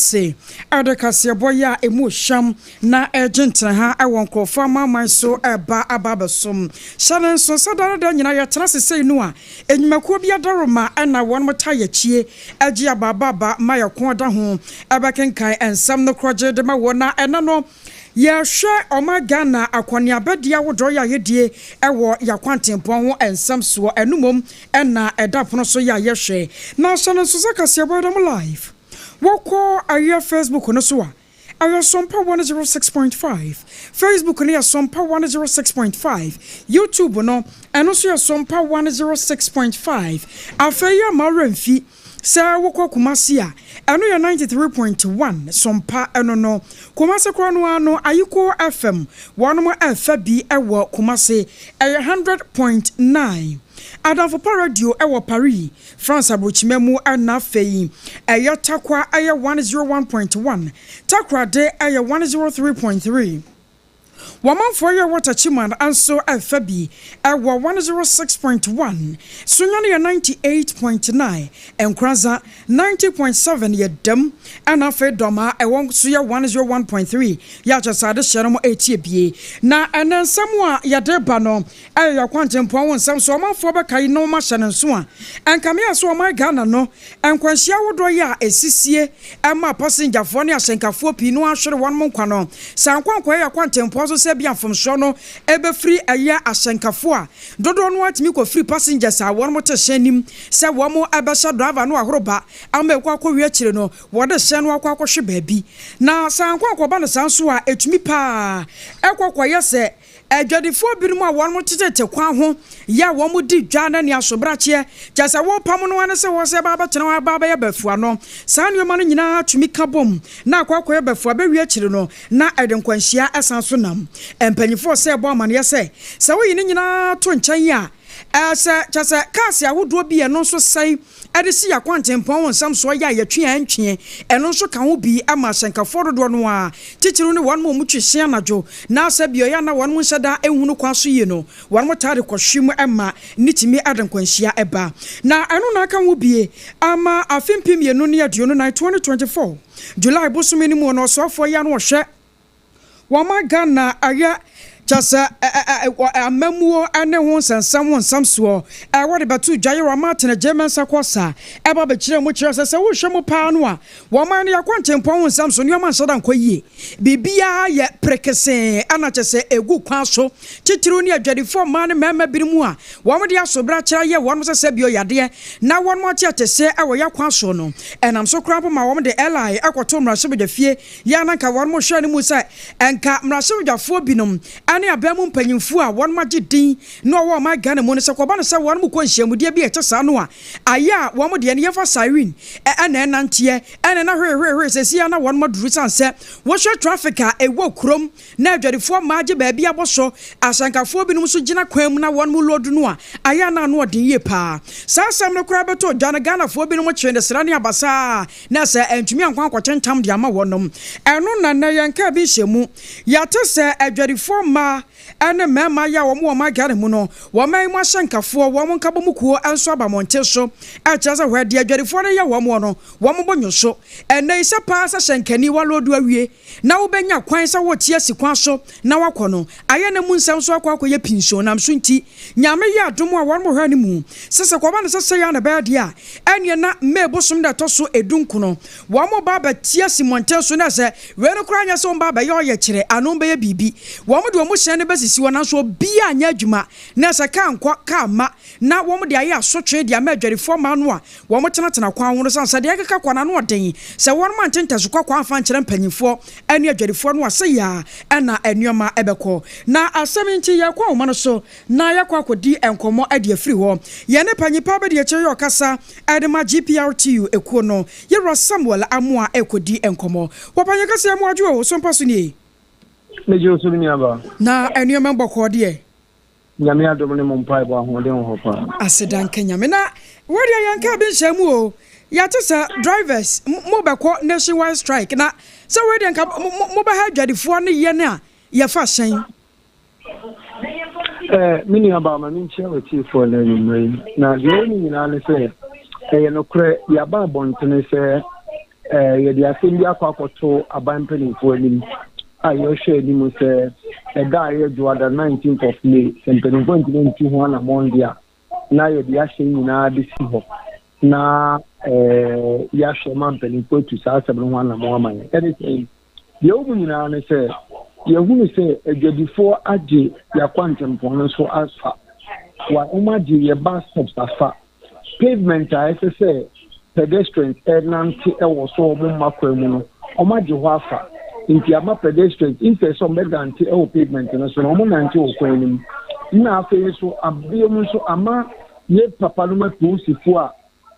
ase de kaseɛbɔ yi a ɛmu hwam na ɛregye ntenaha wɔ nkurɔfoɔ amanaman so reba aba abɛsom. Hyɛ no nso sɛ daa ne daa nyinaa yɛtena ase sei no a, nnwumakuo bi adaworoma na wɔn taa yɛn akyie gye abaaba ma yɛn kɔn da ho bɛkenkan nsɛm no korɔgye de ma wɔn na ɛnɛ no Yɛhwɛ ɔman Ghana akɔneabadie ahodoɔ yɛ a yɛdie wɔ y'akwantempɔn ho nsɛm soɔ, ɛno mmom na ɛda pono so yɛ a yɛhwɛ. Na hyɛ no nso sɛ kaseɛbɔ yi da mu live. Wokɔ ɛyɛ Facebook no so a, ɛyɛ Sompa 106.5. Facebook no yɛ Sompa 106.5. YouTube no, ɛno nso yɛ Sompa 106.5. Afei yɛ mma wo werɛ mfi Sɛ wokɔ Kumasi a, ɛno yɛ 93.1 Sompa ɛno no. Kumasi korɔ no ara no, Ayikoo FM, wɔnom ɛfa bi wɔ Kumasi, ɛyɛ 100.9. Adamfo Pa Radio wɔ Paris, France abrokyima mu ɛna afei ɛyɛ Tarkwa ɛyɛ 101.1, Takorade ɛyɛ 103.3. Wɔmanfoɔ yɛ wɔ Techiman nso ɛfa bi wɔ 106.1, Sunyani yɛ 98.9, Nkoranza 90.7 yɛ dam ɛna afei Dɔmaa ɛwɔ nso yɛ 101.3 yɛ akyɛ sɛ adehyeɛ no mo ɛretie bie. Na ɛnɛ nsɛm a yɛde ba no ɛyɛ yɛ kwantempɔn ho nsɛm so ɔmanfoɔ bɛkae na wɔahyɛ no nso a ɛnkame a sɛ ɔman Ghana no Nkwanhyia ahodoɔ yi a ɛsisie ma pasengyafoɔ ne ahyɛnkafoɔ pii no ara hwere wɔn nkwa no, sɛ ankɔ ankɔyɛ akwantempɔn so sɛ ebia mfomsoɔ no bɛfiri ɛyɛ ahyɛnkafoɔ a dodoɔ no ara tumi kɔfiri passengers a wɔn te hyɛn no mu sɛ wɔn bɛhyɛ driver no ahoroba ama ɛkɔ akɔwie akyire no wɔde hyɛn no akɔ akɔhwe baabi. Na sɛ ankɔ ankɔba no saa nso a ɛtumi pa ara kɔ kɔyɛ sɛ Adwadifoɔ binom a wɔn tetete kwan ho yɛ a wɔn di dwa ne nea asobrakyeɛ, kyerɛ sɛ wɔrepam no ara ne sɛ wɔsɛ ba abɛtena hɔ aba abɛyɛ bafua no. Saa nneɛma no nyinaa tumi ka bom na akɔ akɔyɛ bafua bɛwie akyiri no na ɛde nkwanhyia san so nam. Mpanyinfoɔ sɛ bɔ amaneɛ sɛ, sɛ woyi ne nyinaa to nkyɛn a, sɛ kyerɛ sɛ cars ahodoɔ bi a ɛno nso sɛe de si yɛn akwantempɔn ho nsɛm soɔ yɛ a yɛtwe a ɛntweɛ, ɛno nso ka ho bi ma ahyɛnkafoɔ dodoɔ no ara, titiriw ne wɔn a wɔtwi hyɛn anadwo na sɛ beaeɛ a na wɔn nhyɛ da nhunu kwan so yie no, wɔn taa de kɔhwe mu ma ne tumi de nkwanhyia ba. Na ɛno na aka ho bie ama afe 2024, 2024, July bosome no mu no ɔsoafoɔ yi ano ɔhwɛ Wɔma Ghana ayɛ kyɛ sɛ amammuo ne ho nsɛnsɛm ho nsɛm soɔ. Wɔde bɛto dwa yɛ wɔama Atene Gyei Mensah Korsah ɛba bɛkyerɛɛ mu kyerɛ sɛ sɛ wohwɛ mu paa no a wɔman no yɛakɔntempɔn ho nsɛm so nneɛma nhyɛ da nkɔ yie. Biribiara yɛ perekesee ɛna kyɛ sɛ ɛgu kwan so titiriw ne adwadifoɔ mmaa ne mmarima binom a wɔde asobrakyerɛ ayɛ wɔn sɛ sɛbio yadeɛ na wɔn ateateseɛ wɔ yɛakwan soɔ no. Ɛnam so koraa mpo ma wɔde LI kɔtoo mmarahyɛbadwafie Yɛ a na anka wɔn hwɛ no mu sɛ anka mmarahyɛbadwafoɔ binom ne aban mu mpanyinfoɔ a wɔn agye din na wɔwɔ ɔman Ghana mu no sɛ kɔba no sɛ wɔn kɔ nhyiamudeɛ bi a ɛte saa no a ayɛ a wɔn deɛ no yɛmfa siren na ɛnanteɛ ɛna na hwehwehwe sɛsi a na wɔn aduru sane sɛ wohwɛ traffic a ɛwɔ kurom na adwadifoɔ mmaa gye baabi abɔ so ahyɛnkafoɔ binom nso gyina kwan mu na wɔn load no a ayɛ a na ano ɔden yie paa. Saa asɛm no koraa bɛtɔ dwa no Ghanafoɔ binom kyee no sra ne abasaa na sɛ antumi ankɔ ankɔkye ntam de ama wɔnom. Ɛno na nnɛ yɛn kaa bi nhyɛ mu. Yɛate sɛ adwadifoɔ mmaa ne mmarima yi a wɔn wɔ ɔman Ghana mu no, wɔn man mu ahyɛnkafoɔ, wɔn nkabom kuo nso aba mmɔnten so rekyerɛ sɛ hwɛ deɛ adwadifoɔ no reyɛ wɔn no, wɔn bo nwo so. Ɛnnɛ yi sɛ paa sɛ hyɛnkani waloodu awie na wobɛnya kwan sɛ wote asi kwan so na woakɔ no, ayɛ na mu nsɛm nso akɔ akɔyɛ pii nso nam so nti, Nyame yɛ adom a wɔn hwɛ no mu sɛ sɛ kɔba no sɛ sɛi ara na ɛbɛyɛ deɛ a, ɛneɛ na May bosom da ɛtɔ so edu nkono wɔn ba abɛte asi mmɔnten so na sɛ wei no koraa nyɛ sɛ wɔn ba abɛyɛ ɔyɛkyerɛ anaa wɔn bɛyɛ biribi, wɔn de wɔn hyɛn no bɛsisi hɔ nanso obiara nyɛ adwuma na sɛ kaa nkɔ kaa mma na wɔn de ayɛ asotwe de ama adwadifoɔ mmaa no a wɔtenatena kwan ho no sane sɛ deɛ ɛkeka kɔ no ano ɔden sɛ wɔn ante ntɛso kɔkɔɔ amfa ankyerɛ mpanyinfoɔ ne adwadifoɔ no a sɛi ara na nnoɔma bɛkɔ. Na asɛm yi nti yɛrekɔ ahoma no so na yɛakɔ akɔdi nkɔmmɔ de afiri hɔ. Yɛne panyin pa abadiakyire yi a ɔkasa de ma GPRTU ekuo no, Yewura Samuel Amoah rekɔdi nkɔmmɔ. Wɔ panyin kɛseɛ Amoah Adwo o, so mpa so nie? Megye wo so me nuabaa. Na nnoɔma bɔkɔɔ deɛ? Nyame adom ne mo mpaebɔ ahoɔden wɔ hɔ paa. Aseda nka Nyame. Na wei deɛ yɛn kaa bi nhyɛɛ mu o. Yɛate sɛ drivers mo bɛkɔ nationwide strike na sɛ wei deɛ nka mo bɛha adwadifoɔ ne yɛn a yɛfa hyɛn. Eh, me nua baa ma menkyia w'atiefoɔ no anwummerɛ yi. Na deɛ ɛwɔ mu nyinaa ne sɛ ɛyɛ nokorɛ yɛaba abɔntene sɛ. Yɛde asɛm bi akɔ akɔto aban mpanimfoɔ anim a yɛrehwɛ anim sɛ ɛda a ɛyɛ Dwoada 19th of May, sɛ mpanimfoɔ ntumi ntu ho anammɔn deɛ a, na yɛde ahyɛn nyinaa bɛsi hɔ na yɛahwɛ ma mpanimfoɔ atu saa asɛm no ho anammɔn ama yɛn. Ɛne sɛ, deɛ ɛwɔ mu nyinaa ne sɛ, yɛhunu sɛ adwadifoɔ agye yɛn akwantempɔn no so afa, wɔagye yɛn bus stops afa, pavement a ɛsɛ sɛ pedestrians nante wɔ so a wɔmma kwan mu no, wɔagye hɔ afa. Nti ama pedestrians, instead sɛ wɔbɛnante wɔ pavement no so no, wɔnante wɔ kwan no mu. Nna afei nso, biom nso ama yɛn papanom apolisifoɔ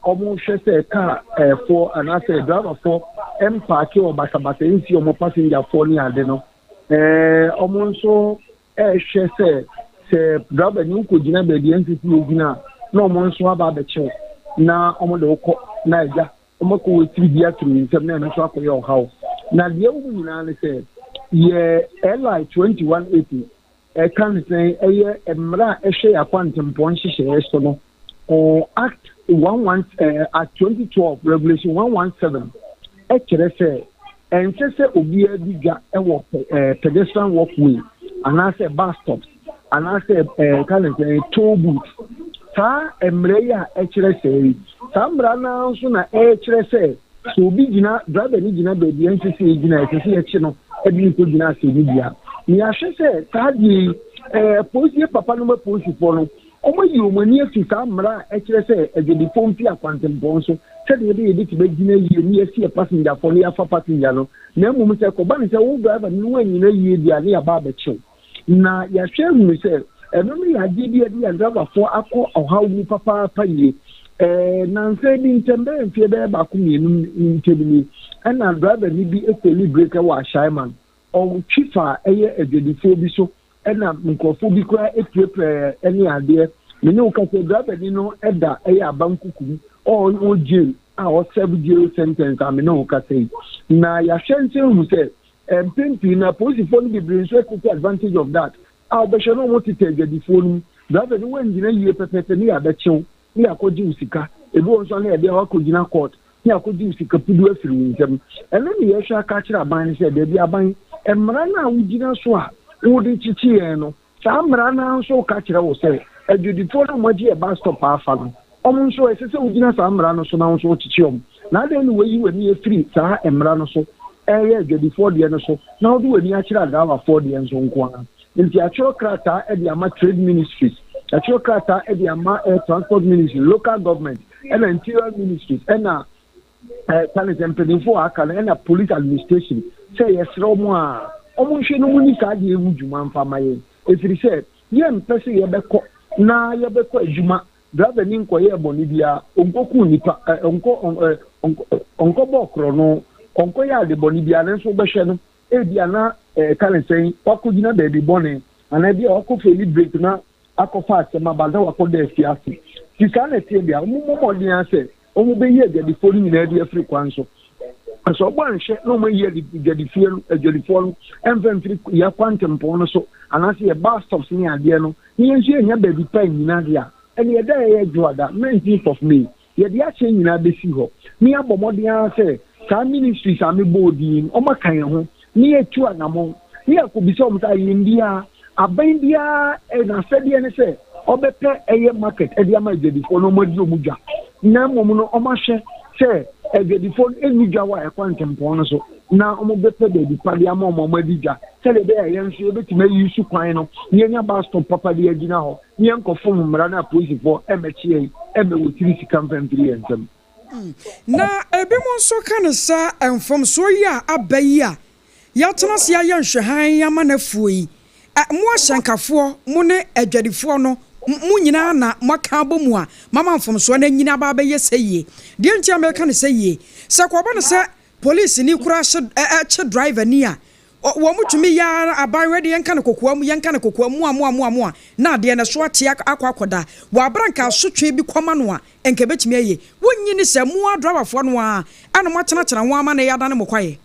a wɔhwɛ sɛ kaa foɔ anaasɛ driverfoɔ mpaake wɔ basabasa nsi wɔn passengerfoɔ ne ade no, wɔn nso rehwɛ sɛ sɛ driver ni wokɔgyina baabi a ɛnsɛ sɛ yɛgyina a, na wɔn nso aba abɛkye wo na wɔde wo kɔ na agya wɔakɔ wɔatiri bi ato ne nsam na ɛno nso akɔyɛ ɔhaw. Na deɛ ɛwɔ mu nyinaa ne sɛ yɛ LI 2180 ɛka ne sɛn ɛyɛ mmara a ɛhwɛ yɛn akwantempɔn nhyehyɛeɛ so no Act 11 Act 2012 Regulation 117 kyerɛ sɛ ɛnsɛ sɛ obiara di dwa wɔ pedestrian walkway anaasɛ bus stops anaasɛ ka ne sɛ toll booth. Saa mmara yi a ɛkyerɛ sɛ yi, saa mmara no ara nso na ɛkyerɛ sɛ sɛ obi gyina driver ni gyina baabi a ɛnsɛ sɛ yɛgyina ɛsɛ sɛ yɛkye no de no kɔgyina asɛnnibea. Na yɛahwɛ sɛ saa adeɛ yi polisi yɛ papa no ma polisifoɔ no Wɔayi wɔn ani afi saa mmara a ɛkyerɛ sɛ adwadifoɔ mfi akwantempɔn so sɛdeɛ ɛbɛyɛ yɛbɛtumi agyina yie na yɛasi yɛn pasengyafo na yɛafa pasengya no, na mmom sɛ ɛkɔba no sɛ wo driver no woannyina yie deɛ a na yɛaba abɛkye wo. Na yɛahwɛ ahunu sɛ ɛno no yɛ adeɛ bi a ɛde yɛn driverfoɔ akɔ ɔhaw mu papaapa yie. Ɛɛ nnansa bi ntam bɛyɛ mfeɛ bɛyɛ baako mmienu ntam ni ɛna driver ni bi feli brake wɔ Ashaiman. Ɔtwi faa ɛyɛ adwadifoɔ bi so ɛna nkurɔfoɔ bi koraa apirapira ne adeɛ. Me ne wo kasa yi, driverni no da ɛyɛ abankuku mu, ɔwɔ jail a ɔserve jail sentence a me ne wo kasa yi. Na yɛahwɛ nso ahu sɛ mpɛn pii no apolisifoɔ no bebree nso take advantage of that a wobɛhwɛ na wɔtetɛ adwadifoɔ no mu. Driver no woangyina yie pɛpɛɛpɛ ne yɛabɛkye wo ne yɛakɔgye wo sika. Ebi wɔ nso a na yɛde wo akɔgyina court ne akɔgye wo sika pudu afiri wo nsam. Ɛno ne yɛhwɛ aka akyerɛ aban no sɛ, daabi aban, mmara no a wogyina so a wode kyekye yɛn no, saa mmara no ara nso ka kyerɛ wo sɛ adwadifoɔ no a wɔagye yɛn bus stop afa no, wɔn nso ɛsɛ sɛ wogyina saa mmara no so na wo nso wokyekye wɔn. Na adɛn na woayi w'ani afiri saa mmara no so reyɛ adwadifoɔ deɛ no so na wode w'ani akyerɛ adrawafoɔ deɛ nso nko ara? Nti yɛatwerɛ krataa de ama Trade Ministries, yɛatwerɛ krataa de ama Transport Ministry, Local Government, ɛna interior ministries ɛna ɛɛ sɛ mpanyinfoɔ a aka no ɛna police administration sɛ yɛsrɛ wɔn a wɔn nhwɛ no mu ni saa deɛ ewu dwuma nfa ma yɛn efiri sɛ yɛn mpɛ sɛ yɛbɛkɔ na yɛbɛkɔ adwuma driver ni nkɔyɛ bɔne biara ɔnkɔku nipa ɛ ɔnkɔ ɛ ɔnkɔ bɔ korɔ no ɔnkɔyɛ ade bɔne biara nanso wobɛhwɛ no ebi ana ɛɛ ka ne sɛn wakɔgyina baabi bɔne anaa ebi a wakɔ feli break na akɔfa asɛm aba na wakɔda afiase. Nti saa na ɛteɛ deɛ a, wɔmmɔ mmɔden ara sɛ wɔbɛyi adwadifoɔ no nyinaa de afiri kwan so. Na sɛ wɔbɔ anhwɛ na wɔayi adwadifoɔ no adwadifoɔ no mfa mfiri yɛn kwantempɔn no so anaasɛ yɛn bus stops ne adeɛ no, na yɛn nso yɛnnya baabi pa nnyina deɛ a, ɛnneɛ ɛda a ɛyɛ Dwoada, 19th of May, Yɛde ahyɛn nyinaa bɛsi hɔ na yɛabɔ mmɔden ara sɛ saa ministries a mebɔɔ din yi no, wɔaka yɛn ho na yɛatu anammɔn na yɛakɔbisa wɔn sɛ ayɛn biara, aban biara n'asɛdeɛ ne sɛ ɔbɛpɛ ɛyɛ market de ama adwadifoɔ na wɔadi wɔn dwa na mmom no wɔahwɛ sɛ adwadifoɔ no nni dwa wɔ ɛkwantempɔn no so na wɔbɛpɛ baabi pa de ama wɔn a wɔadi dwa sɛdeɛ ɛbɛyɛ a yɛn nso yɛbɛtumi ayi su kwan no na yɛanya bus stop papa de agyina hɔ. Ne yɛnkɔfom mmara no a apolisifoɔ mmɛkye yɛn mmɛwɔ tiri sika mfa mfiri yɛn nsam. Na ebinom nso ka no sɛ mfomsoɔ yi a aba yi a yɛatena ase ayɛ nhwɛhan ama no afuo yi, mo ahyɛnkafoɔ, mo ne adwadifoɔ no, mo nyinaa na moaka abɔ mu a moama mfomsoɔ no anyini aba abɛyɛ sɛ yie. Deɛ nti a mereka no sɛ yie, sɛ kɔba no sɛ polisini koraa hye kye driver ni a, Wɔtumi yɛ ara aban wei de yɛnka no kokoam, yɛnka no kokoam, moa moa moa moa, na adeɛ no ɛso ate akɔ akɔda. Wɔ aberɛ a nka asotwe bi kɔma no a, nka ɛbɛtumi ayie. Wonnye nni sɛ mo ara driverfoɔ no ara na moatenatena ho ama no adane mo kwaeɛ?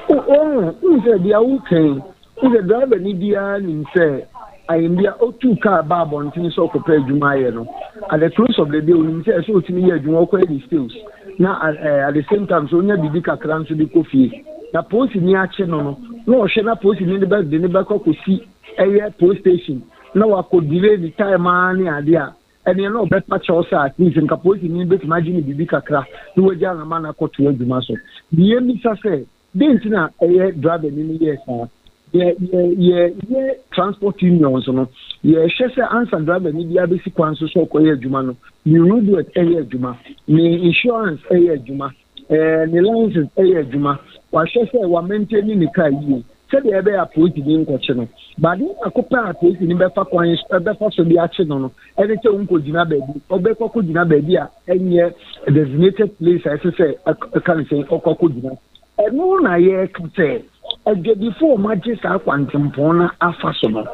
Wohu sɛ deɛ woka yi, wohu sɛ driver ni biara nim sɛ ayɛmbia ɔtu kaa ba abɔntene sɛ ɔkɔpɛ adwuma ayɛ no, at the close of the day onim sɛ ɛsɛ ɔtumi yɛ adwuma, ɔkɔyɛ ne sales. na at the same time nso onya biribi kakra nso de kɔ fie. Na polisini akye no no, na ɔhwɛ na polisini no bɛ de ne bɛkɔ akɔsi ɛyɛ police station na wakɔ delay ne time ara ne adeɛ a, ɛneɛ na ɔbɛpa kyɛw sɛ at least nka polisini no bɛtumi agye no biribi kakra na wagya no ama no akɔtoa adwuma so. Deɛ yɛmmisa sɛ, Dɛn nti na ɛyɛ driver ni no yɛɛ saa? Yɛ yɛ yɛ yɛ transport unions no, yɛhwɛ sɛ ansa driver ni biara bɛsi kwan so sɛ ɔkɔyɛ adwuma no, ne roadwork ɛyɛ adwuma, ne insurance ɛyɛ adwuma, ɛɛ ne license ɛyɛ adwuma, wahwɛ sɛ wa maintain ne car yie sɛdeɛ ɛbɛyɛ a polisini nkɔkye no. But adeɛ baako pɛ a polisini bɛfa kwan ɛbɛfa so de akye no no ɛne sɛ wonkɔgyina baabi, ɔbɛkɔ akɔgyina baabi a ɛnyɛ designated place a ɛsɛ sɛ ɛka ne sɛ ɔkɔ akɔgyina. Ɛno na yɛreka sɛ adwadifoɔ a wɔagye saa kwantempɔn no afa so no,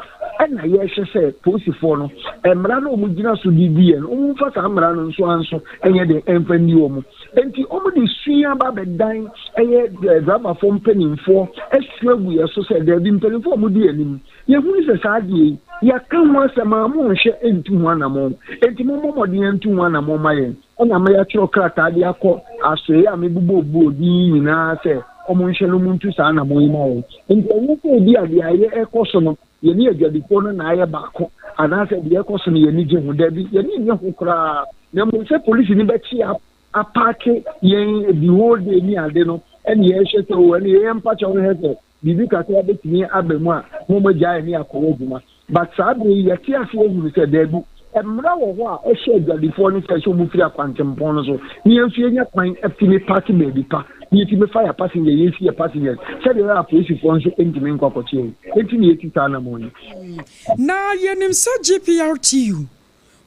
ɛna yɛrehwɛ sɛ polisifoɔ no, mmara no a wɔgyina so de di yɛn no, wɔmfa saa mmara no nso anso nyɛ den mfa nni wɔn. Enti wɔde sua aba abɛdan ɛyɛ driverfoɔ mpanimfoɔ asua agu yɛn so sɛ daabi, mpanimfoɔ a wɔdi anim, yɛhunu sɛ saa adeɛ yi, yɛaka ho asɛm a monhwɛ ntu ho anammɔn. Enti mommɔ mmɔden ntu ho anammɔn ma yɛn. Ɛna ama yɛatwerɛ krataa de akɔ asoɛeɛ a mebobɔbobɔɔ din yi nyinaa sɛ wɔnhwɛ na wɔntu saa anammɔn yi ma yɛn. Enti ɛnyɛ sɛ ebia deɛ ayɛ rekɔ so no, yɛne adwadifoɔ no na ayɛ baako, anaasɛ deɛ ɛrekɔ so no yɛn ani gye ho. Dabi, yɛn ani nnye ho koraa. Na mmom sɛ polisini bɛkye yɛn apaake yɛn the whole day ne ade no, ɛne yɛhwɛ sɛ o, ɛne yɛn mpakyɛw no hwɛ sɛ biribi kakra bɛtumi aba mu a, na wɔagyae yɛn ne yɛakɔyɛ adwuma. But saa berɛ yi, yɛte aseɛ ahunu sɛ daabi, mmara wɔ hɔ a ɛhyɛ adwadifoɔ no sɛ sɛ wɔfiri akwantempɔn no so na yɛn nso yɛnya kwan tumi paake baabi pa na yɛtumi fa yɛn passenger, yɛsi yɛn passengers sɛdeɛ ɛbɛyɛ a apolisifoɔ nso ntumi nkɔ akɔkye yɛn. Enti na yɛtu saa anammɔn yi. Na yɛnim sɛ GPRTU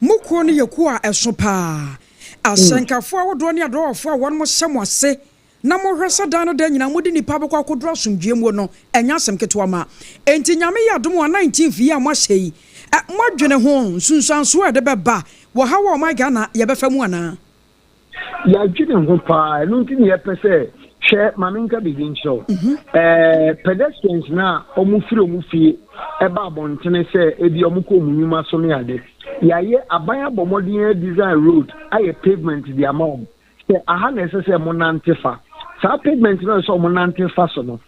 mo kuo no yɛ kuo a ɛso paa. Ahyɛnkafoɔ ahodoɔ ne adrɔwafoɔ a wɔnom hyɛ mo ase na mohwɛ sɛ daa ne daa nyinaa mode nnipa bɛkɔ akɔduru asomdwoeɛ muo no, ɛnyɛ asɛm ketewa ma. Enti Nyame yɛ adom a 19th yi a moahyɛ yi, ɛ, moadwene ho nsunsuansoɔ a ɛde bɛba wɔ haw a ɔman Ghana yɛbɛfa mu anaa? Yɛadwene ho paa, ɛno nti na yɛpɛ sɛ, hwɛ, ma menka biribi nkyerɛ wo. Ɛɛ, pedestrians no a wɔfiri wɔn fie ba abɔntene sɛ ebia wɔkɔ wɔn nnwuma so ne ade, yɛayɛ, aban abɔ mmɔden adesign road ayɛ pavement de ama wɔn. Sɛ aha na ɛsɛ sɛ monante fa. Saa pavement no a ɛsɛ sɛ wɔnante fa so no,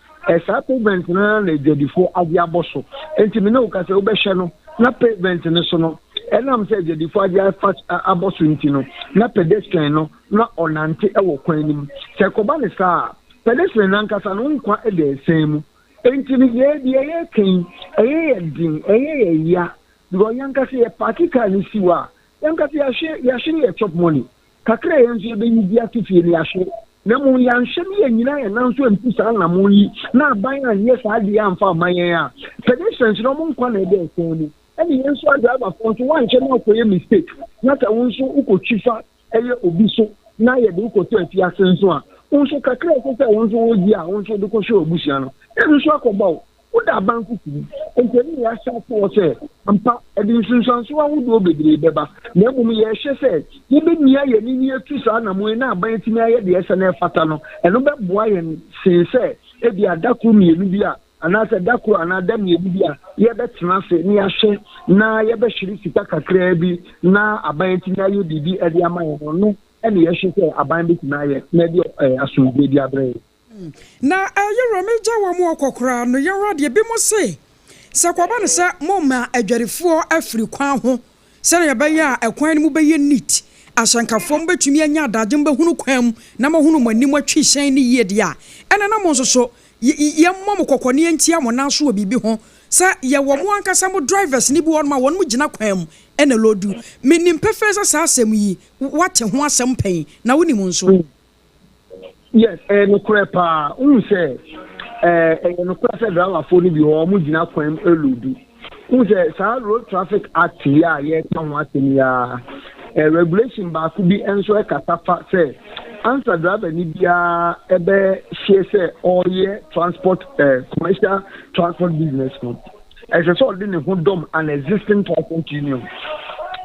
saa pavement no ara na adwadifoɔ agye abɔ so. Enti me ne wo ka sɛ wobɛhwɛ no, na pavement no so no, ɛnam sɛ adwadifoɔ agye afa abɔ so nti no, na pedestrian no, na ɔnante wɔ kwan no mu. Sɛ ɛkɔba no saa a, pedestrian no ankasa no, wo nkwa da asiane mu. Enti no, yɛn deɛ yɛreka yi, ɛyɛ yɛn den, ɛyɛ yɛn ya, because yɛn ankasa yɛpaake kaa no si hɔ a, yɛn ankasa yɛahwere yɛahwere yɛn chop money. Kakra a yɛn nso yɛbɛyi de ato fie no, yɛahwere. Na mmom yɛanhwɛ ne yɛannyina yɛn nan so antu saa anammɔn yi, na aban anyɛ saa adeɛ yi amfa amma yɛn a, pedestrians no wɔn nkwa na ɛda asiane mu. Ɛne yɛn nso adriverfoɔ nso, woanhwɛ na wokɔyɛ mistake, na sɛ wo nso wokɔtwi fa ɛyɛ obi so na yɛde wo kɔto afiase nso a, wo nso kakra a ɛsɛ sɛ wo nso wogye a wo nso wode kɔhwɛ w'abusua no, ɛno nso akɔba wo. Woda aban kuku mu. Enti ɛno na yɛahyɛ ato hɔ sɛ, ampa, ɛde nsunsuanso ahodoɔ bebree bɛba, na mmom yɛrehwɛ sɛ yɛbɛmia yɛn ani na yɛatu saa anammɔn yi na aban atumi ayɛ deɛ ɛsɛ na ɛfata no, ɛno bɛboa yɛn sen sɛ ebia da koro mmienu bi a anaasɛ da koro anaa da mmienu bi a yɛbɛtena ase na yɛahwɛ na yɛbɛhwere sika kakraa bi na aban atumi ayɛ biribi de ama yɛn no, ɛno na yɛhwɛ sɛ aban bɛtumi ayɛ na ɛde asomdwoeɛ de abrɛ yɛn. Na ɛyerɛ me gya wɔn ɔkɔ koraa no yɛwura deɛ binom se sɛ kɔba no sɛ mo ma adwarifoɔ afiri kwan ho sɛdeɛ ɛbɛyɛ a ɛkwan no mu bɛyɛ neat ahyɛnkafoɔ mo bɛtumi anya adagye mo bɛhunu kwan mu na mo ahunu mo anim atwi hyɛn no yie deɛ a ɛna na mo nso so yɛmmɔ mo kɔkɔ ne yɛntia mo nan so wɔ biribi ho sɛ yɛwɔ mo ankasa mo drivers no bi wɔ hɔnom a wɔn mo gyina kwan mu ɛna lodu menim pefee sɛ saa asɛm yi woate ho asɛm pɛn na wonim nso. Yes, ɛyɛ nokorɛ paa. Wohu sɛ ɛɛ ɛyɛ nokorɛ sɛ driverfoɔ no bi wɔ hɔ wɔn gyina kwan mu ɛloodu. Wohu sɛ saa road traffic act yi a yɛreka ho asɛm yi ara, ɛɛ regulation baako bi nso ɛkasa fa sɛ ansa driver ni biara ɛbɛhyɛ sɛ ɔreyɛ transport ɛɛ commercial transport business no, ɛsɛ sɛ ɔde ne ho dɔm an existing transport union.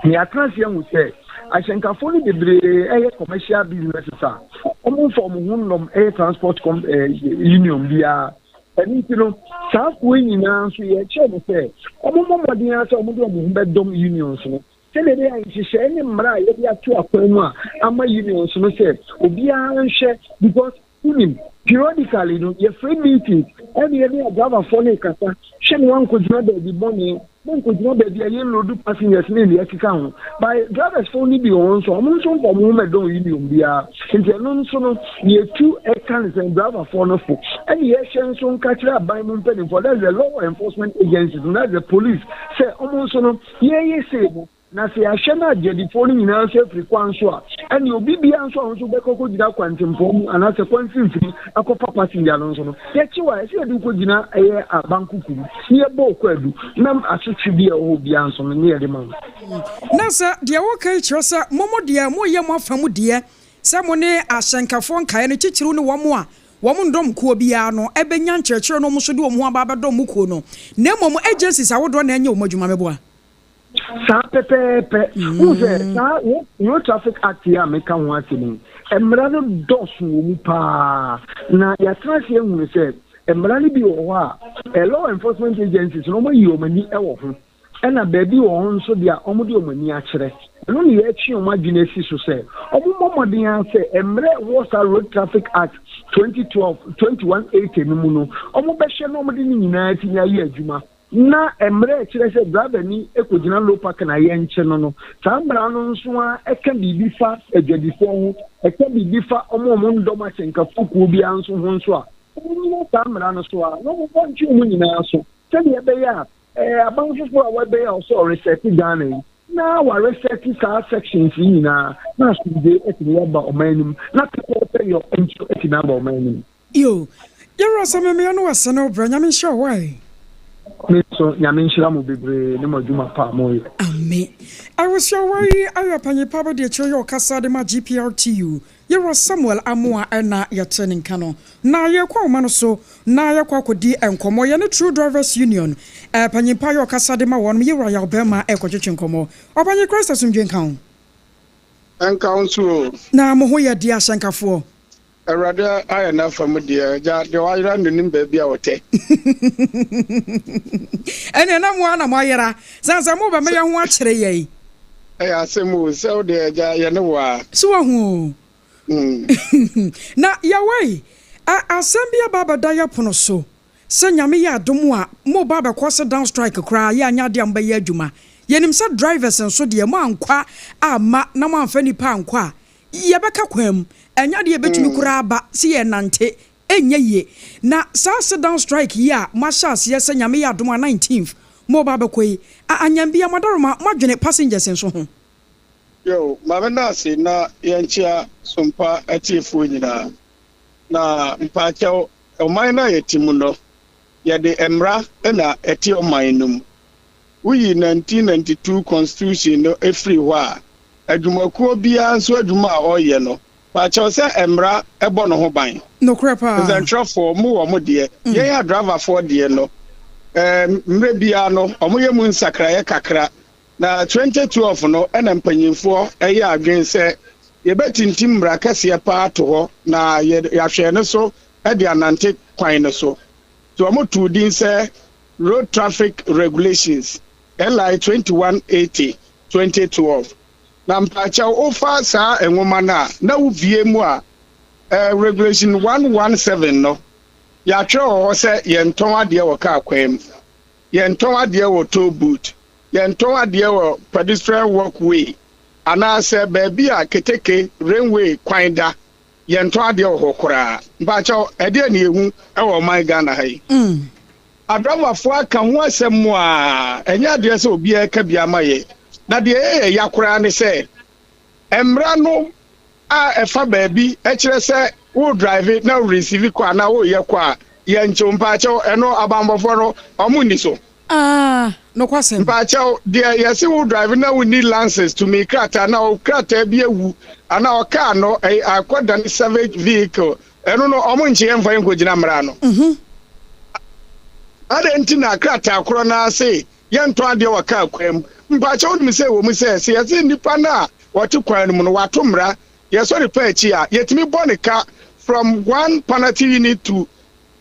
Na yɛatena ase ahu sɛ ahyɛnkafoɔ no bebree ɛyɛ commercial businesses a wɔmfa wɔn ho nnɔm ɛyɛ transport com eh, union biara. Ɛno nti no, saa afoɔ yi nyinaa nso yɛkyerɛ no sɛ wɔmmɔ mmɔden ara sɛ wɔde wɔn ho bɛdɔm unions no. Sɛdeɛ ɛbɛyɛ a nhyehyɛe ne mmara a yɛde ato akwan mu a ama unions no sɛ obiara nhwɛ, because wonim, periodically no yɛfrɛ meetings ɛne yɛne adriverfoɔ no rekasa, hwɛ ne wankɔgyina baabi bɔne na nkɔgyina baabi a yɛnload passengers ne deɛ ɛkeka ho. By drivers foɔ no bi wɔ hɔ nso, ɔmo nso mfa ɔmo ho mɛdɔn union biara, nti ɛno nso no yɛtu ɛka ne sɛ driverfoɔ no fo, ɛne yɛhwɛ nso nka kyerɛ aban mu mpanimfoɔ, that's the law enforcement agencies, that's the police, sɛ ɔmo nso no yɛyɛ sei no, na sɛ yɛahwɛ no agyadifoɔ no nyinaa nso afiri kwan so a, ɛne obi biara nso a ɔno nso bɛkɔ kɔgyina kwantempɔn mu anaasɛ kwan mfimfini akɔfa passenger no nso no, yɛkyew a, ɛsɛ yɛde wokɔgyina ɛyɛ abankoko mu na yɛbɔ wo kwaadu na asotwe bi a ɛwɔ hɔ biara nso no ne yɛde ma wo. Na sɛ deɛ woka yi kyerɛ sɛ mo mo deɛ moyɛ mo afa mu deɛ sɛ mo ne ahyɛnkafoɔ nkaeɛ no, titiriw ne wɔn a wɔn ndɔm kuo biara no ɛbɛnya nkyerɛkyerɛ no, wɔn nso de wɔn ho aba abɛdɔm mo kuo no, na mmom agencies ahodoɔ na ɛnyɛ wɔn adwuma, mɛboa? Saa pɛpɛɛpɛ. Wohu sɛ saa Road Traffic Act yi a meka ho asɛm yi, mmara no dɔɔso wɔ mu paa, na yɛatena ase ahunu sɛ mmara no bi wɔ hɔ a law enforcement agencies no wɔayi wɔn ani wɔ ho, ɛna baabi wɔ hɔ nso deɛ a wɔde wɔn ani akyerɛ. Ɛno ne yɛatwe wɔn adwene asi so sɛ wɔmmɔ mmɔden ara sɛ mmerɛ ɛwɔ saa Road Traffic Act 2012 2180 no mu no, wɔbɛhwɛ na wɔde ne nyinaa atumi ayɛ adwuma. Na mmerɛ a ɛkyerɛ sɛ driver ni kɔgyina low parking a yɛnkye no no, saa mmara no nso ara ɛka biribi fa adwadifoɔ ho, ɛka biribi fa wɔn a wɔn ndɔm ahyɛnkafoɔ kuo biara nso ho nso a, wɔnnyina saa mmara no so ara na wɔmfa ntwe wɔn nyinaa so sɛdeɛ ɛbɛyɛ a ɛɛ aban foforɔ a wɔbɛyɛ a ɔsɛ ɔresɛte Ghana yi na waresɛte saa sections yi nyinaa na asomdwoe atumi aba ɔman no mu na pɛpɛɛpɛ yɔ nso atumi aba ɔman no mu. Yo, yɛwura sɛ memeyɛ no wase ne wo brɛ. Nyame nhyira wo wae. Me nso Nyame nhyira mo bebree ne mo adwuma pa a moyɛ. Amen. Awosua wai ayɛ ɔpanyin pa abɛdi akyire yɛ ɔkasa de ma GPRTU Yɛwura Samuel Amoah ɛna yɛte ne nka no. Na yɛkɔ ahoma no so na yɛkɔ akɔdi nkɔmmɔ yɛne True Drivers Union panyin pa yɛ ɔkasa de ma wɔnom Yɛwura Yaw Bɛɛma ɛrekɔtwetwe nkɔmmɔ. Ɔpanyin Christ asomdwie nka wo. Ɛnka wo nso o. Na mo ho yɛ deɛ ahyɛnkafoɔ? Awurade ayɛ n'afa mu deɛ, agya, deɛ wayera no nim baabi a ɔtɛ. Ɛnneɛ na mo ara na moayera, sane sɛ morebɛma yɛn ho akyere yɛn. Ɛyɛ asɛm o, sɛ wo deɛ, agya, yɛne wo ara. So woahu o? Na Yawei, asɛm bi aba abɛda yɛn pono so, sɛ Nyame yɛ adom a, moreba abɛkɔ sit down strike koraa, yɛ anyɛ adeɛ a mobɛyɛ adwuma. Yɛnim sɛ drivers nso deɛ, moankɔ amma na moamfa nnipa ankɔ a, yɛbɛka kwan mu. Ɛnyɛ adeɛ a ɛbɛtumi koraa aba sɛ yɛrenante, ɛnyɛ yie. Na saa sit down strike yi a moahyɛ aseɛ sɛ Nyame yɛ adom a 19th moreba abɛkɔ yi, a anyambia moadaroma moadwene passengers nso ho? Yo, ma me da ase na yɛnkyea Sompa atiefoɔ nyinaa. Na mpaakyɛw, ɔman no a yɛte mu no, yɛde mmara na ɛte ɔman no mu. Woyi 1992 Constitution no firi hɔ a, adwumakuo biara nso adwuma a ɔreyɛ no, paakyɛw sɛ mmara bɔ no ho ban. Nokorɛ paa. Nsɛntwerɛfoɔ, mo wɔ mo deɛ. Yɛn adravafoɔ deɛ no, mmerɛ biara no, wɔyɛ mu nsakraeɛ kakra. Na 2012 no na mpanyinfoɔ yɛɛ adwene sɛ yɛbɛtintim mmara kɛseɛ paa ato hɔ na yɛahwɛ no so de anante kwan no so. Nti wɔtoo din sɛ Road Traffic Regulations, LI 2180, 2012. Na mpaakyɛw wofa saa nwoma no a na wobue mu a, Regulation 117 no, yɛatwerɛ wɔ hɔ sɛ yɛntɔn adeɛ wɔ kaa kwan mu, yɛntɔn adeɛ wɔ toll booth, yɛntɔn adeɛ wɔ pedestrian walkway anaasɛ baabi a keteke, railway, kwan da, yɛntɔn adeɛ wɔ hɔ koraa. Mpaakyɛw, ɛdeɛn na yɛhu wɔ ɔman Ghana ha yi? Adramafoɔ aka ho asɛm a, ɛnyɛ adeɛ sɛ obiara reka bi ama yɛn. Na deɛ ɛyɛ yɛn ya koraa ne sɛ, mmara no a ɛfa baabi kyerɛ sɛ wo drive na wo receive kɔ anaa woreyɛ kɔ a, yɛnkyew. Mpaakyɛw, ɛno abanbɔfoɔ no, wɔn nni so. Ah, nokwasɛm. Mpaakyɛw, deɛ yɛse wo drive na wonni license, tumi krataa, na wo krataa bi awu anaa ɔkaa no akɔdane savage vehicle, ɛno no ɔmo nkye yɛn mfa yɛn nkɔgyina mmara ano. Adɛn nti na krataa korɔ no ara se yɛntɔn adeɛ wɔ kaa kwan mu? Mpaakyɛw wonim sɛ ɛwɔ mu sɛ, sɛ yɛse nnipa no a wɔte kwan no mu no wɔato mmara, yɛsɔ nipa akyi a, yɛtumi bɔ no ka from one penalty unit to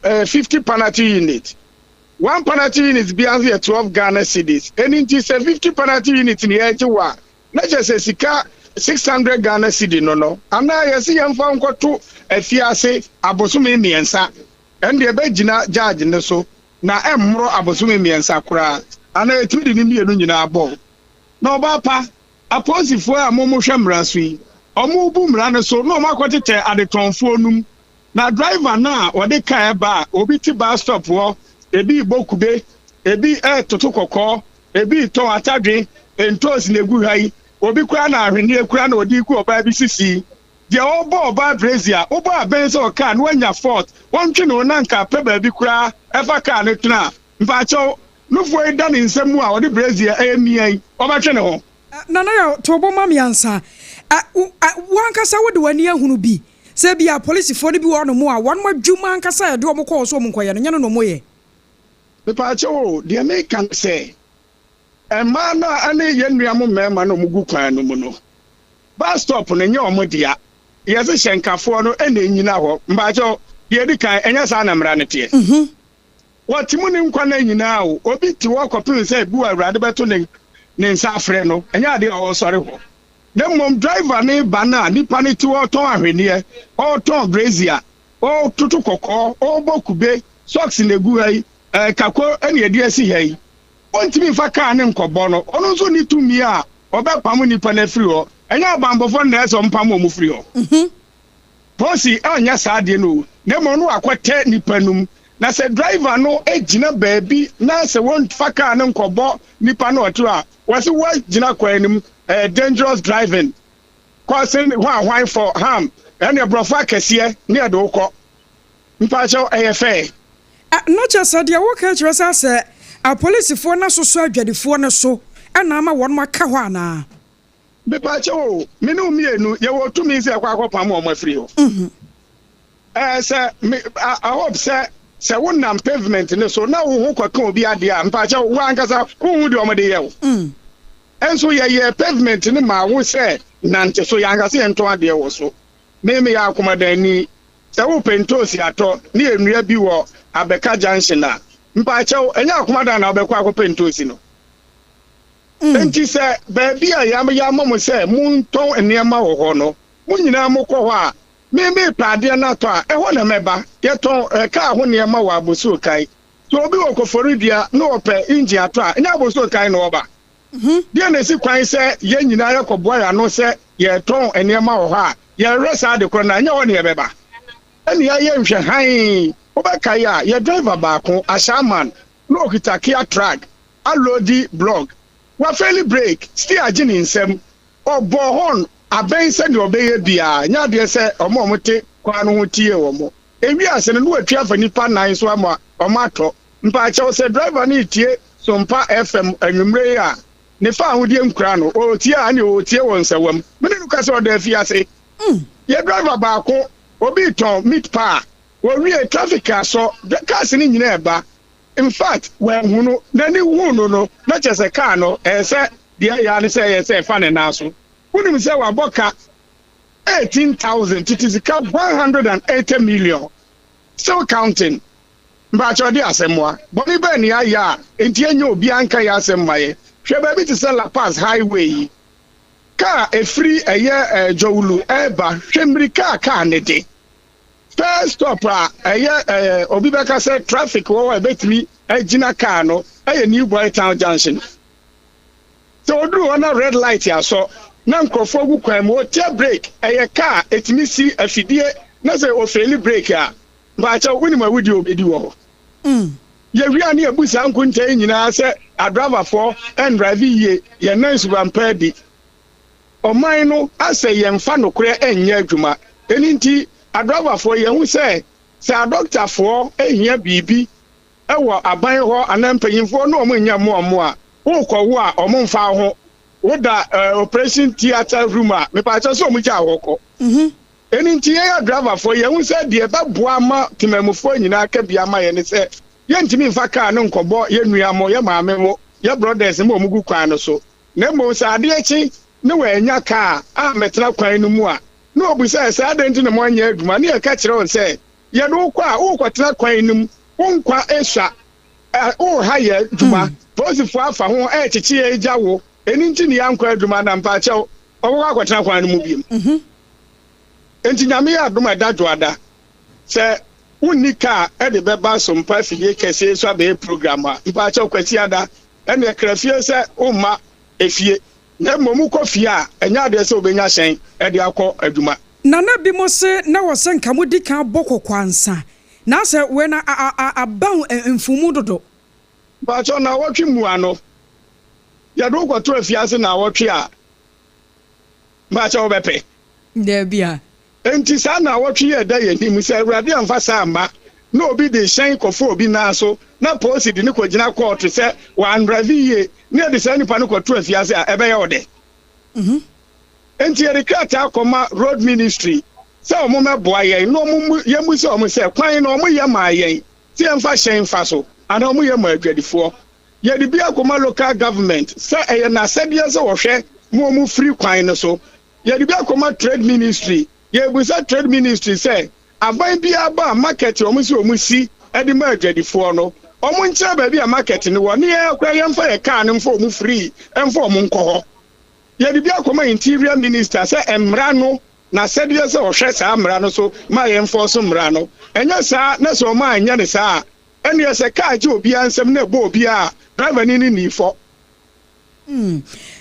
50 penalty unit. One penalty unit biara nso yɛ 12 Ghana cedis. Ɛno nti sɛ 50 penalty unit na yɛregye wo a, na kyerɛ sɛ sika 600 Ghana cedi no no, anaa yɛse yɛmfa wo nkɔto afiase abosome mmiɛnsa, ɛno deɛ ɛbɛgyina judge no so, na ɛmmoro abosome mmiɛnsa koraa, anaa yɛtumi de ne mmienu nyinaa bɔ wo. Na ɔbaa pa, apolisifoɔ a wɔhwɛ mmara so yi, wɔrebu mmara no so na wɔakɔtetɛ adetɔnfoɔ no mu. Na driver no a ɔde car ba a, obi te bus stop hɔ, ebi rebɔ kube, ebi retoto kɔkɔɔ, ebi retɔn atadwe, ntoosi na egu ha yi, obi koraa na ahweneɛ kura na ɔde regu ɔbaa bi sisi. Deɛ ɔrebɔ ɔbaa brazier, wobɔ abɛn sɛ ɔkaa na wanya fault, wɔntwe ne ho na nka pɛ baabi koraa ɛfa car no tena a, mpaakyɛw, nufoɔ yi da ne nsa mu a ɔde brazier remia yi, ɔbɛtwe ne ho. Nana Yaw, to bo ma me ansa. Wo ankasa wode w'ani ahunu bi sɛ ebia apolisifoɔ no bi wɔ hɔnom a wɔn adwuma ankasa a yɛde wɔn kɔ hɔ sɛ wɔnkɔyɛ no, nyɛ no na wɔyɛ? Mepaakyɛw o, deɛ meka ne sɛ, mmaa no a ɛne yɛn nua mo mmarima no a wɔgu kwan no mu no, bus stop no nyɛ wɔn dea. Yɛse hyɛnkafoɔ no na ɛnyina hɔ. Mpaakyɛw, deɛ ɛdi kan, ɛnyɛ saa na mmara no teɛ. Wɔte mu ne nkwa nna nyinaa o, obi te hɔ kɔpem sɛ bu a Awurade bɛto ne ne nsa afrɛ no, ɛnyɛ adeɛ a ɔresɔre hɔ. Na mmom driver no reba no a nipa no te hɔ ɔretɔn ahweneɛ, ɔretɔn brazier, ɔretoto kɔkɔɔ, ɔrebɔ kube, socks na ɛgu ha yi, ɛɛ kako na yɛde asi ha yi. Ɔntumi mfa kaa no nkɔbɔ no, ɔno nso nni tumi a ɔbɛpamo nipa no afiri hɔ. Ɛnyɛ abanbɔfoɔ no na ɛsɛ sɛ wɔpamo wɔn firi hɔ. Posi anyɛ saa adeɛ no o, na mmom no wakɔtɛ nipa no mu. Na sɛ driver no gyina baabi na sɛ wɔmfa car no nkɔbɔ nipa no ɔte hɔ a, wɔse woagyina kwan no mu, ɛyɛ dangerous driving, causing hwan hwan for harm, ɛneɛ borɔfo akɛseɛ ne yɛde wo kɔ. Mpakyɛw ɛyɛ fair? Na kyerɛ sɛ deɛ woka yi kyerɛ sɛ asɛ apolisifoɔ no asosɔ adwadifoɔ no so na ama wɔnom aka hɔ anaa? Mepaakyɛw o, me ne wo mmienu, yɛwɔ tumi sɛ yɛkɔ akɔpam wɔn afiri hɔ. Ɛɛ sɛ me, I, I hope sɛ sɛ wonam pavement no so na wo ho kɔka obi adeɛ a, mpaakyɛw, wo ankasa wonhu deɛ wɔde yɛ wo. Nso yɛyɛɛ pavement no maa wo sɛ nante so, yɛanka sɛ yɛntɔn adeɛ wɔ so. Me, meyɛ akomadanni. Sɛ wopɛ ntoosi atɔ ne yɛnnua bi wɔ Abɛka junction a, mpaakyɛw, ɛnyɛ akomadan na wobɛkɔ akɔpɛ ntoosi no. Enti sɛ baabi a yɛama mo sɛ montɔn nneɛma wɔ hɔ no, mo nyinaa mokɔ hɔ a, me merepɛ adeɛ no atɔ a, ɛhɔ na mɛba. Yɛtɔn kaa ho nneɛma wɔ Abosuokae. Sɛ obi wɔ Koforidua na ɔpɛ engine atɔ a, ɛnyɛ Abosuokae na ɔba. Deɛn na ɛsi kwan sɛ yɛn nyinaa yɛkɔboa yɛn ano sɛ yɛretɔn nneɛma wɔ hɔ a, yɛrehwɛ saa ade korɔ no a, ɛnyɛ hɔ na yɛbɛba. Ɛnna yɛayɛ nhwɛ hann. Wobɛkae a, yɛn driver baako, Ashaiman, na ɔkita Kia truck. Aloodi blɔg, wafeeli break, steer agye ne nsam, ɔbɔɔ hɔn abɛn sɛdeɛ ɔbɛyɛ biara, nyɛ adeɛ sɛ wɔn a wɔte kwan no ho tiee wɔn. Ewiee ase no, na watwi afa nnipa nan so ama wɔatɔ. Mpaakyɛw, sɛ driver no retie Sompa FM anwummere yi a, ne faahodie nkura no. Ɔretie a, ɛnneɛ ɔretie wɔ nsawam. Me ne no ka sɛ ɔda afiase. Yɛ driver baako, obi retɔn meat pie, wɔwie, traffic asɔ, cars no nyinaa reba, In fact, wanhu no. N'ani huu no no, na kyerɛ sɛ kaa no, ɛyɛ sɛ deɛ ɛyɛ ara ne sɛ ɛyɛ sɛ ɛfa ne nan so. Wonim sɛ wabɔ ka 18,000, tete sika 180 million. Still counting. Mpakyɛ ɔde asɛmmoa. Bɔne bɛn na yɛayɛ a enti ɛnyɛ obiara nka yɛn asɛm mma yɛn? Hwɛ baabi te sɛ La Paz Highway yi. Kaa a ɛfiri ɛyɛ Jowulu ɛreba, hwɛ mmirika a kaa no de. First stop a ɛyɛ ɛɛ obi bɛka sɛ traffic wɔ hɔ a ɛbɛtumi agyina car no ɛyɛ New Boy Town Junction. Sɛ oduru hɔ na red light asɔ na nkurɔfoɔ gu kwan mu ɔtia brake ɛyɛ car ɛtumi si afidie na sɛ ofeeli brake a mpaakyɛw wonim awudie a obɛdi wɔ hɔ. Yɛwie a ne yɛbu saa nkonta yi nyinaa sɛ adraivafoɔ ɛndrive yie yɛnnan suban pa adi. Ɔman no asɛ yɛnfa nokorɛ nyɛ adwuma. Ɛno nti adraivafoɔ yɛhu sɛ, sɛ adɔktafoɔ hia biribi wɔ aban hɔ anaa mpanyinfoɔ ne wɔn nnya mmoa wɔn a, worekɔwo a wɔn mfa wo ho. Woda operation theatre room a, mepaakyɛw sɛ wɔn gyaa wo hɔ kɔ. Ɛno nti yɛn adraivafoɔ yɛhu sɛ deɛ ɛbɛboa ama temanmufoɔ nyinaa aka bi ama yɛn ne sɛ, yɛntumi mfa kaa no nkɔbɔ yɛn nua mo, yɛn maame mo, yɛn brothers mo a wɔgu kwan no so. Na mmom sɛ adeɛ kye ne wɔannya kaa ammɛtena kwan no mu a, na wɔbisa yɛn sɛ, Adɛn nti na moanyɛ adwuma? Na yɛka kyerɛ wɔn sɛ, Yɛde wo kɔ a, worekɔtena kwan no mu, wo nkwa sua. Woreha yɛn adwuma, polisifoɔ afa ho rekyekye yɛn agya wo, ɛno nti ne yɛankɔ adwuma na mpaakyɛw ɔbɛkɔ akɔtena kwan no mu biom. Enti Nyame yɛ adom a ɛda Dwoada, sɛ wonni kaa de bɛba Sompa afidie kɛseɛ yi so abɛyɛ program a, mpaakyɛw Kwasiada, ɛneɛ kra fie sɛ womma efie, na mmom wokɔ fie a, ɛnyɛ adeɛ sɛ wobɛnya hyɛn de akɔ adwuma. Nana binom se na wɔ sɛ nka modi kan bɔ kɔkɔ ansa na sɛ wei no aba mfumu dodo. Mpakyɛw naawɔtwe mua no yɛde wo kɔto afiase naawɔtwe a mpakyɛw wobɛpɛ? Daabi a. Enti saa naawɔtwe yi a ɛda yɛn anim sɛ Awurade amfa saa amma na obi de hyɛn kɔfa obi nan so na polisi de no kɔgyina kɔɔto sɛ wanndrave yie na yɛde saa nipa no kɔto afiase a ɛbɛyɛ wo dɛ? Enti yɛde krataa kɔma Road Ministry sɛ wɔmmɛboa yɛn na wɔmmu yɛmmisa wɔn sɛ kwan no wɔyɛ maa yɛn sɛ yɛmfa hyɛn mfa so anaa wɔyɛ maa adwadifoɔ. Yɛde bi akɔma Local Government sɛ ɛyɛ n'asɛdeɛ sɛ wɔhwɛ ma wɔfiri kwan no so. Yɛde bi akɔma Trade Ministry. Yɛrebisa Trade Ministry sɛ aban biara ba a market a wɔsi wɔsi de ma adwadifoɔ no, wɔnkyerɛ baabi a market no wɔ na yɛn koraa yɛmfa yɛn kaa no mfa wɔn free mfa wɔn nkɔ hɔ. Yɛde bi akɔma Interior Minister sɛ mmara no, n'asɛdeɛ sɛ ɔhwɛ saa mmara no so ma yɛ enforce mmara no. Ɛnyɛ saa na sɛ wɔn anyɛ no saa a, ɛnneɛ sɛ kaa gye obiara nsam na ɛbɔ obiara a, driver ni no nnii fɔ.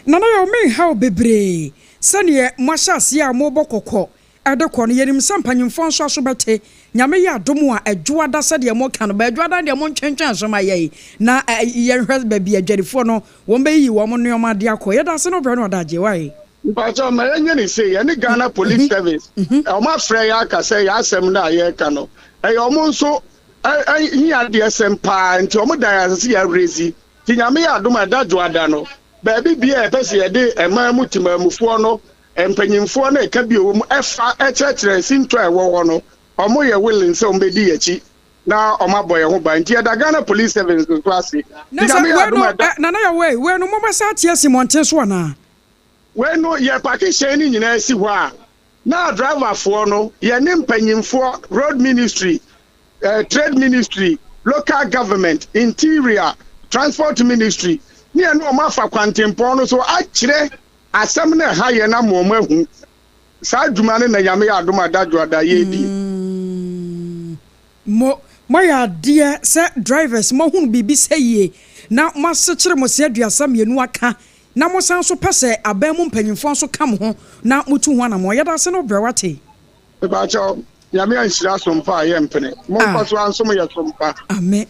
Nana Yaw, menha wo bebree. Sɛdeɛ moahyɛ aseɛ a morebɔ kɔkɔ de kɔ no, yɛnim sɛ mpanyimfoɔ nso aso bɛte. Nyame yɛ adom a, Adwoada sɛdeɛ moka no, but Adwoada no deɛ montwentwɛn so ma yɛn na yɛnhwɛ baabi a adwadifoɔ no wɔn bɛyiyi wɔn nnoɔma de akɔ. Yɛda ase ne wo berɛ ne w'adagyeɛ. Wai? Mpakyɛw ma yɛnyɛ no sei, yɛne Ghana Police Service, wɔn afrɛ yɛn aka sɛ yɛn asɛm no a yɛreka no, ɛyɛ wɔn nso hia deɛ sɛm paa, nti wɔn da yɛn ase sɛ yɛarezi. Nti Nyame yɛ adom a ɛda Dwoada no, baabi biara a yɛpɛ sɛ yɛde ɛman mu temammufoɔ no Mpanyimfoɔ no ɛka bi a ɛwɔ mu ɛfa ɛkyerɛkyerɛ sintɔ a ɛwɔ hɔ no, wɔn yɛ willing sɛ wɔn bɛdi yɛn akyi na wɔn abɔ yɛn ho ban. Nti yɛda Ghana Police Service nso ase. Na sɛ Nyame yɛ wei adom no a ɛda. ɛ Nana Yaw ei, wei no mobɛsan ate asi mmɔnten so anaa? Wei no yɛ pake hyɛn no nyinaa si hɔ a, na driverfoɔ no, yɛne mpanyimfoɔ, Road Ministry, Trade Ministry, Local Government, Interior, Transport Ministry, ne yɛne wɔn afa kwantempɔn no so akyerɛ Asɛm no ɛha yɛn ama wɔn ahu saa adwuma no na Nyame yɛ adom a da dwoada yɛredi. Mo moayɛ adeɛ sɛ drivers moahunu biribi sɛ yie na moasekyere mo se 32 aka na mosan nso pɛ sɛ aban mu mpanyinfoɔ nso ka mo ho na motu ho anamɔn. Yɛda ase ne wo brɛ wate. Mepakyɛw, Nyame anhyira som pa a yɛmpene. Ah. Monkɔ so ara nsom yɛ som pa. Ame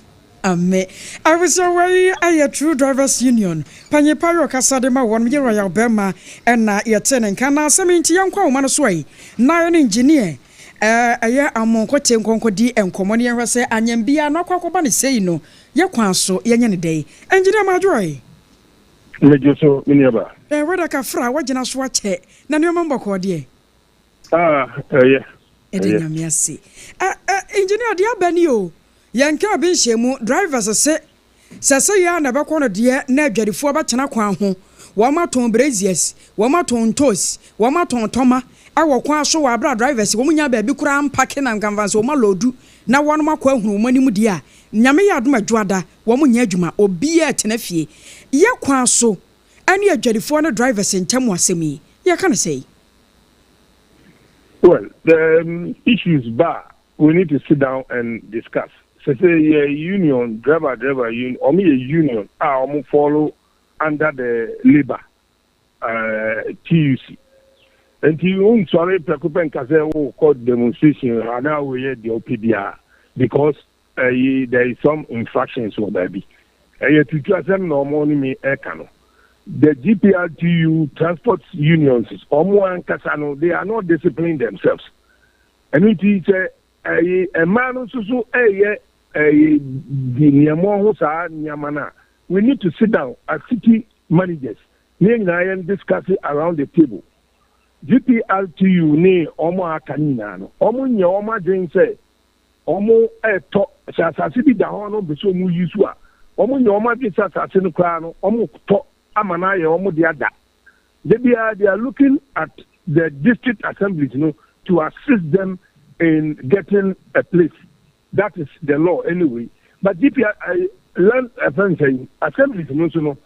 ame. Abusua wei yɛ True Drivers Union panyin pa yɛ ɔkasa de ma wɔn yɛ Royal bɛɛma ɛna yɛtee ne nka na asɛm yi nti yɛnkɔ ahoma no so ai na yɛne engineer ɛyɛ Amoh Kotee nkɔnkɔ di nkɔmɔ ne yɛnhwɛ sɛ anyɛm biara no akɔ akɔba no sei no yɛ kwan so yɛnyɛ no dɛn Engineer Madwo ai. Megye so me nuabaa. Eh Rhoda Kafra woagyina so akyɛ na nneɛma mu bɔkɔɔ deɛ. Ah, ɛyɛ. Yɛda Nyame ase. Ɛ ɛ engineer deɛ aba ni o. Yɛn kaa bi nhyɛ mu, drivers se sɛ sɛ yɛ a na ɛbɛkɔ no deɛ na adwadifoɔ bɛtena kwan ho, wɔn atɔn braziers, wɔn atɔn ntoos, wɔn atɔn tɔma ɛwɔ kwan so wɔ abere a drivers wɔn nnya baabi koraa mpake na nka nfa sɛ wɔn aloodu na wɔn akɔ ahunu wɔn anim deɛ a, Nyame yɛ adom adwoada wɔn nyɛ adwuma, obiara tena fie. Yɛ kwan so ɛne adwadifoɔ ne drivers ntam asɛm yi, yɛka no sɛi? Well, the issues ba a, we need to sit down and discuss. Sese yɛ union, driver driver union, wɔn yɛ union a wɔn follow under the labour uh, TUC. Nti wonsɔre prɛko pɛ nka sɛ wokɔ demonstration anaa woyɛ deɛ wopɛ biara because Ɛyi there is some infractions wɔ baabi. Ɛyɛ tutu asɛm na wɔn ne me ɛka no. The GPRTU transport unions wɔn ankasa no they are not disciplining themselves. Ɛno nti sɛ ɛyi mmaa no nso so ɛyɛ ɛyi di nneɛma ho saa nneɛma no a we need to sit down as city managers ne yɛn nyinaa yɛn discuss around the table. GPRTU ne wɔn a aka no nyinaa no wɔn nyɛ wɔn adwene sɛ Wɔretɔ, sɛ asase bi da hɔ na wɔpɛ sɛ wɔyi so a, wɔnyɛ wɔn adwene sɛ asase no koraa no, wɔretɔ ama no ayɛ wɔn dea da. Da biara, they are looking at the district assemblies no to assist them in getting a place. That is the law anyway. But GPI, Land ɛfɛn sɛ assemblies no nso no,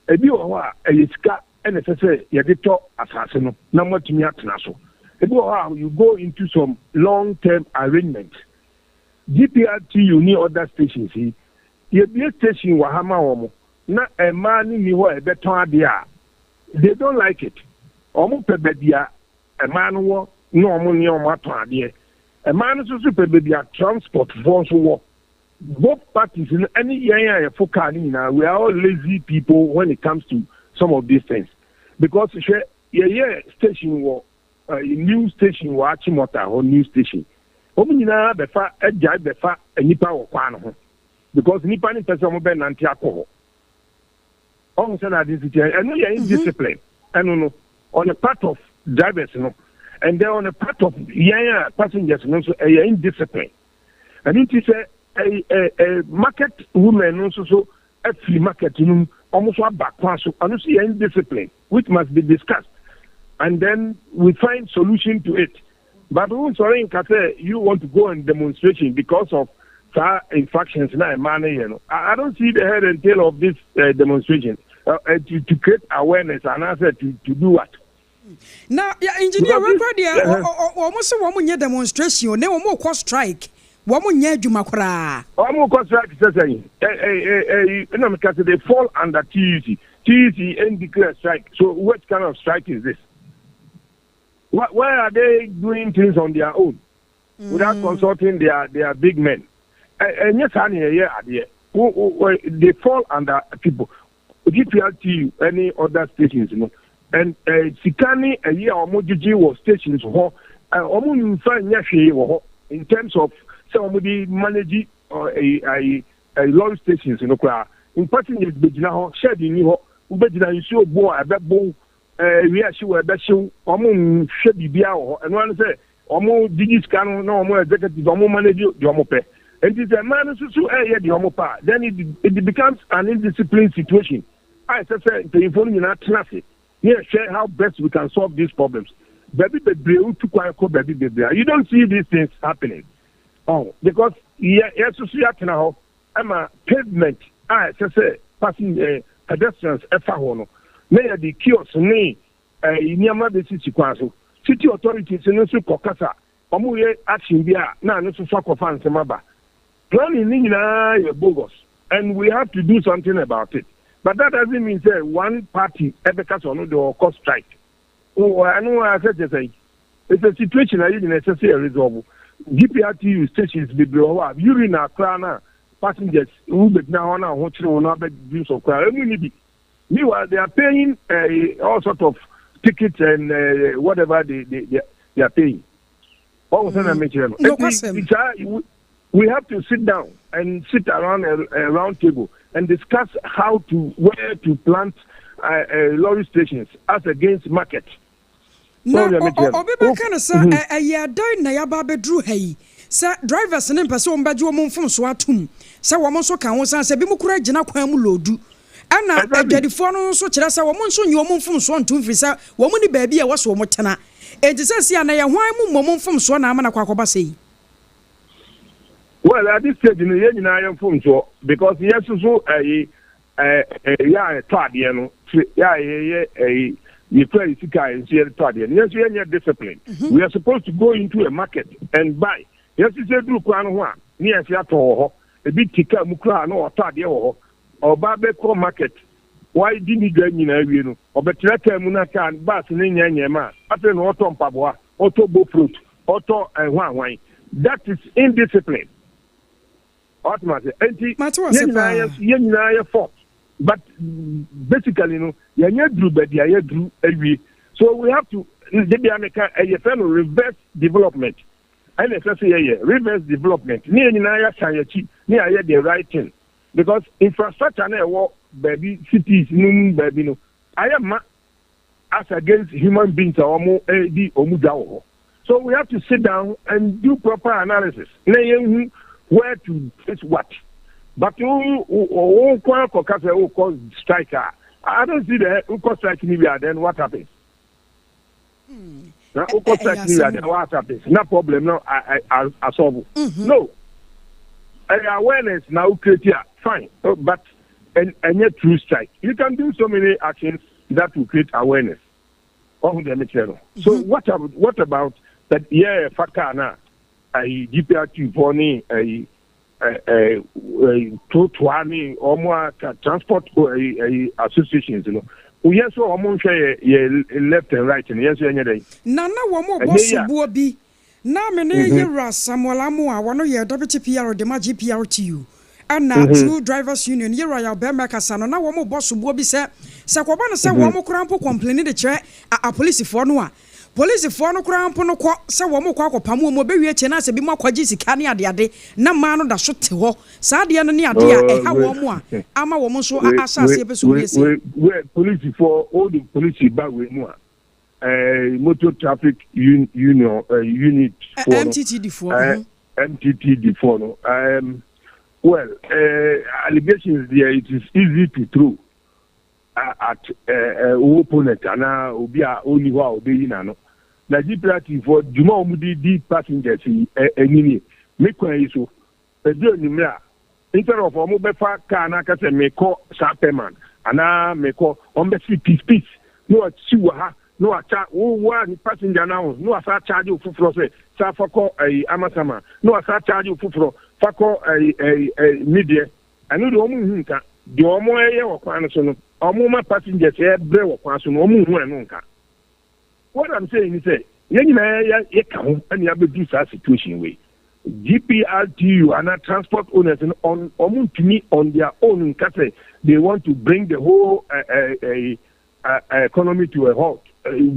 ebi wɔ hɔ a ɛyɛ sika ɛna ɛsɛ sɛ yɛde tɔ asase no na moatumi atena so. Ebi wɔ hɔ a you go into some long term arrangement. GPRTU ne other stations yi, yɛbie station wɔ ha ma wɔn na mmaa no ni hɔ a ɛbɛtɔn adeɛ a, they don't like it. Wɔn pɛ baabi a mmaa no wɔ na wɔn ne wɔn atɔn adeɛ. Mmaa no nso so pɛ baabi a transport foɔ nso wɔ. Both parties no ɛne yɛn a yɛfo car no nyinaa, we are all lazy people when it comes to some of these things, because hwɛ, yɛyɛ station wɔ new station wɔ Achimota hɔ, new station, wɔn nyinaa bɛfa agyae bɛfa nipa wɔ kwan no ho because nipa no mpɛ sɛ wɔn bɛ nante akɔ hɔ. Ɔmo sɛ na ade nsi kyɛn ɛno yɛ indiscipline. Ɛno no on the part of drivers no and then on the part of yɛn a passengers no nso ɛyɛ indiscipline. Ɛno nti sɛ ɛ ɛ ɛ market women no nso so afiri market no mu, ɔmo nso aba kwan so, ɛno nso yɛ indiscipline which must be discussed and then we find solution to it. But wo nsɔre nka sɛ you want to go on demonstration because of saa infractions na ɛmaa no yɛ no, I don't see the head and tail of this demonstration to create awareness anaasɛ to do what? Na ya engineer, wekura deɛ wɔn sɛ wɔn nyɛ demonstration o, ne wɔn kɔ strike, wɔn nyɛ adwuma koraa. Wɔn kɔ strike sɛ ɛ ɛ ɛ ɛna mi ka sɛ they fall under TUC. TUC n declare strike, so what kind of strike is this? Why are they doing things on their own without consulting their big men? Ɛnyɛ saa na yɛyɛ adeɛ. They fall under people GPRTU, any other stations no, and sika ne ɛyi a wɔn gyegye wɔ stations hɔ, wɔn nfa nyɛ hwee wɔ hɔ in terms of sɛ wɔn de manage ɛyi ɛyi lorry stations no koraa. Passengers bɛgyina hɔ, shed ni hɔ, wobɛgyina nsuo bo a ɛbɛbo, ewia hyew a ɛbɛhyew. Wɔn nhwɛ biribiara wɔ hɔ. Ɛno ano sɛ wɔn gyegye sika no na wɔn executive wɔn manage deɛ wɔn pɛ. Nti sɛ mmaa no nso so ɛyɛ deɛ wɔn pɛ a, then it becomes an indisciplined situation a ɛsɛ sɛ mpanyinfoɔ no nyinaa tena ase ne yɛhwɛ how best we can solve these problems. Baabi bebree, wotu kwan kɔ baabi bebree a, you don't see these things happening, oh, because yɛ yɛsoso yɛatena hɔ ɛma pavement a ɛsɛ sɛ passing pedestrians ɛfa hɔ no na yɛde kiosk ne nneɛma bɛsisi kwan so. City authorities no nso kɔ kasa, wɔn yɛ action bi a na ano nso so akɔfa nsɛm aba. Planning ne nyinaa yɛ bogus and we have to do something about it, but that doesn't mean say one party ɛbɛka sɛ ɔno de ɔkɔ strike. Ɛno asɛ kyɛ sɛ it's a situation a yɛ nyinaa ɛsɛ sɛ yɛ resolve. GPRTU stations bebree wɔ hɔ a urinal koraa na passengers wo bɛgyina hɔ na ho kyerɛ wɔn abɛdi nso koraa emu ni bi. Meanwhile, they are paying all sort of tickets and whatever they are paying. Wɔn sɛ na mekyerɛ no eti saa, we have to sit down and sit around a round table and discuss how to where to plant lorry stations as against market. Na obi bɛka no sɛ ɛyɛ adan na yɛaba abɛduru ha yi sɛ drivers ne mpɛ sɛ wɔn bɛgye wɔn mfomso atom sɛ wɔn nso ka ho, san sɛ bi mu kura gyina kwan mu load, ɛna adwadifoɔ no nso kyerɛ sɛ wɔn nso nye wɔn mfomsoɔ ntom firi sɛ wɔn ni baabi a ɛwɔ so wɔn tena. Enti sɛ si a na yɛ hwan mu mmɔ mfomsoɔ na ama na kɔ akɔba sɛ yi? Well, at this stage no, yɛn nyinaa yɛ mfomsoɔ because yɛn soso ɛyi ɛɛ yɛ a yɛtɔ adeɛ no, yɛ a yɛyɛ ɛyi yɛkura yɛ sika a yɛn nso yɛde tɔ adeɛ no, yɛn nso yɛnyɛ discipline. We are supposed to go into a market and buy. Yɛn nso sɛ duru kwan no ho a ne yɛn nso yɛatɔ wɔ hɔ. Ebi ti kaa mu koraa na ɔtɔ adeɛ wɔ hɔ. Ɔbaa bɛkɔ market, wadi ne dwa nyinaa wie no, ɔbɛtena kaa mu na kaa bus ne nyɛ nyɛma a afei na ɔtɔ mpaboa, ɔtɔ bofrot, ɔtɔ ɛhwanhwan. That is indiscipline. Ɔtuma sɛ nti yɛn nyinaa yɛ yɛn nyinaa yɛ fault, but basically no yɛnyɛ duru baabi a yɛduru awie, so we have to debi ameka ɛyɛ fɛ no reverse development. Ɛna ɛsɛ sɛ yɛyɛ reverse development ne yɛn nyinaa yɛasan yɛkyi ne yɛayɛ the right thing, because infrastructure na ɛwɔ baabi, cities no mu baabi no ayɛ ma as against human beings a wɔn di wɔn dwa wɔ hɔ. So we have to sit down and do proper analysis na yɛn hu where to place what. But wo wo kwan akɔka sɛ wokɔ strike a, I don't see the wokɔ strike ni bi a, then what happens? Na wokɔ strike ni bi a, then what happens? Na problem no asolve no? Ɛyɛ awareness na wo create a. Fine, oh, but ɛnyɛ true strike. You can do so many actions that will create awareness. Ɔho deɛ mekyerɛ no. So what about, what about that yɛ fa car na ayi GPRT foɔ ne ayi ɛɛ totoa ne wɔn a transport ɛyi ɛyi associations no. Yɛn nso wɔn nhwɛ yɛ yɛ left and right no yɛn nso yɛnyɛ dɛ. Na na wɔn bɔ soboɔ bi na me ne Yewura Samuel Amoah a wɔno yɛ Deputy PR de ma GPRTU ɛna True Drivers Union Yewura Yaw Bɛɛma ɛkasa no na wɔn bɔ soboɔ bi sɛ sɛ kɔba no sɛ wɔn koraa mpo kɔmpleni de kyerɛ apolisifoɔ no a polisifoɔ no koraa mpo no kɔ sɛ wɔn kɔ akɔpam wɔn wɔbɛwie akyire na sɛ bi mo akɔgye sika ne adeade na mmaa no da so te hɔ saa adeɛ no ne adeɛ a ɛha wɔn a ama wɔn nso ahyɛ aseɛ pɛ sɛ wɔn yɛ sei. Polisifoɔ wode polisi ba wei mu a motor traffic union unit foɔ no MTTD foɔ MTTD foɔ no well allegations deɛ it is easy to throw at opponent anaa obi a ɔnni hɔ a ɔbɛyi n'ano na GPRT foɔ dwuma a wɔn de di passengers yi ɛni nie me kwan yi so edu enyimire a instead of wɔn bɛfa car n'aka sɛ mekɔ saa pɛman anaa mekɔ wɔn bɛsi peace peace na wɔasi wɔ ha na wɔakya wo wo a passenger no ho na wɔasa charge wo foforɔ sɛ saa fa kɔ ɛyi amasama na wɔasa charge wo foforɔ fa kɔ ɛyi ɛyi ɛyi mideɛ ɛno deɛ wɔn nhu nka deɛ wɔn ɛyɛ wɔ kwan no so no wɔn ma passengers ɛbrɛ wɔ kwan so no wɔn nhu ɛno nka. What I'm saying is sɛ yɛn nyinaa yɛ yɛka ho ɛna yɛabɛdu saa situation wei. GPRTU ana transport owners no on wɔn ntumi on their own nka sɛ they want to bring the whole economy to a halt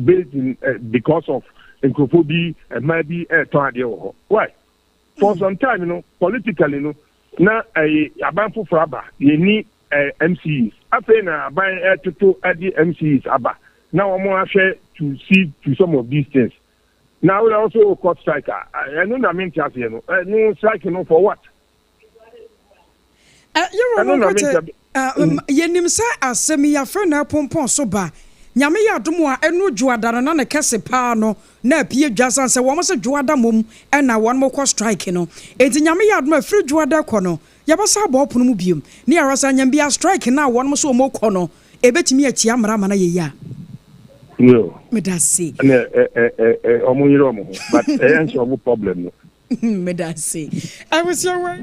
based in because of nkurɔfoɔ bi mmaa bi ɛretɔn adeɛ wɔ hɔ. Why? For some time no politically no na ɛyɛ aban foforɔ aba yɛni MCEs afei na aban ɛtoto ɛde MCEs aba na wɔn ahwɛ to see to some of these things. Na wɔn also kɔ strike a ɛno na mente aseɛ no ɛno strike no for what? Yɛwura Ɛno na Nkwete, mente yɛnim sɛ asɛm yi afei na ɛpompɔn so ba. Nyame yɛ adom a ɛno dwoada no na ne kɛse paa no na apie dwa san sɛ wɔn sɛ dwoada mmom ɛna wɔn mo kɔ strike no. Enti Nyame yɛ adom a firi dwoada kɔ no yɛbɛsa abɔ ɔpono mu biom ne yɛrɛ sɛ nyam bia strike na wɔn mo so wɔn kɔ no ebɛtumi atia mmara ama no yɛ yie a. No. Meda ase. Ɛna ɛ ɛ ɛ ɛ ɔmo yere ɔmo ho but ɛyɛ nso ɔmo problem no. Meda ase. Abusua wei.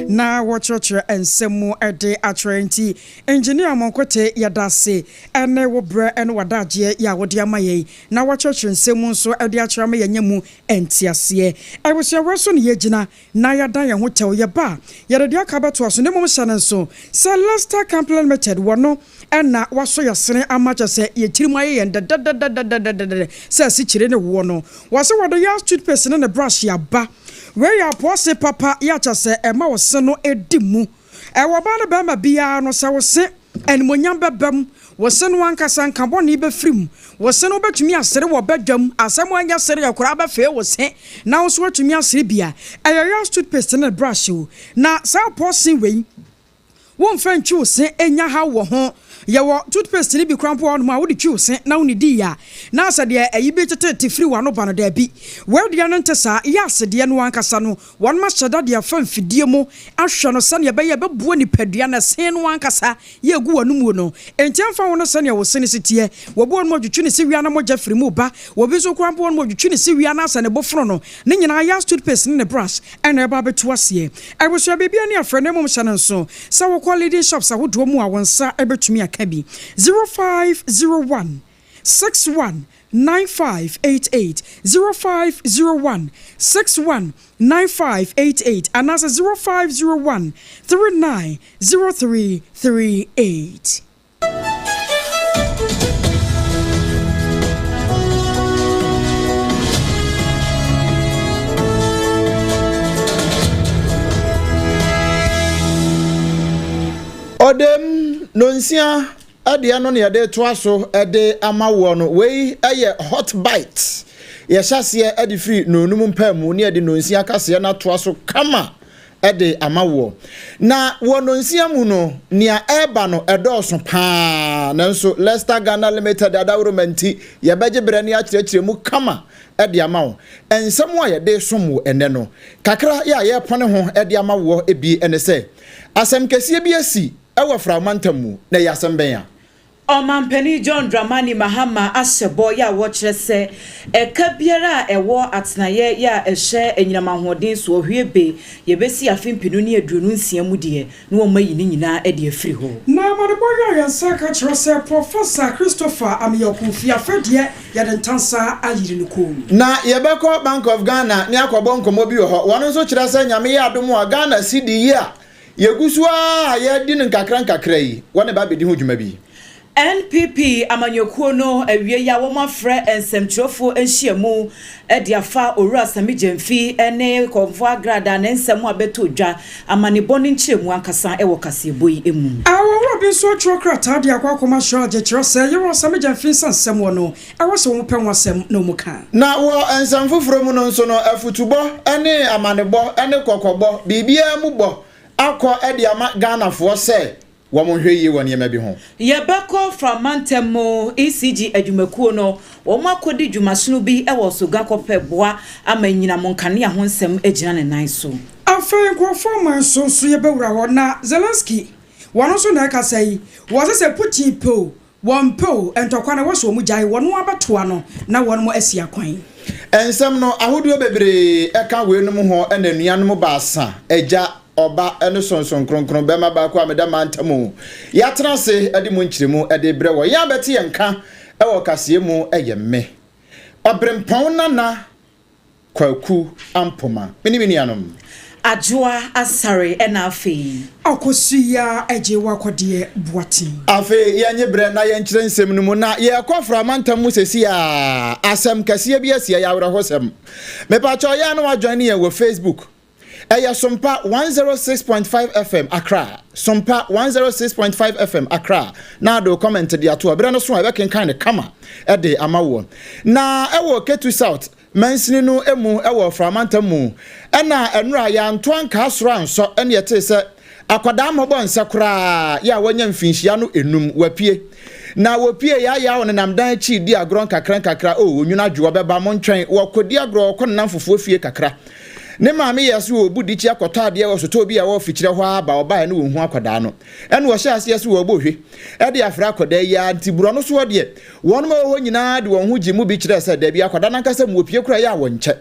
Na wɔkyerɛkyerɛ nsɛm mu de akyerɛ nti Engineer Monkote yɛda ase ɛne wo berɛ ne w'adagyeɛ yɛ a wode ama yɛn na wɔkyerɛkyerɛ nsɛm mu nso de akyerɛ ama yɛnyɛ mu nteaseɛ. Abusua wei so ne yɛgyina na yɛada yɛn ho kyɛw yɛba a yɛde deɛ aka bɛtoa so na mmom hyɛ no nso sɛ Lester Company Limited wɔ no ɛna wasɔ yɛsene ama kyɛ sɛ yɛtirim ayɛ yɛn dɛdɛdɛdɛdɛdɛdɛ sɛ asikyire ne woɔ no wɔ sɛ wɔde yɛ toothpaste ne ne brush aba. Wei yɛ apɔse papa yɛ akyɛ sɛ ɛma wo se no edi mu. Ɛwɔ baa no bɛrima biara no sɛ wo se animonyam bɛba mu, wo se no ankasa nka bɔne bɛfiri mu, wo se no wobɛtumi asere wɔ badwam, asɛm anyɛ sere koraa bɛfee wo se na wo nso woatumi asere bia. Ɛyɛ yɛ toothpaste ne brush o. Na saa apɔse wei womfa ntwi wo se enya haw wɔ ho. Yɛwɔ toothpaste ne bi koraa mpo wɔ hɔnom a wode twi wo se na wonidi a na sɛ deɛ ɛyi bi tetete firi w'ano ba no daabi. Wei deɛ no nte saa. Yɛ asedeɛ no ankasa no wɔnom ahyɛ da de afa mfidie mu ahwɛ no sɛnea ɛbɛyɛ ɛbɛboa nipadua no ɛse no ankasa yɛ egu w'anomu no. Enti ɛmfa ho no sɛnea wo se no si teɛ. Wɔbi wɔ hɔnom a ɔtwitwi ne se wia na mogya firi mu ba. Wɔbi nso koraa mpo wɔ hɔnom a ɔtwitwi ne se wia na asɛ ne bo fono no. Ne nyinaa yɛ toothpaste ne ne brush ɛna ɛba abɛto aseɛ. Abusua biribi ani afrɛ na mmom hyɛ no nso sɛ wokɔ leading shops ahodoɔ mu a wo nsa bɛtumi aka bi. 0501 61 9588 0501 61 9588 anaasɛ 0501 39 0338. Ɔdɛm nonsia ɛdeɛ no ne yɛde toa so ɛde ama woɔ no wei ɛyɛ Hot Bite. Yɛhyɛ aseɛ ɛde firi nonum mpaa mu ne yɛde nonsia kaseɛ no atoa so kama. de ama woɔ. Na wɔ nonsia mu no, nea ɛreba no ɛdɔɔso pa ara, nanso Leicester Ghana Limited adaworoma nti, yɛbɛgye berɛ ne akyerɛkyerɛ mu kama de ama wo. Nsɛm a yɛde resom wo ɛnnɛ no, kakra yɛ a yɛrepɔne ho de ama woɔ bi ne sɛ, asɛm kɛseɛ bi asi wɔ Frao mantam mu, na ɛyɛ asɛm bɛn a? Ɔmanpanin John Dramani Mahama ahyɛ bɔ yɛ a wɔkyerɛ sɛ ɛka biara a ɛwɔ atenaeɛ yɛ a ɛhyɛ anyinam ahoɔden soɔ hwie be yɛbɛsi afe mpenu ne 26 mu deɛ na wɔn ayi ne nyinaa de afiri hɔ. Na amanebɔ yi a yɛn nsa aka kyerɛ sɛ Professor Christopher Ameyaw Kofi afei deɛ yɛde ntansa ayiri no kɔn mu. Na yɛbɛkɔ Bank of Ghana ne akɔbɔ nkɔmmɔ bi wɔ hɔ. Wɔn nso kyerɛ sɛ Nyame yɛ adom a Ghana cedi yi a Yɛgu so ara a yɛredi no nkakrankakra yi, wɔne ba abɛdi ho dwuma bi. NPP amanyɔkuo no awiei a wɔafrɛ nsɛmtwerɛfoɔ nhyiamu de afa Owura Sammy Gyamfi ne Kɔmfoɔ Agradaa ne nsɛm a bɛtɔ dwa, amanebɔ no nkyerɛmu ankasa wɔ kaseɛbɔ yi mu. Owura bi nso atwerɛ krataa de akɔ akɔma Shraj kyerɛ sɛ Yewura Sammy Gyamfi nsɛnsɛm wɔ no ɛwɔ sɛ wɔpɛ ho asɛm na wɔka. Na wɔ nsɛm foforɔ mu no nso no, afutubɔ ne amanebɔ ne kɔkɔbɔ, biribiara mu bɔ akɔ de ama Ghanafoɔ sɛ wɔn nhwɛ yie wɔ nneɛma bi ho. Yɛbɛkɔ Fra mantam mu ECG adwumakuo no, wɔn akɔdi dwumasono bi wɔ Soga kɔpɛ boa ama anyinam nkanea ho nsɛm agyina ne nan so. Afei nkurɔfoɔ man so nso yɛbɛwura hɔ na Zelensky wɔno nso na ɛkasa yi, wɔse sɛ Putin pɛ o, Wɔn pɛ o, ntɔkwa no ɛwɔ sɛ wɔn gyae, wɔn ara bɛtoa no na wɔn asi akwan. Nsɛm no ahodoɔ bebree ka weinom ho na anuanom baasa, Agya, Ɔba ne Sonson Kronkron, bɛma baako a meda mantam o, yɛatena ase de mu nkyerɛmu de rebrɛ wɔ. Yɛn a bɛte yɛn nka wɔ kaseɛ mu yɛ me, Ɔberempɔn Nana Kwaku Ampoma, me ne me nuanom. Adwoa Asare ɛna afei. Akosua Agyewa Kɔdeɛ Boateng. Afei yɛnye berɛ na yɛnkyerɛ nsɛm no mu na yɛrekɔ Fra mantam mu sɛsi a asɛm kɛseɛ bi asi ɛyɛ awerɛhosɛm. Mepakyɛw yɛ a na woajoine yɛn wɔ Facebook. Ɛyɛ Sompa 106.5 FM Accra, Sompa 106.5 FM Accra, na ade wo comment de ato hɔ. Berɛ no so a yɛbɛkenkan no kama de ama woɔ. Na ɛwɔ Ketu South mansini no mu wɔ Fra mantam mu. Ɛna ɛnora yɛanto ankaa soro ansɔ ɛne yɛtee sɛ Akwadaa mmɔbɔ nsɛ koraa yɛ a wanya mfinhyia no enum, wapue. Na wɔpue yaayaa ɔnenam dan akyi redi agorɔ nkakra nkakra, oh, onwunu adwo, ɔbɛba, montwɛn, wɔkɔdi agorɔ, ɔkɔ ne namfofoɔ fie kakra. Ne maame yɛɛ so ɔrebu dikyi akɔtɔ adeɛ wɔ sotɔɔ bi a ɛwɔ afikyire hɔ ara ba, ɔbaeɛ no wɔnhu akwadaa no. Ɛna ɔhyɛɛ aseɛ sɛ ɔrebɔ hwe de afrɛ akwadaa yi ara, nti borɔno soɔ deɛ, wɔnom a ɛwɔ hɔ nyinaa de wɔn ho gyee mu bi kyerɛɛ sɛ dabi, akwadaa no ankasa mu wɔpue koraa ɛyɛ a wɔnkyɛ.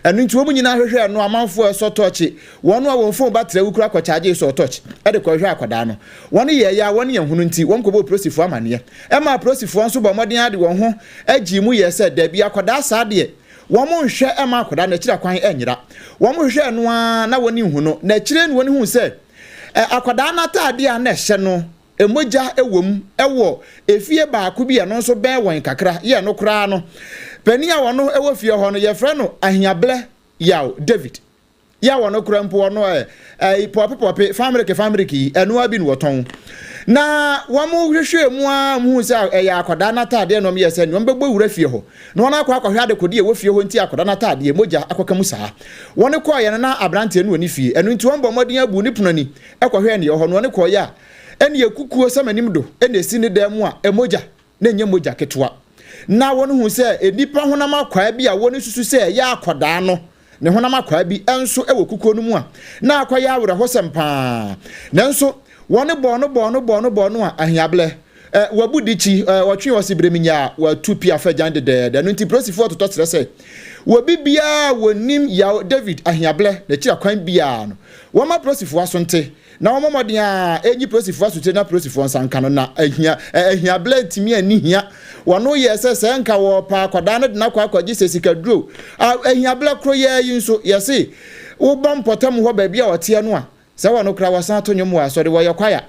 Ɛno nti wɔn nyinaa hwehwɛɛ no, amanfoɔ resɔ tɔɔkye, Wɔn a wɔn fon batere awu koraa kɔkyagyee sɔɔ tɔkye de kɔhwehwɛɛ akwadaa no. Wɔn yɛeɛ a wɔn anhunu nti, wɔn kɔbɔɔ polisifoɔ amaneɛ. Ɛmaa polisifoɔ nso bɔɔ mmɔden ara de wɔn ho gyee mu yɛɛ sɛ dabi, akwadaa saa deɛ, wɔn nhwɛ mma akwadaa no akyiri akwan nyera. Wɔn hwehwɛɛ no ara na wɔn nhu no, na akyire no wɔn huu sɛ akwadaa no ataadeɛ a na ɛhyɛ no, mogya wɔ mu wɔ efie baako bi a ɛno nso bɛn wɔn kakra, yɛ ɛno koraa no, panin a ɔno wɔ fie hɔ no, yɛfrɛ no Ahiablɛ Yaw David. Yɛ a wɔno koraa mpo wɔno ɛ ɛyi pɔpi pɔpi fameriki fameriki yi ɛno ara bi na wɔtɔn. Na wɔn hwehwɛɛ mu ara wɔn hu sɛ ɛyɛ akwadaa n'ataadeɛ na wɔn yɛ sɛ nea wɔn bɛbɔ wura fie hɔ na wɔn akɔ akɔhwɛ adekodeɛ ɛwɔ fie hɔ nti akwadaa n'ataadeɛ mogya akɔka mu saa. Wɔn kɔɔeɛ no na aberanteɛ no wɔ ne fie ɛno nti wɔn bɔ mmɔden abu ne pono ani kɔhwɛɛ nea ɛwɔ hɔ na wɔn kɔɔeɛ a ɛne kukuo sɛ m'anim do na ɛsi ne dan mu a mogya na ɛnyɛ mogya ketewa. Ná wɔhu sɛ nnipa honam akwaa bi a wɔsusu sɛ ɛyɛ akwadaa no ne honam akwaa bi nso wɔ kukuo no mu a na akɔyɛ awerɛhosɛm paa. Nanso wɔbɔɔ no bɔɔ no bɔɔ no bɔɔ no a ahiablɛ. Ɛ, wabu dikyi, ɛ, wɔtwe ɔse berɛminyaa, watu pia fa gyan dedɛɛdɛ. Ɛno nti polisifoɔ totɔ srɛ sɛ obi biara a wɔnim Yaw David ahiablɛ n'akyiri akwan biara no, wɔmma polisifoɔ aso nte. Na wɔmmɔ mmɔden ara nyi polisifoɔ asotire na polisifoɔ nsa nka no, na ahia, ahia berɛ ntumi anni hia. Wɔn yɛɛ sɛ sɛ nka wɔrepa akwadaa no de no akɔ akɔgye sɛ sikaduro. Ahia berɛ koro yɛɛ yi nso, yɛse wobɔ mpɔtam hɔ baabi a ɔteɛ no a, sɛ wɔn koraa wɔsan to nnwom wɔ asɔre, wɔyɛ kwaya.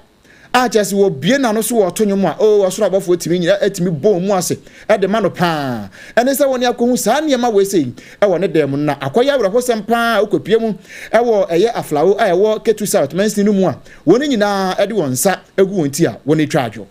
A kyerɛ sɛ wɔbue n'ano so wɔto nnwom a, oo, ɔsoro abɔfoɔ tumi nyina tumi bɔ wɔn mu ase de ma no paa. Ɛne sɛ wɔne akɔhu saa nneɛma wei sei wɔ ne dan mu no, na akɔyɛ awerɛhosɛm paa a wokɔpue mu wɔ ɛyɛ Aflao a ɛwɔ Ketu South mansini no mu a wɔn nyinaa de wɔn nsa gu wɔn ti a wɔretwa adwo.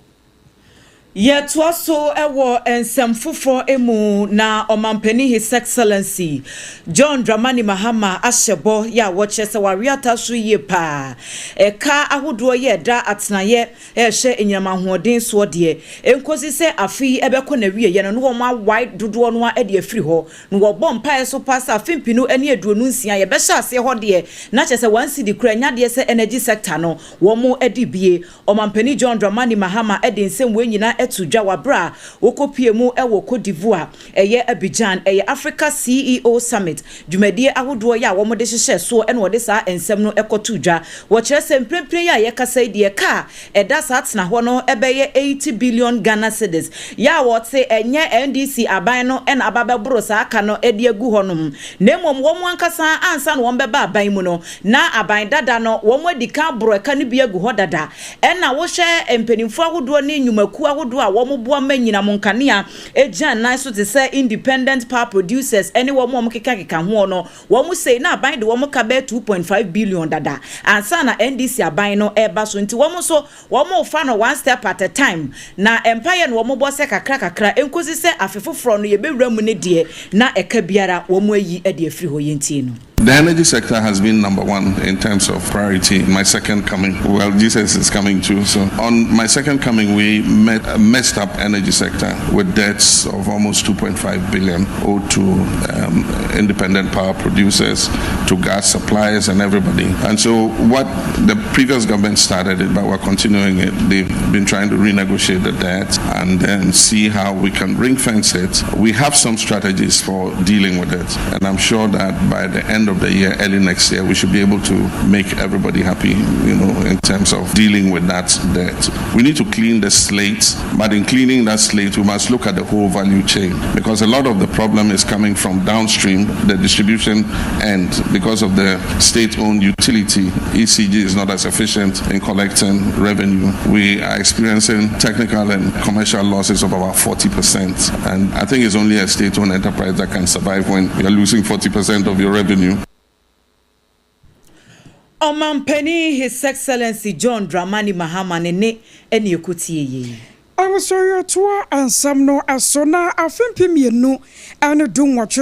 Yɛtoa so wɔ nsɛm foforɔ mu na Ɔmampanin His Excellency John Dramani Mahama ahyɛ bɔ yɛ a wɔkyerɛ sɛ wawe ata so yie paa. Ɛka ahodoɔ yɛ ɛda atenaeɛ ɛrehwɛ anyinam ahoɔden soɔ deɛ ɛnkɔsi sɛ afe yi ɛbɛkɔ n'awieɛ no na wɔn awae dodoɔ no ara de afiri hɔ. Na wɔbɔ mpaeɛ so paa sɛ afe 2026 yɛbɛhyɛ aseɛ hɔ deɛ na kyerɛ sɛ 1 cedi koraa ɛnyɛ adeɛ sɛ energy sector no wɔn de bie. Ɔmampanin John Dramani Mahama de nsɛm wei nyinaa to dwa wɔ abere a wɔkɔpie mu wɔ Cote d'Ivoire, ɛyɛ Abidjan, ɛyɛ Africa CEO Summit dwumadie ahodoɔ yɛ a wɔde hyehyɛ soɔ ɛna wɔde saa nsɛm no kɔto dwa. Wɔkyerɛ sɛ mprempren yi a yɛkasa yi deɛ, ka a ɛda saa tena hɔ no ɛbɛyɛ 80 billion Ghana cedis yɛ a wɔte ɛnyɛ NDC aban no ɛna aba bɛboro saa ka no de agu hɔnom, na mmom wɔn ankasa ansa na wɔn bɛba aban mu no na aban dada no wɔn adi kan aboro ɛka no bi agu hɔ dada. Ɛna wohwɛ mpanimfoɔ ahodoɔ ne nnwumakuo ahodoɔ a wɔn boa ma nyinam nkanea gyina nan so te sɛ Independent Power Producers ne wɔn a wɔkekakeka ho no, wɔn sei na aban de wɔn ka bɛyɛ 2.5 billion dada ansa na NDC aban no ɛreba so, nti wɔn nso wɔn fa no one step at a time na mpaeɛ no wɔn bɔ sɛ kakra kakra nkosi sɛ afe foforɔ no yɛbɛwura mu ne deɛ na ɛka biara wɔn ayi de afiri hɔ. Yɛntie no. The energy sector has been number one in terms of priority. My second coming, well, Jesus is coming too. So on my second coming, we met a messed up energy sector with debts of almost 2.5 billion owed to independent power producers, to gas suppliers, and everybody. And so what the previous government started it, but we're continuing it. They've been trying to renegotiate the debt and then see how we can ring fence it. We have some strategies for dealing with it, and I'm sure that by the end of the year, early next year, we should be able to make everybody happy in terms of dealing with that debt. We need to clean the slate, but in cleaning that slate, we must look at the whole value chain because a lot of the problem is coming from downstream, the distribution end, because of the state-owned utility. ECG is not as efficient in collecting revenue. We are experiencing technical and commercial losses of about 40%. And I think it's only a state-owned enterprise that can survive when you're losing 40% of your revenue. Ɔmampanin His Excellency John Dramani Mahama ne ne ɛne ɛkɔtie yei. Awosɔyɛtoa nsɛm no ɛso na afe 2018,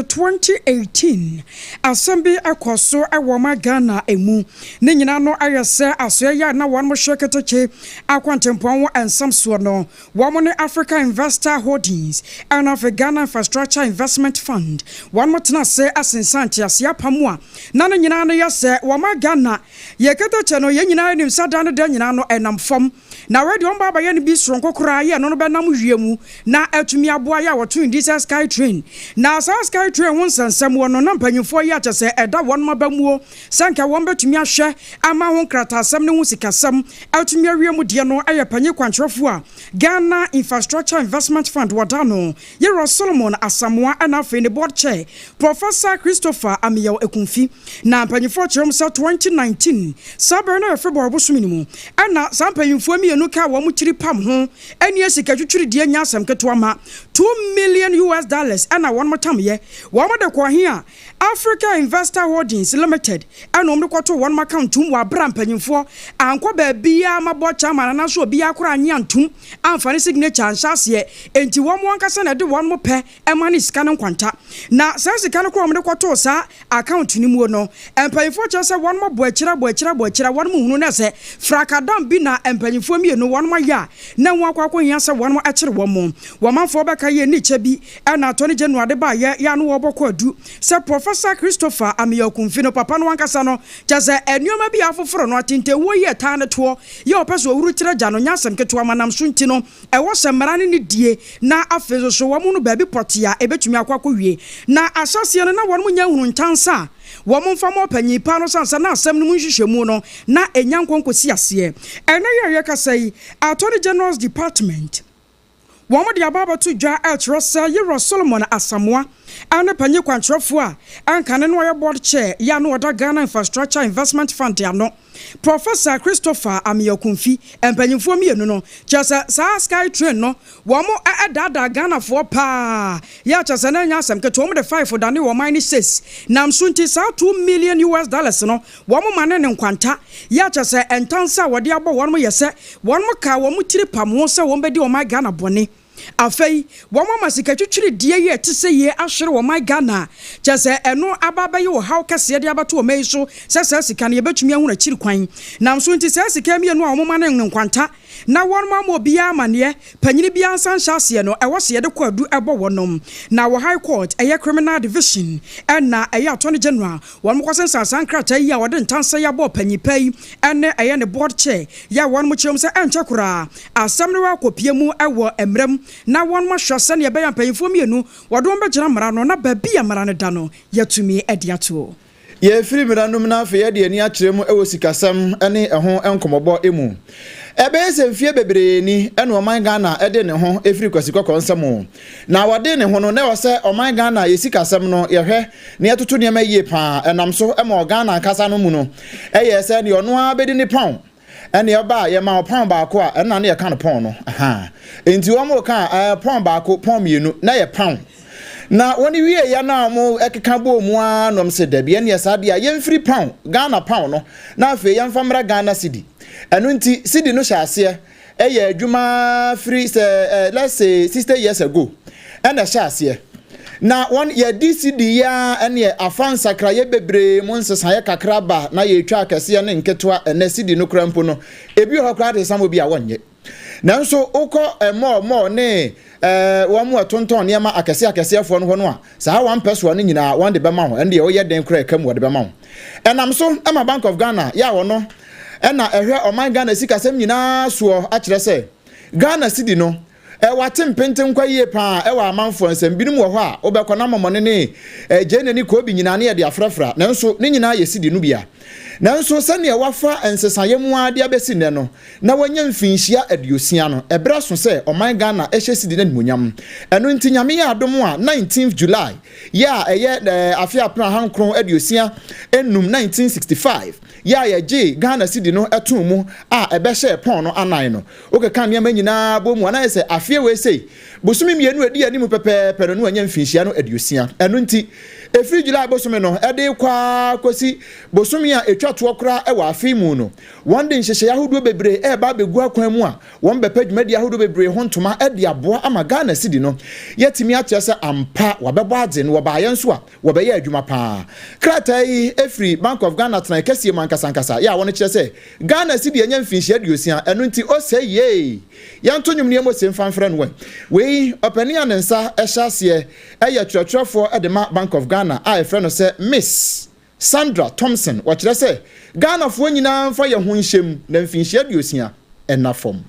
2018, asɛm bi ɛkɔ so ɛwɔ ma Ghana emu ne nyinaa no ayɛ sɛ asoɛ yɛ a na wɔn hwɛ ketekye akwantempɔn wɔ nsɛm soɔ no, wɔn ne Africa Investor Holdings ɛna afei Ghana Infrastructure Investment Fund wɔn tena ase asensan nteaseɛ apam a na ne nyinaa no yɛ sɛ wɔn ma Ghana yɛ ketekye no. Yɛn nyinaa nim sɛ da no da nyinaa no ɛnam fam na wɔde wɔn ba abɛyɛ no bi soronko koraa yɛ no bɛnam wie mu na atumi aboa yɛ a wɔto ndi sɛ sky train. Na saa sky train ho nsɛnsɛm wɔ no na mpanyinfoɔ yi akyɛ sɛ ɛda wɔn maba muo sɛ nka wɔn bɛtumi ahwɛ ama ho nkrataasɛm ne ho sikasɛm atumi awie mu deɛ no ɛyɛ panyin kwankyerɛfoɔ a Ghana Infrastructure Investment Fund wɔda no yɛrɛ Solomon Asamoa ɛna afei ne board chair Professor Christopher Ameyaw Ekumfi. Na mpanyinfoɔ kyerɛ mu sɛ 2019 saa bɛrɛ no yɛ February bosome no mu ɛna saa mpanyinfoɔ mmienu ka wɔn tiri pam ho ɛne sika twitwiridie nya asɛm ketewa ma US$2 million ɛna wɔn tamyɛ wɔn de kɔ he a Africa Investor Holdings Limited ɛna wɔn de kɔto wɔn account mu wɔ abira mpanyinfoɔ ankɔ baabiara ma bɔ chairman anaso obiara koraa nye antum amfa ne signature anhyɛ aseɛ. Enti wɔn ankasa na ɛde wɔn mo pɛ ɛma ne sika no nkwanta na saa sika no koraa wɔn de kɔto saa account no mu no, mpanyinfoɔ kyerɛ sɛ wɔn mo bɔ akyire bɔ akyire bɔ akyire wɔn mo hunu na sɛ frakadam bi na mpanyinfoɔ mmienu wɔn mo ayɛ a na wɔn akɔ akɔhia sɛ wɔn mo akyere wɔn mo. Wɔn manfoɔ bɛka yɛ ne kyɛ bi ɛna Attorney General de ba yɛ yɛ ano wɔbɔ kɔ adu sɛ Professor Christopher Ameyaw Akumfi no papa no ankasa no kyɛ sɛ nneɛma bi afoforɔ no atentewuo yi ɛtaa ne toɔ yɛ ɔpɛ sɛ owuru kyerɛ gya no nyɛ asɛm ketewa ma nam so nti no ɛwɔ sɛ mmara ne ne die na afei nso so wɔn no baabi pɔte a ebɛtumi akɔ akɔwie. Na ahyɛseɛ no na wɔn mo nya hunu ntansa a wɔn mfa ma ɔpanyin pa no sansa na asɛm no mu nhwehwɛmu no na enya nkɔnkɔsi aseɛ. Ɛnɛ yɛ yɛkasa yi, Attorney General's Department wɔn de aba abɛto dwa ɛkyerɛ sɛ yɛwura Solomon Asamoa ne panyin kwankyerɛfoɔ a ɛnkane no ɔyɛ board chair yɛ a na ɔda Ghana Infrastructure Investment Fund ano, Professor Christopher Ameyaw-Kumfi. Mpanyinfoɔ mmienu no kyerɛ sɛ saa sky train no wɔn ɛdaadaa Ghanafoɔ paa yɛ kyerɛ sɛ na ɛnyɛ asɛm ketewa. Wɔn de five dane wɔn man ne six nam so, nti saa US$2 million no wɔn ma ne ne nkwanta yɛ kyerɛ sɛ ntansa a wɔde abɔ wɔn yɛ sɛ wɔn ka wɔn tiri pam ho sɛ wɔn bɛdi wɔn man Ghana bɔne. Afei wɔn ama sika twitwiri die yi a ɛte sɛ yie ahwere wɔn man Ghana, kyerɛ sɛ ɛno aba bɛyɛ ɔhaw kɛseɛ de abɛto wɔn yi so sɛ saa sika no yɛbɛtumi ahunu akyiri kwan nam so. Nti saa sika mmienu a wɔn ma ne nkwanta na wɔn ama obiara amaneɛ panyini biara nsa nhyɛ aseɛ no, ɛwɔ sɛ yɛde kɔ adu ɛbɔ wɔnom na wɔ High Court, ɛyɛ Criminal Division, ɛna ɛyɛ Attorney General wɔn kɔ sɛ nsansan krataa yi a wɔde ntansa yi abɔ panyin pa yi ɛne ɛyɛ ne board chair yɛ a wɔn kyerɛ mu sɛ ɛnkyɛ koraa asɛm no akɔpie mu ɛwɔ mmerɛ mu na wɔn ahwɛ sɛnea ɛbɛyɛ mpanyinfoɔ mmienu wɔde wɔn bɛgyina mmara no na baabi a mmara no da no yɛtumi ɛde ato. Yɛfiri mmara no mu no, afei yɛde ani akyerɛ mu wɔ sikasɛm ne ɛho nkɔmmɔbɔ mu. Ɛbɛyɛ sɛ mfie bebree ni ɛna ɔman Ghana ɛde ne ho ɛfiri Kwasi Kɔkɔɔ nsɛm, na wɔde ne ho no na ɛwɔ sɛ ɔman Ghana yɛ sikasɛm no yɛhwɛ na yɛtoto nneɛma yie paa. Ɛnam so ma Ghana ankasa no mu no ɛyɛ sɛ deɛ ɔno ara bɛdi ne pound ɛne ɛba a yɛma pound baako a ɛna ne yɛka no pɔn no aha. Nti wɔn ka ɛɛ £1, £2 na yɛ pound na wɔn wie yɛ na wɔn ɛkeka bɔ mu ara nom sɛ dabi, ɛne saa deɛ a yɛmfiri pound, Ghana pound no, na afei yɛmfa mmra Ghana cedi. Ɛno nti cedi no hyɛ aseɛ ɛyɛ adwuma firi sɛ let's say 60 years ago ɛna ɛhyɛ aseɛ na wɔn yɛdi cedi ya. Ɛne afa nsakrayɛ bebree mu, nsesaeɛ kakra ba na yɛtwa akɛseɛ ne nketewa. Ɛnɛ cedi no kora mpo no, ebi wɔ hɔ koraa de sam obi a wɔnyɛ, nanso wokɔ ɛmɔɔ mɔɔ ne wɔn mu ɛtontɔn nneɛma akɛseɛ akɛseɛfoɔ no hɔ no a, saa wɔn mpɛ soɔ no nyinaa wɔn de bɛma wo. Ɛno deɛ wɔyɛ den koraa ɛka mu wɔde bɛma wo. Ɛnam so ɛma Bank of Ghana yɛ a wɔno ɛna ɛhwɛ ɔman Ghana sikasɛm nyinaa soɔ akyerɛ sɛ Ghana cedi no ɛwate mpenten nkwa yie paa ɛwɔ amanfoɔ nsɛm. Binom wɔ hɔ a wobɛkɔ na mɔmɔne ne ɛgye ne koobi nyinaa ne yɛde afrafra, nanso ne nyinaa yɛ cedi no bia. Nanso sɛnea wafa nsesaeɛ mu ara de abɛsi nnɛ no na wanya mfinhyia 60 no, ɛberɛ so sɛ ɔman Ghana ɛhyɛ cedi no animonyam. Ɛno nti Nyame yɛ adom a, 19th July yɛ a ɛyɛ afe 1965, 1965 yɛ a yɛgye Ghana cedi no ɛtoo mu a ɛbɛhyɛ pɔn no anan no, wokeka nneɛma nyinaa bɔ mu anayɛ sɛ afeɛ wei sei bosome 2 adi anim pɛpɛɛpɛ no, wanya mfinhyia no 60. Ɛno nti ɛfiri July bosome no ɛde kɔa kɔsi bosome a ɛtwa toɔ koraa ɛwɔ afe mu no, wɔn de nhyehyɛeɛ ahodoɔ bebree ɛreba abɛgu akwan mu a wɔn bɛpɛ dwumadi ahodoɔ bebree ho ntoma ɛde aboa ama Ghana cedi no yɛtumi akyerɛ sɛ ampa wabɛbɔ adze no wɔbaayɛ nso a wɔbɛyɛ adwuma paa. Krataa yi efiri Bank of Ghana tena kɛseɛ mu ankasankasa yɛ a wɔn kyerɛ sɛ Ghana cedi anya mfinhyia 60. Ɛno nti ɔsɛ yie yɛnto nnwom nneɛma ose mfa mfrɛ no. Wɛ wei ɔpanin a ne nsa ɛhyɛ aseɛ ɛyɛ twerɛtwerɛfoɔ ɛde ma Bank of Ghana a yɛfrɛ no sɛ Miss Sandra Thompson, wɔkyerɛ sɛ Ghanafoɔ nyinaa mfa yɛn ho nhyɛm na mfinhyia 60 ɛna fam.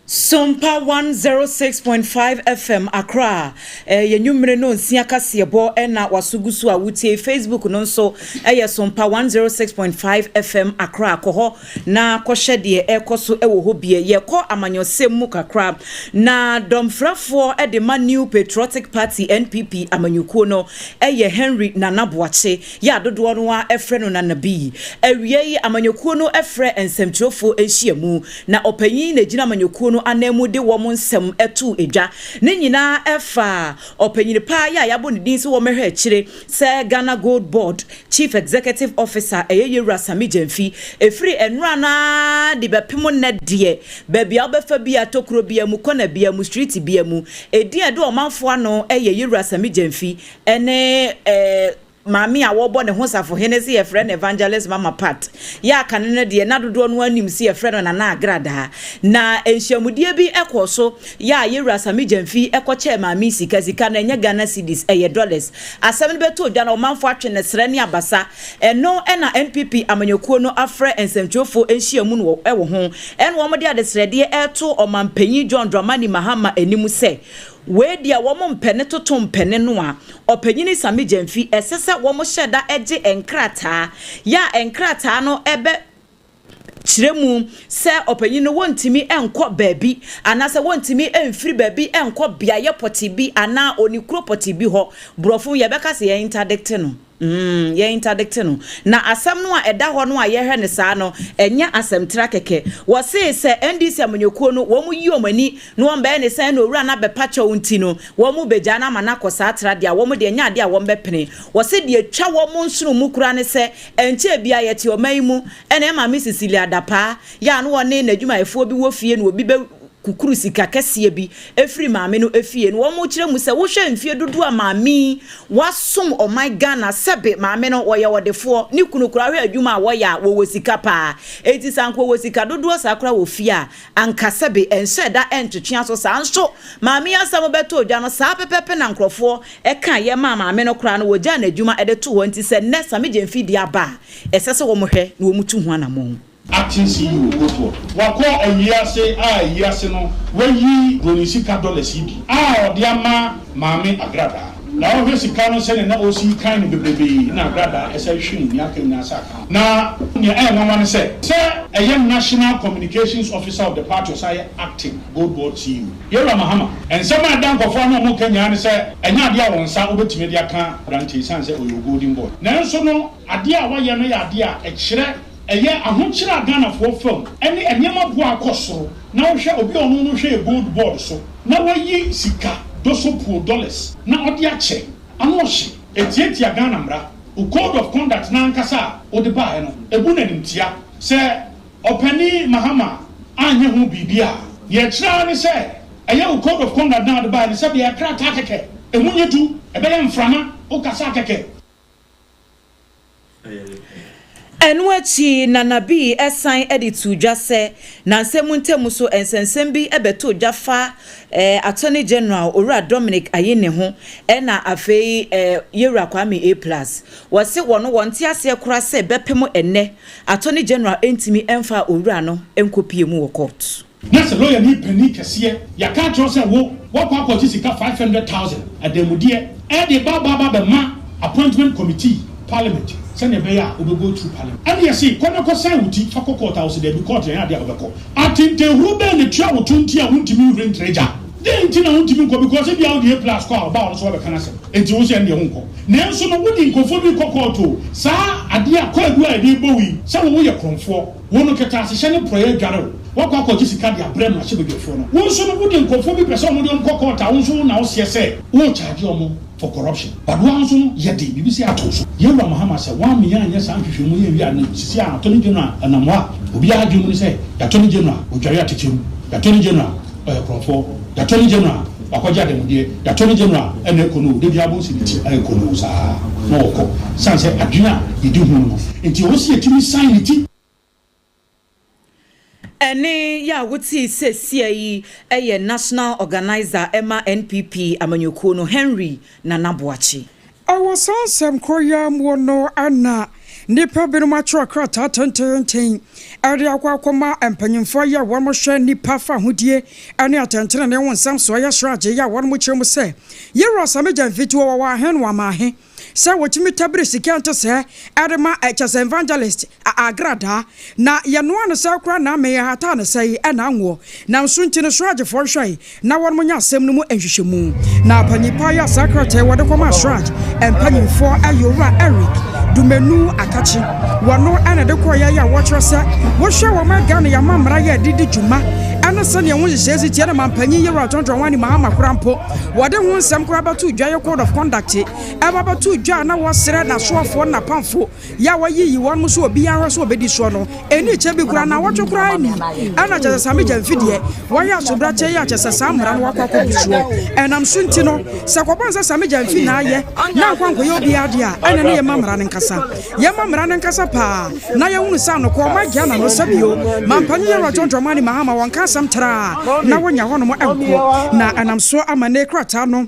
Sompa 106.5 FM Accra, yɛnwummere no nsia kaseɛbɔ ɛna waso gu so a wotie. Facebook no nso ɛyɛ Sompa 106.5 FM Accra. Kɔ hɔ na kɔhyɛ deɛ ɛrekɔ so ɛwɔ hɔ bie. Yɛkɔ amanyɔsɛm mu kakra na dɔmfrɛfoɔ ɛde ma New Patriotic Party, NPP amanyɔkuo no, ɛyɛ Henry Nana Boakye yɛ adodoɔ no a ɛfrɛ no Nana Bii. Awie yi amanyɔkuo no ɛfrɛ nsɛmtwerɛfoɔ ahyia mu na ɔpanyin na gyina amanyɔkuo no anan mu de wɔn nsɛm ɛto edwa ne nyinaa ɛfa ɔpanyin paa yɛ a yɛabɔ ne din sɛ wɔmɛhwɛ akyire sɛ Ghana Gold Board Chief Executive Officer, ɛyɛ Yɛwura Sammy Gyamfi. Ɛfiri nnora naa de bɛpem nnɛ deɛ, baabi a wobɛfa bi a tokuro bia mu, kɔna bia mu, street bia mu, ɛdin a ɛde ɔmanfoɔ ano ɛyɛ Yɛwura Sammy Gyamfi ɛne maame a wɔbɔ ne ho safohene sɛ yɛfrɛ no Evangelist Mama Pat. Yɛ aka no no deɛ, na dodoɔ no anim sɛ yɛfrɛ no Nana Agradaa. Na nhyiamudie bi ɛkɔ so yɛ a yɛwura Sammy Gyamfi ɛkɔkyɛɛ maame sika. Sika no ɛnyɛ Ghana cedis, ɛyɛ dollars. Asɛm no bɛtɔ dwa na ɔmanfoɔ atwe ne serɛ ne abasa. Ɛno ɛna NPP amanyɔkuo no afrɛ nsɛmtwerɛfoɔ nhyiamu no ɛwɔ ho, ɛna wɔn de adesrɛdeɛ ɛto ɔmanpanyin John Dramani Mahama anim sɛ wei deɛ wɔn mpɛne toto mpɛne no a ɔpanyini Sammy Gyamfi, ɛsɛ sɛ wɔn hyɛ da gye nkrataa yɛ a nkrataa no ɛbɛ. Kyerɛ mu sɛ ɔpanyin no wɔntumi nkɔ baabi anaasɛ wɔntumi mfiri baabi nkɔ beaeɛ pɔtee bi anaa ɔni kuro pɔtee bi hɔ. Borɔfo mu yɛbɛka sɛ yɛn interdict no. Mm, yɛn interdict no. Na asɛm no a ɛda hɔ no a yɛhwɛ no saa no, ɛnyɛ asɛm tra kɛkɛ. Wɔse sɛ NDC amanyɔkuo no, wɔn yi wɔn ani na wɔn bɛyɛ ne sɛn na owura no abɛpa kyɛw nti no, wɔn bɛgyaa no ama no akɔ saa tra deɛ a, wɔn deɛ ɛnyɛ adeɛ a wɔn bɛpene. Wɔse deɛ ɛtwa wɔn nsono mu koraa ne sɛ, ɛnkyɛɛ biara yɛte ɔman yi mu, ɛna ɛma me Cecilia Dapaah, yɛ a na ɔne n'adwumayɛfoɔ bi wɔ fie na obi bɛ kukuru sika kɛseɛ bi firi maame no fie no wɔn kyerɛ mu sɛ wohwɛ mfie dodoɔ a maame yi wasom ɔman Ghana sɛbe maame no wɔyɛ ɔdefoɔ ne kunu koraa hwɛ adwuma a wɔyɛ a wɔwɔ sika paa enti sɛ anka wɔwɔ sika dodoɔ saa koraa wɔ fie a anka sɛbe ɛnhyɛ da ɛntwetwe aso saa nso maame yi asɛm bɛtɔ dwa no saa pɛpɛpɛ na nkorɔfoɔ ɛka yɛ maa maame no koraa no wɔgyaa n'adwuma de to hɔ nti sɛ nnɛ Sammy Gyamfi deɛ aba a ɛsɛ sɛ wɔn hwɛ na wɔn tu ho anamɔn. Acting CEO Goldward wakɔ ayi ase a ayi ase no wayi broni sika dollars yi bi a ɔde ama Maame Agradaa na ɔhwɛ sika no sɛnea na ɔsi kan no bebrebee na Agradaa ɛsɛ hwim nea aka nyinaa sɛ aka ho. Na nea ɛyɛ nwanwa ne sɛ sɛ ɛyɛ National Communications Officer of the party ɔsan yɛ Acting Goldboard CEO Yewura Mahama. Nsɛm a ɛda nkurɔfoɔ ano a wɔka nyinaa ne sɛ ɛnyɛ adeɛ a wɔn nsa wobɛtumi de aka aberanteɛ yi esiane sɛ ɔyɛ Golden Boy nanso no adeɛ a wayɛ no yɛ adeɛ a ɛkyerɛ Ɛyɛ ahokyere a Ghanafoɔ fa mu ne nneɛma boɔ akɔ soro na wohwɛ obi a ɔno no hwɛ yɛ gold board so na wayi sika doso puo dollars na ɔde akyɛ ano ɔhye ɛtiatia Ghana mmara wo code of conduct no ankasa a wode baeɛ no ɛbu no animtia sɛ ɔpanin Mahama anyɛ ho biribi a deɛ ɛkyerɛ ara ne sɛ ɛyɛ wo code of conduct no a wode baeɛ no sɛdeɛ ɛyɛ krataa kɛkɛ ɛmu nyɛ du ɛbɛyɛ mframa wokasa kɛkɛ. Ɛno akyi na Nabii san de too dwa sɛ nnansa mu ntam so nsɛnsɛm bi bɛtoo dwa fa Attorney General Owura Dominic Ayine ho ɛna afei Yewura Kwame A Plus. Wɔse wɔn wɔnte aseɛ koraa sɛ bɛpem ɛnnɛ Attorney General ntumi mfaa Owura no nkɔpie mu wɔ court. Na sɛ lɔyani panin kɛseɛ, yɛaka akyerɛ wo sɛ wo, woakɔ akɔgye sika 500,000 adanmudeɛ ɛde ba aba abɛma appointment committee, parliament, sɛdeɛ ɛbɛyɛ a wobɛ go through parliament. Ɛne yɛse kɔ na kɔ sign wo ti fa kɔ court a, wose daabi court deɛ ɛnyɛ adeɛ a wobɛkɔ. Atentɛnhuro bɛn na ɛtua wo to nti a wontumi nhuri ntra gya? Dɛn nti na wontumi nkɔ because ebia wode A plus kɔ a ɔba a ɔno nso wabɛka n'asɛm nti wo nso ɛndeɛ wonkɔ. Nanso no wode nkurɔfoɔ bi rekɔ court o, saa adeɛ a kwaadu a yɛde rebɔ wo yi sɛ wo woyɛ korɔmfoɔ, Wo no kɛtɛasehyɛ ne porɔeɛ adware wo. Woakɔ akɔgye sika de abrɛ mmarahyɛbadwafoɔ no. Wo nso no wode nkurɔfoɔ bi pɛ sɛ wɔde wɔn kɔ court a wo nso wo na woseɛ sɛ wo charge wɔn for corruption. But wo ara nso no yɛde biribi sei ato wo so. Yɛn Wura Mahama sɛ woammeyɛ anyɛ saa nhwehwɛmu yi anwie a na sisi a Attorney General nam hɔ a obiara adwene mu ne sɛ yɛ Attorney General ɔdware atɛkyɛ mu, yɛ Attorney General ɔyɛ korɔmfoɔ, yɛ Attorney General wakɔgye adanmudeɛ, yɛ Attorney General ɛna ɛkɔ no o, da biara wobɛhu sɛ ne ti ayɛ konoo saa na ɔkɔ. Ɛsiane sɛ adwene a yɛdi ho no nti ɛwɔ sɛ yɛtumi san ne ti. Ɛnne yi a wotee seesia yi yɛ National Organiser ma NPP amanyɔkuo no, Henry Nana Boakye. Wɔ saa nsɛm koro yi ara mu no na nnipa binom atwerɛ krataa tenteenten de akɔ akɔma mpanyimfoɔ yi a wɔhwɛ nnipa fahodie ne atɛntenenee ho nsɛm soɔ yɛ sraagye yi a wɔkyerɛ mu sɛ Yewura Sammy Gyamfi tuo wɔwɔ ahe na wɔama ahe sɛ wɔtumi tabiri sika ntesɛɛ de ma kyɛ sɛ evangelist agradaa na yɛnoa no sɛɛ koraa na amee yɛhataa no sɛe na anwoɔ na nso nti no sraagyefoɔ nhwɛe na wɔnom nyɛ asɛm no mu nhwehwɛmu. Na panyin paa yi a saa krataa yi wɔde kɔmaa sraag mpanyinfoɔ yɛ owura Eric Dumenu Akakye. Wɔno na ɛde kɔeɛ yi a wɔkyerɛ sɛ wohwɛ wɔn Ghana yɛn amammara yɛ de di dwuma ɛne sɛdeɛ ho nhyehyɛeɛ si teɛ na mampanyin Yewura John Dramani Mahama koraa mpo Wɔde ho nsɛm koraa bɛtoo dwa yɛ Code of Conduct ɛba bɛtoo dwa a na wɔsrɛ n'asoafoɔ ne n'apamfo yɛ a wɔayiyi wɔn so obiara nhwɛ so ɔbɛdi soɔ no ɛnni kyɛ bi koraa naawɔtwe koraa nni ɛna kyɛ sɛ Sammy Gyamfi deɛ wɔayɛ asobrakyɛ yi a kyɛ sɛ saa mmara no wakɔ akɔbu soɔ ɛnam so nti no sɛ kɔba sɛ Sammy Gyamfi na ayɛ na ankɔ ankɔyɛ obiara deɛ a ɛna ne yɛma mmara no nkasa Yɛma mmara no nkasa paa na yɛhunu sɛ anokwa ɔman Ghana no sɛ bio Mampanyin Yɛwura John Dramani Mahama wɔnka asɛm traa na wɔnya hɔnom nkɔ na ɛnam so ama ne krataa no.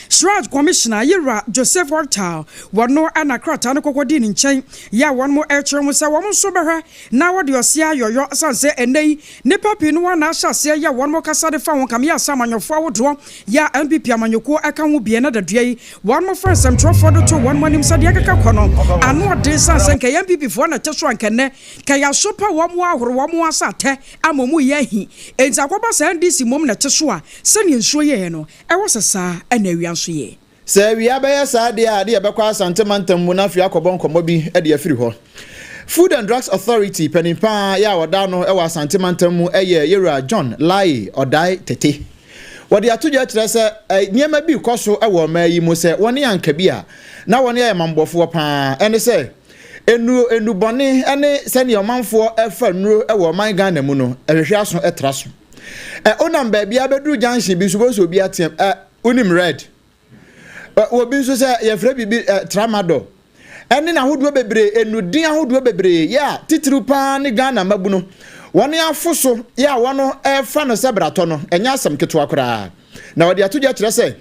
CHRAJ Commissioner Yewura Joseph Ortal wɔno na krataa no kɔkɔdii ne nkyɛn yɛ a wɔnom rekyerɛ ho sɛ wɔn nso bɛhwɛ na wɔde ɔseɛ ayɔyɔ ɛsiane sɛ ɛnnɛ yi nnipa pii no ara na ahyɛ aseɛ yɛ a wɔnom kasa de fa ho kame yɛ sɛ amanyɔfoɔ ahodoɔ yɛ a NPP amanyɔkuo ɛka ho bie na dadua yi wɔnom frɛ nsɛmtwerɛfoɔ de to wɔnom anim sɛ deɛ ɛkeka kɔ no ano ɔden ɛsiane sɛ nka ɛyɛ NPP foɔ na ɛte so a nka ɛnnɛ nka yɛasopa wɔn ahoro wɔn asa atɛ ama wɔn reyɛ ahi enti akɔba sɛ NDC mmom na ɛte so a sɛdeɛ nsuo yɛɛ no Ɛwɔ sɛ saa na awia nso yɛ. Sɛ awia bɛyɛ saa deɛ a, ne yɛbɛkɔ Asante mantam mu na afei akɔbɔ nkɔmmɔ bi de afiri hɔ. Food and Drugs Authority panin pa ara yɛ a ɔda ano wɔ Asante mantam mu yɛ Yewura John Laye Ɔdae Tete. Wɔde ato dwa kyerɛ sɛ nneɛma bi rekɔ so wɔ ɔman yi mu sɛ wɔne anka bi a na wɔne ayɛ mammɔfoɔ pa ara. Ɛne sɛ, nnuro, nnubɔne ne sɛdeɛ ɔmanfoɔ fa nnuro wɔ ɔman Ghana mu no, ɛhwehwɛ aso tra so. Ɛ wonam baabi a bɛduru junction bi so wobɛhu sɛ obi ateam ɛ wonim red. Ɛ obi nso sɛ yɛfrɛ biribi ɛ tramadol. Ɛne n'ahodoɔ bebree, nnudin ahodoɔ bebree yɛ a titiriw paa ne Ghana mmabunu. Wɔn afo so yɛ a wɔn ɛrefa no sɛ bratɔ no, ɛnyɛ asɛm ketewa koraa. Na wɔde ato dwa kyerɛ sɛ,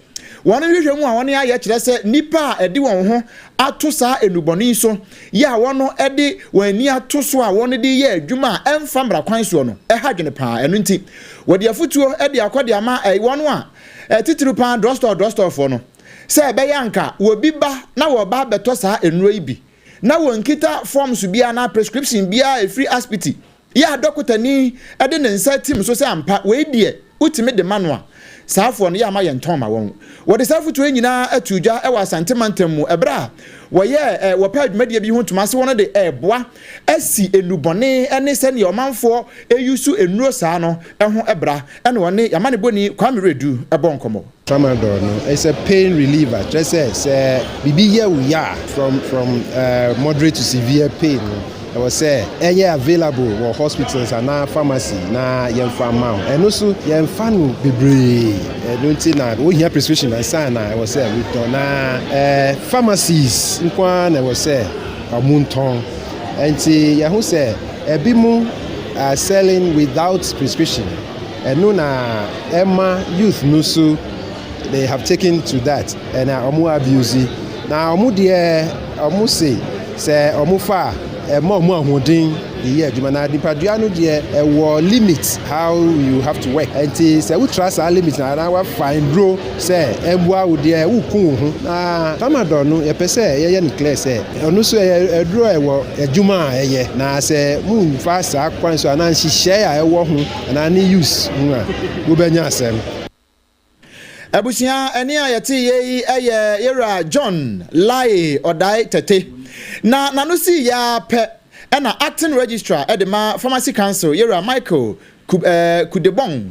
wɔn nhwehwɛmu a wɔayɛ kyerɛ sɛ nnipa a ɛde wɔn ho ato saa nnubɔne yi so yɛ a wɔde wɔn ani ato so a wɔde yɛ adwuma a ɛmfa mmara kwan soɔ no, ɛha adwene paa. Ɛno nti, wɔde afotuo de akɔ de ama wɔn a titiriw paa drɔstɔɔ drɔstɔɔfoɔ no sɛ ɛbɛyɛ anka wɔbi ba na wɔba abɛtɔ saa nnuro yi bi na wɔnkita forms biara anaa prescription biara a ɛfiri asipiti Yɛ a dɔkotani de ne nsa atim so sɛ ampa wei deɛ wotumi de ma no a, saa afoɔ no yɛ ama yɛntɔn ma wɔn. Wɔde saa afotuo yi nyinaa too dwa wɔ Asante mantam mu ɛberɛ a wɔyɛɛ wɔpaa dwumadie bi ho ntoma ase wɔn de reboa asi nnubɔne ne sɛdeɛ ɔmanfoɔ yusu nnuro saa no ho bra ɛna wɔne Yamanebɔni Kwame Wiredu bɔɔ nkɔmmɔ. Tramadol no is a pain reliever, kyerɛ sɛ sɛ biribi yɛ wo ya a, from from moderate to severe pain no, ɛwɔ sɛ ɛyɛ available wɔ hospitals anaa pharmacy na yɛmfa mma wo. Ɛno nso yɛmfa no bebree, ɛno nti na wohia prescription ansa na ɛwɔ sɛ wotɔ. Na pharmacies nko ara na ɛwɔ sɛ wɔntɔn. Ɛnti yɛho sɛ ebinom are selling without prescription. Ɛno na ɛma youth no so they have taken to that ɛna ɔmo abuse na ɔmo deɛ ɔmo se sɛ ɔmo fa a ɛma ɔmo ahoɔden de yɛ adwuma na nipadua no deɛ ɛwɔ limit how you have to work ɛnti sɛ wotra saa limit na anaa wafa nduro sɛ ɛmboa wo deɛ woku wo ho na tramadol no yɛpɛ sɛ yɛyɛ no clear sɛ Ɔno nso ɛyɛ aduro a ɛwɔ adwuma a ɛyɛ na sɛ momfa saa kwan so anaa nhyehyɛe a ɛwɔ ho anaa ne use ho a mobɛnya asɛm. Abusua ɛne a yɛte yɛ yi yɛ yɛwura John Lae Ɔdae Tɛte. Na n'ano sii yɛ ara pɛ ɛna Acting Registrar de ma Pharmacy Council yɛwura Michael Kudebong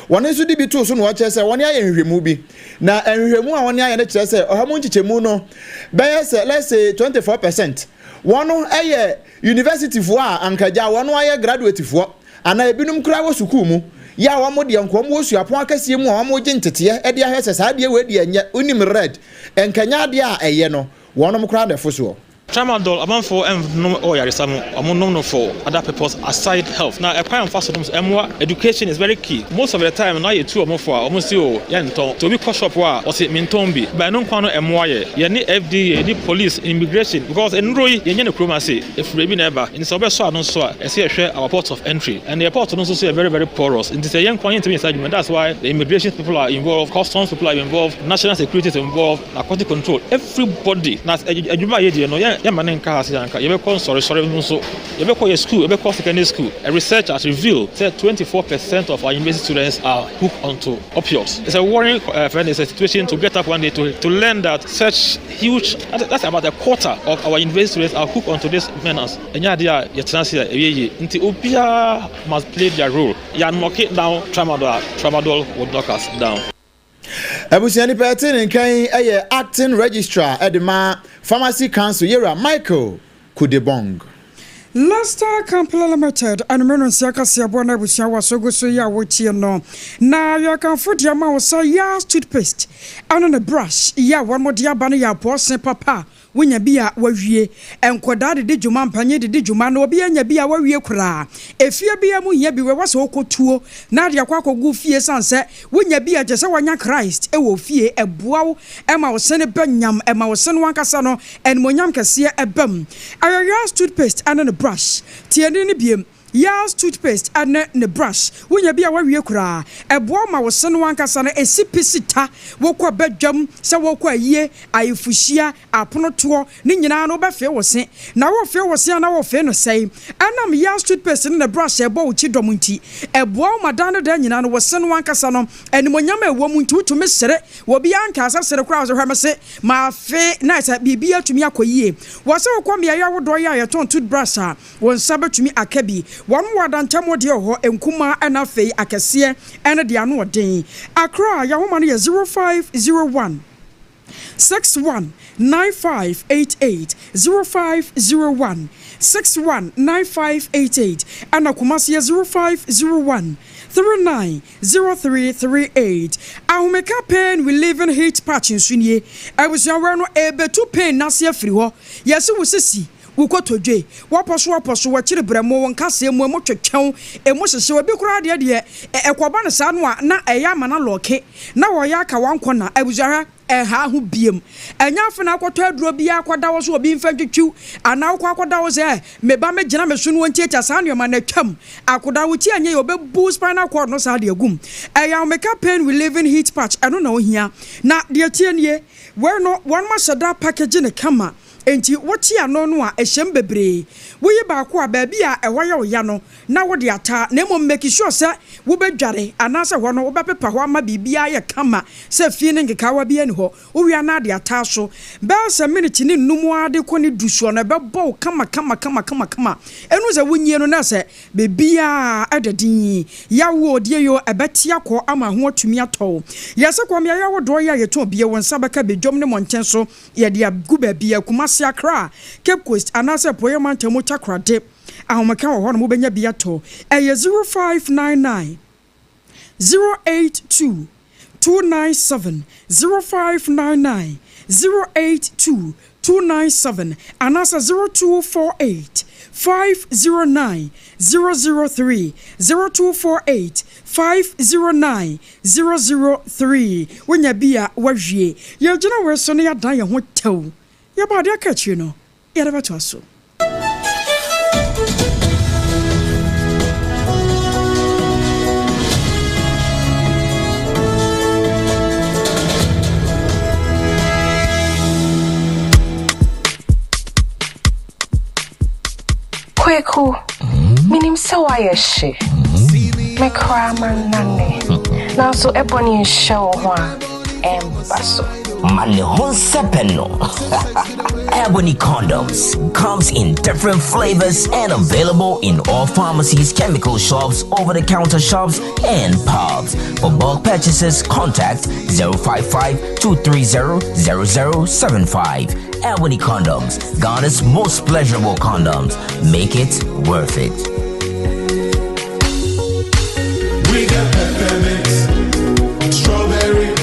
Wɔn nso de bi too so na wɔkyerɛ sɛ wɔayɛ nhwehwɛmu bi. Na nhwehwɛmu a wɔayɛ no kyerɛ sɛ ɔha mu nkyekyɛmu no bɛyɛ sɛ let's say 24 percent wɔn yɛ universityfoɔ a anka gya wɔn ayɛ graduatefoɔ anaa ebinom koraa wɔ sukuu mu yɛ a wɔn deɛ nka wɔn wɔ suapɔn akɛseɛ mu a wɔregye nteteɛ de ahwɛ sɛ saa adeɛ wei deɛ nyɛ wonim red nkanya adeɛ a ɛyɛ no wɔnom koraa na ɛfo soɔ. Tramadol amanfoɔ nnom wɔ yaresa mu, ɔmo nom no for other purpose aside health. Na ɛkwan a wɔfa so nom nso ɛmmoa. Education is very key. Most of the time no na yɛtu ɔmo fo a ɔmo se oh yɛntɔn. Sɛ obi kɔ shop hɔ a ɔse mentɔn bi. But ɛno nkoa no ɛmmoa yɛ. Yɛne FDA ne police, immigration because nnuro yi yɛnnya no kurom ase, ɛfiri baabi na ɛba. Nti sɛ wobɛsɔ ano nso a ɛsɛ yɛhwɛ our port of entry. And yɛ port no nso so yɛ very very porous. Nti sɛ yɛn nkoa yɛntumi nyɛ saa adwuma no. That's why the immigration people are involved, customs people are involved, national security is involved. Narcotic control everybody na adwuma a yɛdeɛ no yɛmma no nka ha sɛ anka yɛbɛkɔ nsɔresɔre no nso yɛbɛkɔ yɛ school yɛbɛkɔ secondary school. A research has revealed sɛ 24 percent of our university students are hooked onto opioids. It's a worrying uh, friend, it's a situation to get up one day to, to learn that such huge that's about a quarter of our university students are hooked onto this menace. Ɛnyɛ adeɛ a yɛtena ase a ɛyɛ yie nti obiara must play their role. Yɛn knock it down tramadol a tramadol will knock us down. Abusua nipa ɛte ne nka yi yɛ Acting Registrar de ma Pharmacy Council Yewura Michael Kudebong. Leicester Company Limited anwummerɛ no nsia kaseɛbɔ na abusua wɔ so gu so yi a wotie no na yɛkamfo de ama wo sɛ Yas toothpaste ɛne ne brush yi a wɔn de aba no yɛ apɔɔse papa a. Wonya bi a, woawie. Nkwadaa de di dwuma, mpanyin de di dwuma, na obiara nya bi a, wawie koraa. Efie biara mu hia bi wɔ sɛ wokɔtuo na ade akɔ akɔgu fie ɛsiane sɛ wonya bi a, kyerɛ sɛ woanya Christ wɔ fie. Ɛboa wo ma wo sene ba nyam, ɛma wo sene ankasa no animuonyam kɛseɛ ba mu. Ɛyɛ Yars toothpaste ne ne brush. Tie din no bio, Yars toothpaste ne ne brush. Wonya bi a, woawie koraa. Ɛboa wo ma wo sene ankasa no ɛsi pi si ta. Wokɔ badwam, sɛ wokɔ ayie, ayefohyia, aponotoɔ, ne nyinaa no wobɛfee wo se. Na worefee wo se a na worefee no sɛn? Ɛnam Yars toothpaste ne ne brush a ɛbɔ wo kyidɔm nti, ɛboa wo ma daa ne daa nyinaa no wo se no ankasa no animuonyam a ɛwɔ mu nti wotumi sere. Obiara nkaa sɛ sere koraa, wo sɛ hwɛ me se, mafe, na ayɛ sɛ biribiara atumi akɔ yie. Wɔ sɛ wokɔ mmeaeɛ ahodoɔ yi a yɛtɔn toothbrush a, wo nsa bɛtumi aka bi. Wɔn wɔ adantamu deɛ wɔ hɔ, nkumaa na afei akɛseɛ ne deɛ ano ɔden. Accra, yɛn ahoma no yɛ 0501. 61 9588 0501 61 9588 ɛna Kumasi yɛ 0501 39 0338. Ahomeka pain relieving heat patch nso nie. Abusua wei no ɛrebetu pain no ase afiri hɔ. Yɛse wo sisi, wo kotodwe, w'apɔso apɔso, w'akyiri brɛmo, wo nkaseɛ mu, emu twetwɛw, emu hyehyew, ebi koraa deɛ deɛ ɛkɔba no saa no a na ɛyɛ ama no alɔke na wɔyɛ aka wankɔ na abusua hwɛ ɛha ho biem. Ɛnyɛ afe na akɔtɔ aduro biara akɔda hɔ so obi mfa ntwitwiw anaa wokɔ akɔda hɔ sɛ meba mɛgyina me so no wɔntiatia saa nneɛma no atwam. Akoda wo ti anyɛ yɛ ɔbɛbu spinal cord no saa de agum. Ɛyɛ ahomeka pain relieving heat patch ɛno na ohia. Na deɛ tie nie, wei no wɔn ahyɛ da package ne kama nti wote ano no a ɛhyɛm bebree. Woyi baako a baabi a ɛhɔ yɛ wo ya no na wode ata, na mmom make sure sɛ wobɛdware anaasɛ hɔ no wobɛpepa hɔ ama biribiara yɛ kama sɛ fie ne nkekaawa bi ani hɔ. Wowie na ade ata so bɛyɛ sɛ minute ne nnum ara de kɔ ne du soɔ no, ɛbɛbɔ wo kama kama kama kama kama. Ɛnu sɛ wonyie no na sɛ biribiara ɛda din yawo odie yo ɛbɛte akɔ ama ho atumi atɔ wo. Yɛsɛ kɔ mmeaeɛ ahodoɔ yi a yɛtɔn bie, wo nsa bɛka bi dwom ne mmɔnten so. Yɛde agu baabi a Kumasi, Accra, Cape Coast anaasɛ Apueeɛ mantam Takoradi ahomeka wɔ hɔ nom wobɛnya bi atɔ. Ɛyɛ 0599 082 297, 0599 082 297 anaasɛ 0248 509 003, 0248 509 003. Wonya bi a wawie. Yɛgyina wei so na yɛadan yɛn ho tɛw. Yɛbɔ adeɛ aka akyire no yɛde bɛtoa so. Kweku, minim sɛ woayɛ hye. Me koraa mannane. Nanso ɛbɔne nhyɛ wo ho a, ɛmba so. Ma ne ho nsɛpɛ no. Ebony condoms comes in different flavors and available in all pharmacies, chemical shops, over-the-counter shops, and pubs. For bulk purchases, contact 055 230 0075. Ebony condoms, Ghana's most pleasurable condoms. Make it worth it. We got peppermint, strawberry,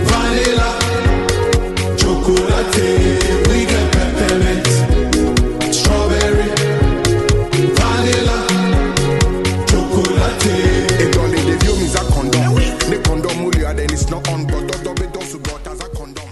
vanilla, chocolate. We got peppermint, strawberry, vanilla, chocolate. It only the view means a condom. The condom will then it's not on, but but as a condom.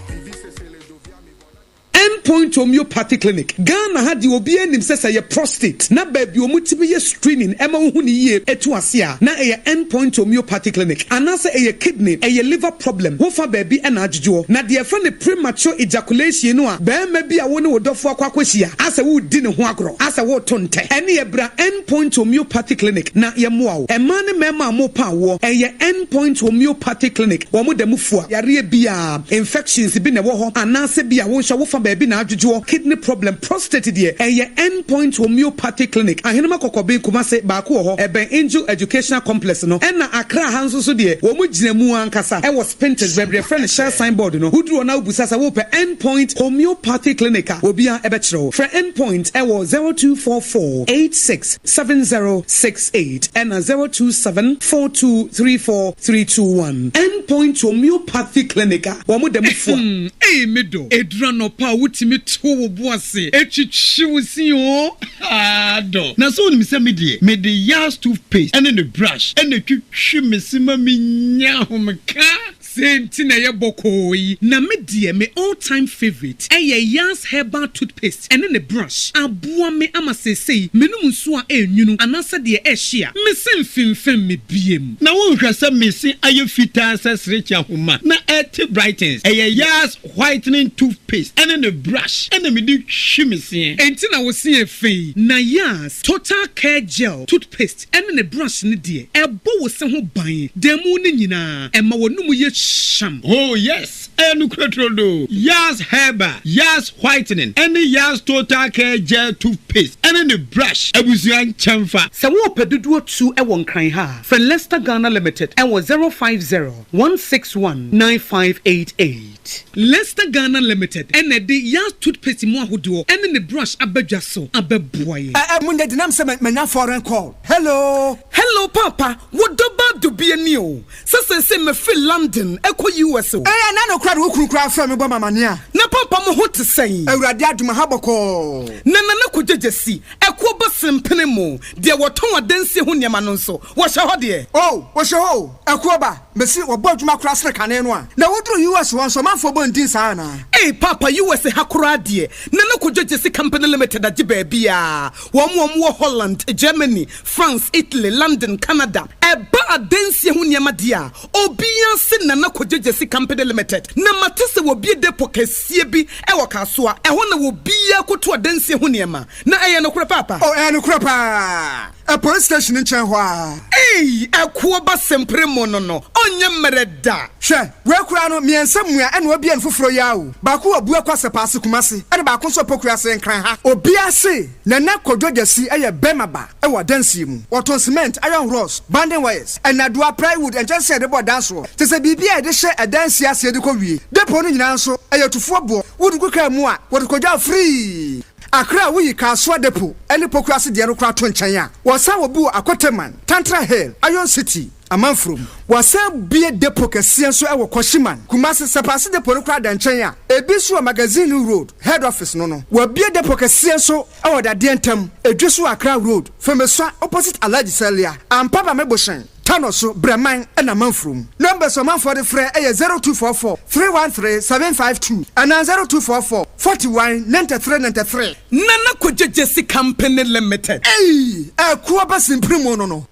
Endpoint Homeopathy Clinic Ghana ha deɛ obi anim sɛ sɛ yɛ prostate na baabi ɔmo tumi yɛ screening ɛma wohu ne yie etu ase a, na ɛyɛ Endpoint Homeopathy Clinic, anaasɛ ɛyɛ kidney, ɛyɛ liver problem, wofa baabi ɛna adwodwoɔ na deɛ ɛfrɛ no premature ejaculation no a, bɛrima bi a wo ne wo dɔfo akɔ akɔhyia asɛ wodi ne ho agorɔ asɛ woto ntɛ, ɛne yɛbra Endpoint Homeopathy Clinic na yɛmmoa wo. Mmaa ne mmarima a mopa awoɔ, ɛyɛ Endpoint Homeopathy Clinic. Wɔn da mu fua yareɛ biara, infections bi na ɛwɔ hɔ anaasɛ bi a wo nso wofa baabi na adwodwo. dwodwoɔ, kidney problem, prostate deɛ, ɛyɛ End Point Homeopathy Clinic, Ahenema Kɔkɔben, Kumase, baako wɔ hɔ, ɛbɛn Angel Educational Complex no, ɛna Accra ha nso so deɛ, wɔn gyina mu ankasa ɛwɔ Spintex, baabi a yɛfrɛ no Shell sign board no, woduru hɔ na wobisa sɛ wopɛ End Point Homeopathy Clinic a, obiara ɛbɛkyerɛ wo. Frɛ End Point ɛwɔ 0244 86 7068 ɛna 027 4234 321. End Point Homeopathy Clinic a wɔn da mu fua. Ei me dɔ, ɛduru anɔpa a wotumi to wo bo ase twitwi wo se oo, haa dɔ. Na sɛ wonim sɛ me deɛ, mede Yas toothpaste ne ne brush na ɛtwitwi me se ma menya ahomeka. Sei nti na ɛyɛ bɔkɔɔ yi. Na me deɛ me all time favourite ɛyɛ Yas herbal toothpaste ɛne ne brush. Aboa me ama seesei menom nsuo a ɛnwunu anaasɛ deɛ ɛhye a, me se mfemfem me biem. Na wonhwɛ sɛ me se ayɛ fitaa sɛ serekye ahoma na ɛte brightens. Ɛyɛ Yas whitening toothpaste ɛne ne brush ɛna mede twi me seɛ. Enti na wo se yɛ fɛ yi. Na Yas total care gel toothpaste ɛne ne brush no deɛ, ɛbɔ wo se ho ban da mu no nyinaa, ɛma w'anomu yɛ hyam. Oh yes, ɛyɛ nokorɛ turodoo. Yas Herbal, Yas Whitening ɛne Yas Total Care Gel Toothpaste ɛne ne brush abusua nkyɛnfa. Sɛ worepɛ dodoɔ tu wɔ Nkran ha a, frɛ Lester Ghana Limited wɔ 050 161 9588. Lester Ghana Limited na ɛde Yas Toothpaste mu ahodoɔ ne ne brush aba dwa so abɛboa yɛn. Ɛ ɛ monyɛ denam sɛ manya foreign call. Hello. Hello paapa, wo dɔ ba dubia ni o, sɛ seesei mafiri London kɔ US o. Ee ɛna no koraa de wo kunu koraa frɛ me bɔ me amaneɛ a. Na paapa mo ho te sɛn? Awurade adom aha bɔkɔɔ. Na Nana Kwadwo Gyasi, ɛkoɔ ba sempene mo, deɛ wɔtɔn adansie ho nneɛma no nso, wɔhyɛ hɔ deɛ? Oh, wɔhyɛ hɔ o, ɛkoɔ ba. Mese wɔbɔ adwuma koraa sene kane no a. Na woduru US hɔ nso ɔmanfoɔ bɔ ndin saa anaa? Ei paapa US ha koraa deɛ Nana Kojo Gyesi Company Limited agye baabiaa, wɔn a wɔn wɔ Holland, Germany, France, Italy, London, Canada. Ɛba adansie ho nneɛma deɛ a, obiaa se Nana Kojo Gyesi Company Limited. Na mate sɛ wɔbue depot kɛseɛ bi wɔ Kasoa, ɛhɔ na obiaa kɔtu adansie ho nneɛma. Na ɛyɛ nokorɛ paapa? Oh ɛyɛ nokorɛ paa. Ɛ police station nkyɛn hɔ ara. Ei ɛkoɔ ba sempere mo no no ɔnyɛ mmerɛ da. Hwɛ, wei koraa no, mmiɛnsa mua ɛna wabue no foforɔ yi ara o. Baako wɔ Abuakwa Sɛpaase Kumasi ɛna baako nso wɔ Pokuase Nkran ha. Obiara se Nana Kwadwo Gyasi yɛ bɛrima ba wɔ adansie mu. Wɔtɔn cement, iron rods, banding wires, nnadewa, plywood, nkyɛnsee a yɛde bɔ dan soɔ, kyerɛ sɛ biribiara a yɛde hyɛ adansie aseɛ de kɔ wie. Depot no nyinaa nso, ɛyɛ tufoɔ boɔ. Wode gu kaa mu a, wɔde kɔdwa wo free. Accra a woyi Kasoa Depot ne Pokuase deɛ no koraa to nkyɛn a, wɔsan wɔ bi wɔ Akoteman, Tantra Hill, Iron City, Amanfurom. Wɔasan bue depot kɛseɛ nso wɔ Kwashiman, Kumasi. Sɛpaase Depot no koraa da nkyɛn a, ebi nso wɔ Magazine Road, Head Office no no. Wɔabue depot kɛseɛ nso wɔ Dadeɛ Ntam, Edweso Accra Road, Femesua opposite Alhaji Salia, Ampaba Mebohyɛn. Tano so, Brɛman na Manfurom. Numbers a ɔmanfoɔ de frɛ yɛ 0244 313 752 anaa 0244 41 93 93. Nana Kwadwo Gyasi Company Limited. Ei! Ɛkoɔ ba simpiri mu no no.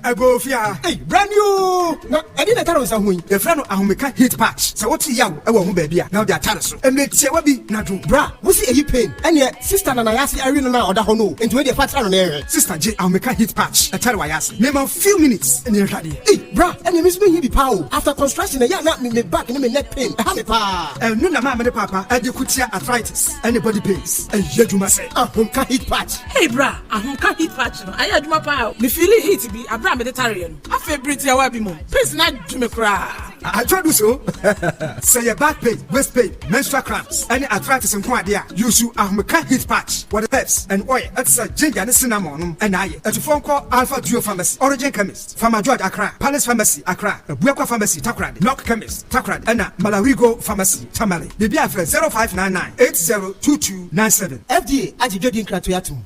Agofia, ei, bra ni oo! Na ɛdeɛn na ɛtare wo nsa ho yi? Yɛfrɛ no ahomeka heat patch. Sɛ wote yaw wɔ wo ho baabi a, na wode atare so. Mmerɛ tiawa bi na dwo. Bra, wose eyi pain? Ɛneɛ sister na nayase awe no no a ɔda hɔ no o, nti wei deɛ fa tra no na yɛnhwɛ. Sister gye ahomeka heat patch ɛtare wayase. Mema wo few minutes na yɛnhwɛ adeɛ. Ei bra, ɛneɛ me nso mehia bi paa o, after construction ɛyɛ a na me back ne me neck pain ɛha me paa. Ɛno na maame ne paapa ɛde ko tia arthritis ɛne body pains. Ɛyɛ adwuma sɛ. Ahomka heat patch. Ei bra, ahomka heat patch no ayɛ adwuma paa o. Me feeli heat bi aberɛ a mede tareɛ no. Afei bere tiawa bi mu, pains no adwo me koraa. Atwa du so. Sɛ yɛ back pain, waist pain, menstrual cramps, ɛne arthritis nko adeɛ a, use Ahomeka Heat Patch. Wɔde herbs and oil ɛte sɛ ginger ne cinnamon nom ɛna ayɛ. Atufoɔ nkɔ Alpha Duo Pharmacy, Origin Chemist, Farmer George Accra, Palace Pharmacy Accra, Abuakwa Pharmacy Takoradi, Knock Chemist Takoradi, ɛna Malarigo Pharmacy Tamale. Biribiara frɛ 0599 802297. FDA agye dwadie nkratoe atom.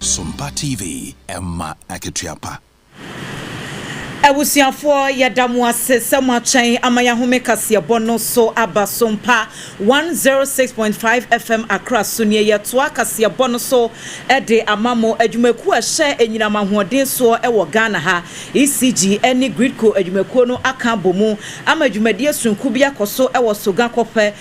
Sompa TV, ɛma akatua pa. Abusuafoɔ yɛda mo ase sɛ mo atwɛn ama yɛahome kaseɛbɔ no so aba Sompa 106.5 FM Accra so nie yɛtoa kaseɛbɔ no so de ama mo Adwumakuo a ɛhyɛ anyinam ahoɔden soɔ wɔ Ghana ha ECG ne Gridco adwumakuo no aka abɔ mu ama dwumadie sononko bi akɔ so wɔ Soga Kɔpɛ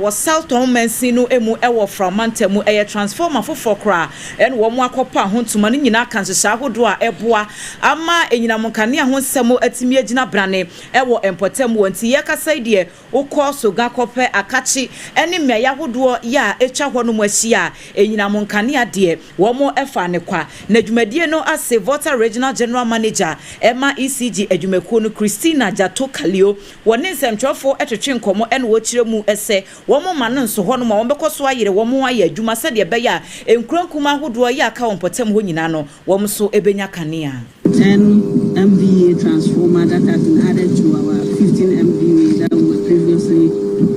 wɔ South Tɔn mansin no mu wɔ Frao mantam mu. Ɛyɛ transformer foforɔ koraa na wɔn akɔpa ho ntoma no nyinaa ka nhyehyɛe ahodoɔ a ɛboa ama anyinam nkanea ho nsɛm atumi agyina brane wɔ mpɔtam hɔ. Nti yɛrekasa yi deɛ wokɔ Soga kɔpɛ Akakye ne mmeaeɛ ahodoɔ yɛ a atwa hɔnom ahyia a, anyinam nkanea deɛ wɔn fa no kwa. Na dwumadie no ase Volta Regional General Manager ma ECG adwumakuo no Christina Gyatɔ Kalio wɔne nsɛmtwerɛfoɔ twetwe nkɔmmɔ na wɔkyerɛ mu sɛ wɔn ma no nso hɔnom a wɔbɛkɔ so ayere wɔn ho ayɛ adwuma sɛdeɛ ɛbɛyɛ a nkuro nkumaa ahodoɔ yɛ a aka wɔ mpɔtam hɔ nyinaa no wɔn nso bɛnya kanea. 10 MVA transformer that has been added to our 15 MVA that we were previously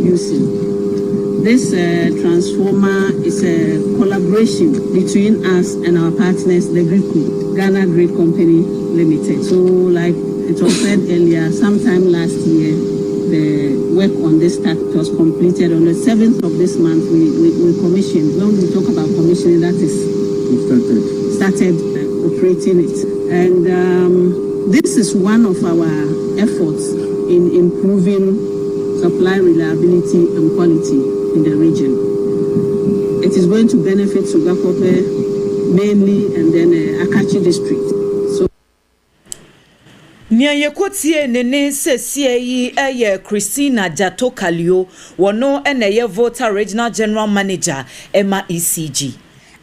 using. This uh, transformer is a collaboration between us and our partners, the GRIDCO, Ghana Grid Company Limited. So, like it was said earlier, sometime last year, the work on this start was completed on the 7th of this month. We, we, we commissioned. When we talk about commissioning, that is started, started uh, operating it. And um, this is one of our efforts in improving supply reliability and quality in the region. It is going to benefit Sogakope mainly and then uh, Akachi district. So Nea yɛkɔtiee ne nne seesei yi yɛ Christina Gyato Kalio, wɔno na ɛyɛ Volta Regional General Manager ma ECG.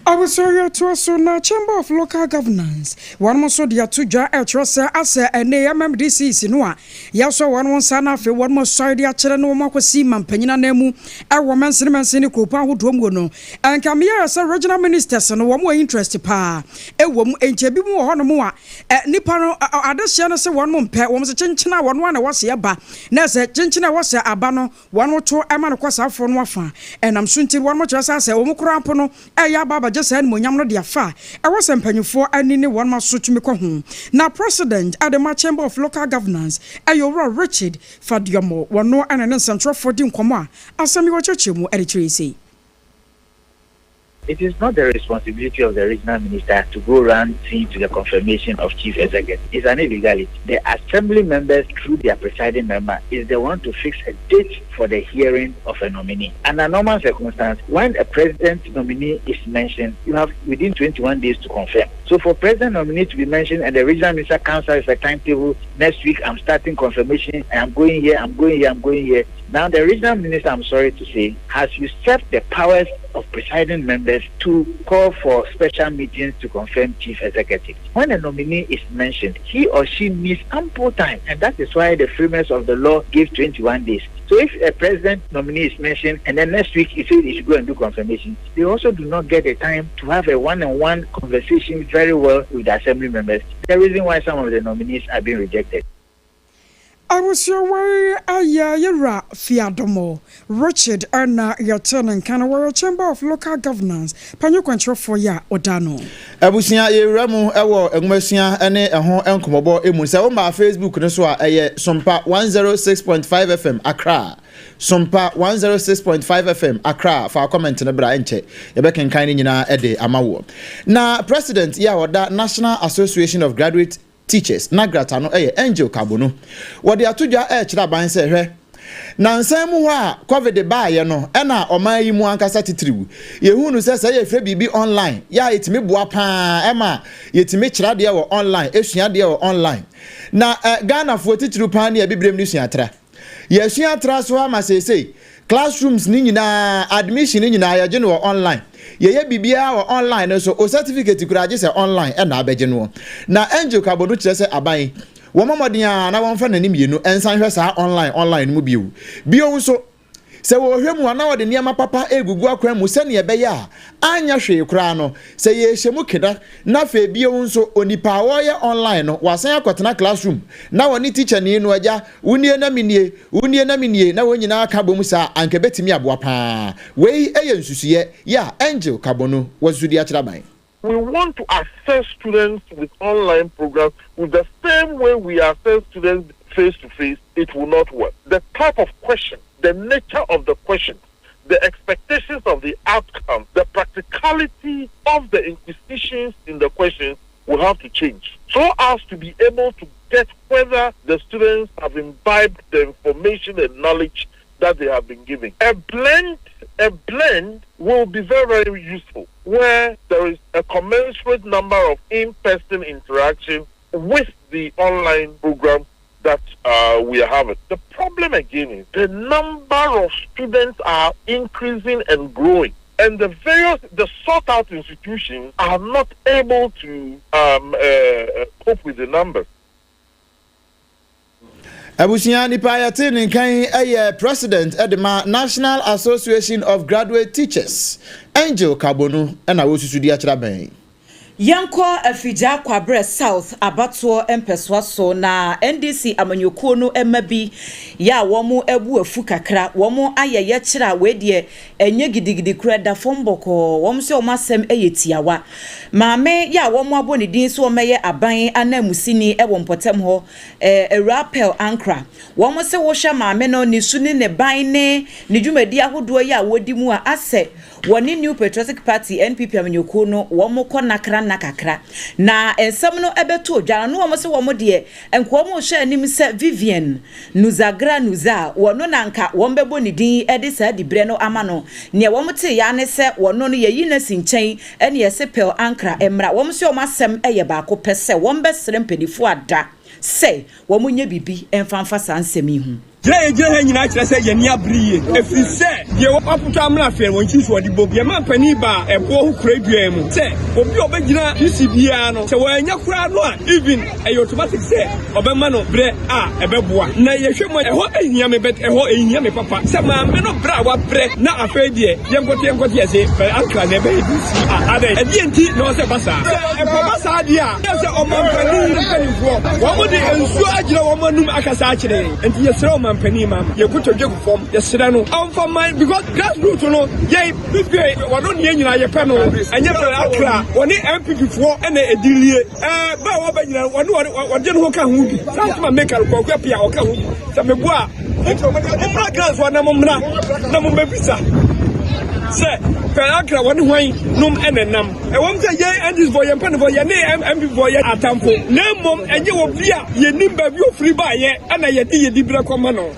Abusua toa so na Chamber of Local Governance wɔnom nso de ato dwa ɛkyerɛ sɛ asɛ ɛnɛ MMDCs no a yɛasɔ wɔn nsa na afei wɔnom asɔre de akyerɛ na wɔn akɔsi mampanyin anan mu ɛwɔ mansini mansini ne kuropɔn ahodoɔ mu no ɛnka meyɛɛ sɛ regional ministers no wɔn wɔ interest paa ɛwɔ mu nti ebi mu wɔ hɔnom a nipa no adehyeɛ no sɛ wɔn mpɛ wɔn sɛ kyenkyene a wɔn a na wɔsɛ aba na sɛ kyenkyene a wɔsɛ aba no wɔn to ɛma no kɔ saafoɔ no afa ɛnam so nti wɔn kyerɛ sɛ asɛ wɔn koraa mpo no ɛyɛ aba abɛgye saa animuonyam no de afa a ɛwɔ sɛ mpanyinfoɔ ani ne wɔn aso tumi kɔ ho na president adema Chamber of Local Governance ɛyɛ Owura Richard Fadiomo wɔn ɛna ne nsɛntwerɛfoɔ di nkɔmɔ a asɛm yi wɔkyerɛkyerɛ mu ɛde kyerɛ sei. It is not the responsibility of the regional minister to go round seeing to the confirmation of chief executive. It's an illegality. The assembly members, through their presiding member, is the one to fix a date for the hearing of a nominee. Under normal circumstance, when a president nominee is mentioned, you have within 21 days to confirm. So for president nominee to be mentioned and the regional minister council is a timetable, next week I'm starting confirmation, I'm going here, I'm going here, I'm going here. Now the regional minister, I'm sorry to say, has usurped the powers of presiding members to call for special meetings to confirm chief executive. When a nominee is mentioned, he or she needs ample time, and that is why the framers of the law gave 21 days. So if a president nominee is mentioned and then next week he says he should go and do confirmation, they also do not get the time to have a one-on-one conversation very well with the assembly members. The reason why some of the nominees are being rejected. Abusua wei ayɛ yɛwura Fiadomo Richard ɛna yɛte ne nka no wɔyɛ Chamber of Local Governance panyin kwankyerɛfoɔ yi a ɔda no. Abusua yɛwura mu ɛwɔ nwomasua ne ɛho nkɔmmɔbɔ mu sɛ woma Facebook no so a ɛyɛ Sompa 106.5 FM Accra Sompa 106.5 FM Accra fa comment no bra ɛnkyɛ yɛbɛkenkan no nyinaa ɛde ama woɔ na president yi a ɔda National Association of Graduate Teachers NAGRAT ano yɛ Angel Carbonu. Wɔde ato dwa rekyerɛ aban sɛ hwɛ, nansan mu hɔ a Covid baeɛ no ɛna ɔman yi mu ankasa titiriw yɛhu no sɛ sɛ yɛfrɛ biribi online yɛ a ɛtumi boa paa ɛma yɛtumi kyerɛ adeɛ wɔ online, ɛsua adeɛ wɔ online. Na eh, Ghanafoɔ titiriw paa ne abibirem no sua tra. Yɛasua atra so ama seesei classrooms no nyinaa, admission no nyinaa yɛgye no wɔ online. Yɛyɛ biribiara wɔ online no so, o certificate koraa gye sɛ online ɛna abɛgye noɔ. Na Angel Kabonu kyerɛ sɛ aban wɔmmɔ mmɔden ara na wɔmfa n'ani mmienu nsan hwɛ saa online online no mu bio. Bio nso, Sɛ wɔrehwɛ mu a, na wɔde nneɛma papa regugu akwan mu sɛnea ɛbɛyɛ a anyɛ hwee koraa no, sɛ yɛrehyɛ mu kena na afei bio nso onipa a ɔreyɛ online no wasan akɔtena classroom na ɔne tikyani no agya, wo nie na me nie, wo nie na me nie na wɔn nyinaa ka bom saa a, anka ɛbɛtumi aboa pa ara. Wei yɛ nsusuiɛ yɛ a Angel Kabonu wɔ susu de akyerɛ aban. We want to assess students with online programs with the same way we assess students face to face, it will not work. The type of question, the nature of the question, the expectations of the outcome, the practicality of the inquisitions in the questions will have to change so as to be able to get whether the students have imbibed the information and knowledge that they have been given. A blend, a blend will be very, very useful where there is a commensurate number of in-person interaction with the online program that uh, we are having. The problem again is the number of students are increasing and growing. And the various, the sought out institutions are not able to um, uh, cope with the numbers. Abusua nipa a yɛtee ne nka yi yɛ President de ma National Association of Graduate Teachers, Angel Kabonu na wɔresusu de akyerɛ abɛn yi. Yɛnkɔ Afigya Kwabrɛ South abatoɔ mpɛsoa so na NDC amanyɔkuo no mma bi yɛ a wɔn abu afu kakra, wɔn ayɛ yɛkyerɛ a wei deɛ ɛnyɛ gidigidi koraa ɛda fam bɔkɔɔ, wɔn nso wɔn asɛm yɛ tiawa. Maame yɛ a wɔn abɔ ne din sɛ ɔmmɛyɛ aban ananmusini wɔ mpɔtam hɔ, Awuraa Pearl Ankrah. Wɔn se wohwɛ maame no, ne su ne ne ban ne ne dwumadi ahodoɔ yi a wɔdi mu a, asɛ wɔne New Patriotic Party, NPP, amanyɔkuo no, wɔn kɔ nakra nna kakra. Na nsɛm no bɛtoo dwa no, na wɔn se wɔn deɛ, nka wɔn rehwɛ anim sɛ Vivian Nuzagra Nuza, wɔno na nka wɔbɛbɔ ne din de saa diberɛ no ama no. Neɛ wɔteeɛ ara ne sɛ wɔno no yɛyi no asi nkyɛn ne yɛse Pearl Ankrah mmra. Wɔn se wɔn asɛm yɛ baako pɛ sɛ wɔbɛsrɛ mpaninfoɔ ada sɛ wɔnyɛ biribi mfa mfa saa nsɛm yi ho. Gyina a yɛgyina ha nyinaa kyerɛ sɛ yɛn ani abere yie, ɛfiri sɛ deɛ wɔapoto amena afei no, wɔn nkyi so wɔde bom. Yɛn mampanin baa ɛboɔ ho kura dua mu sɛ obi a ɔbɛgyina PC biara no, sɛ wannya koraa no a, even ɛyɛ automatic sɛ ɔbɛma no berɛ a ɛbɛboa. Na yɛhwɛ mu a, ɛhɔ nhia me but ɛhɔ ɛhia me papa sɛ maame no berɛ a wabrɛ na afei deɛ yɛnkɔte yɛnkɔte yɛse bɛ ankra na ɛbɛyɛ DC a, adɛn? Ɛdeɛn nti na ɔsɛ ɛba saa? Sɛ ɛkɔba saa deɛ a, yɛ sɛ ɔmampanin mpanimfoɔ, wɔn de nsuo agyina wɔn anum akasa akyerɛ yɛn. Nti yɛsrɛ ɔmanpanin ma yɛn kotodwe gu fam yɛsrɛ no ɔmfa man because grass root no yɛn bibie wɔno ne yɛn nyinaa yɛpɛ no ɛnyɛ fɛ akra wɔne NPP foɔ ɛna ɛdi lie ɛɛ ba a wɔba nyinaa wɔne wɔne wɔde no ho ka ho bi saa nso ma meka no kɔkɔ apia ɔka ho bi sɛ meboa a mommra grounds hɔ na mommra na mommɛbisa sɛ pɛ akra wɔne hwan nom ɛna nam Ɛwom sɛ yɛn NDCfoɔ, yɛn mpanimfoɔ, yɛne MPPfoɔ yɛ atamfo, na mmom ɛnyɛ obi a yɛnim baabi a ɔfiri baeɛ na yɛde yɛn diberɛ kɔma no.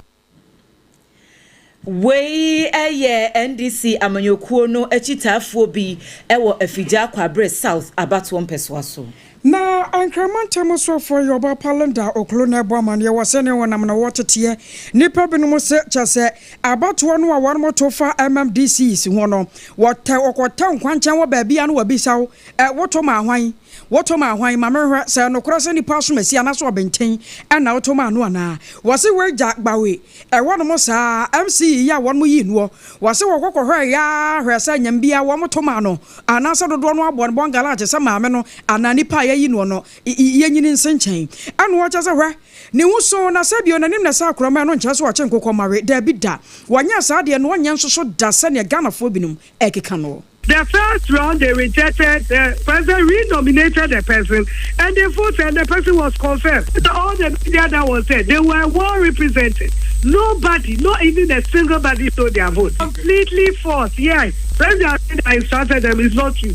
Wei yɛ NDC amanyɔkuo no akyitaafoɔ bi wɔ Afigya Kwabre South abatoɔ mpɛsoa so. Na Ankara mantam soafoɔ yɛ ɔbaa pa Linda Oklo na ɛbɔ amaneɛ wɔ sɛdeɛ wɔnam na wɔteteɛ nnipa binom se kyɛ sɛ abatoɔ no a wɔnom to fa MMDCs ho no wɔtɛ wɔkɔtɛ nkwankyɛn wɔ baabi a na wɔabisa wo ɛ woto maa hwan woto maa hwan ma menhwɛ sɛ nokorɛ sɛ nipa asomasi anaasɛ ɔbenten ɛna woto maa no anaa wɔse wei gya gbawe ɛhɔnom saa MC yi a wɔnom yii noɔ wɔse wɔkɔ kɔhwɛɛ aa hwɛɛ sɛ nyam biaa wɔnom to maa no anaasɛ dodoɔ no abɔ no bɔngala te sɛ maame no anaa nipa a yɛayi noɔ no yɛnyini nse nkyɛn ɛna ɔkyɛ sɛ hwɛ ne ho so na sɛ bio n'anim na ɛsɛ akorɔma ɛno nkyerɛ sɛ ɔkye nkokɔ mawe daabi da wɔnyɛ saa deɛ no ɔnyɛ nso so da sɛdeɛ Ghanafoɔ binom ɛkeka noɔ. The first round they rejected the president renominated the person and they voted and the person was confirmed. All the media that was there, they were well represented. Nobody, not even a single body sold their vote. Completely false. Yes. President instructed them is not true.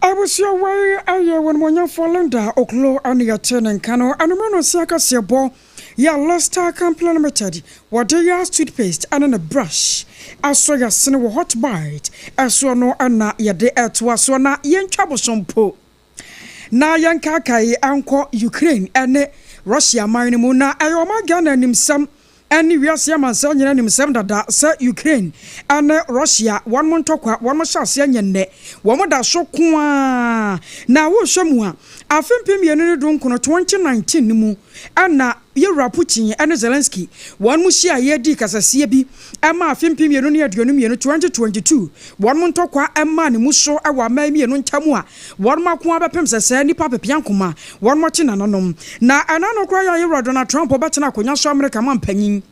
Abusua wei yɛ wɔnumonyamfoɔ Linda Oklo ne yɛte ne nka no anwummerɛ no nsia kaseɛbɔ yɛ Lester Company Limited wɔde yɛ toothpaste ne ne brush asɔ yɛasene wɔ Hot Bite ɛsoɔ no na yɛde ɛtoa soɔ na yɛntwa bosompo na yɛnkaakae nkɔ Ukraine ne Russia man no mu na ɛyɛ ɔman Ghana animsɛm ne wiase amansan nyinaa nim sɛm dada sɛ Ukraine ne Russia wɔn ntɔkwa wɔn hyɛ aseɛ nyɛ nnɛ, wɔn da so ko ara. Na wohwɛ mu a, afe 2019, 2019 no mu na Yɛwura Putin ne Zelensky wɔn hyiaeɛ dii kasasie bi ma afe 2022, 2022 wɔn ntɔkwa maa ne mu so wɔ aman mmienu ntam a wɔn ako ara bɛpem sɛsɛɛ nnipa apepeankoma wɔn akyi nananom. Na ɛna no koraa yɛ a Yɛwura Donald Trump bɛtena akonwa so Amerika manpanyin.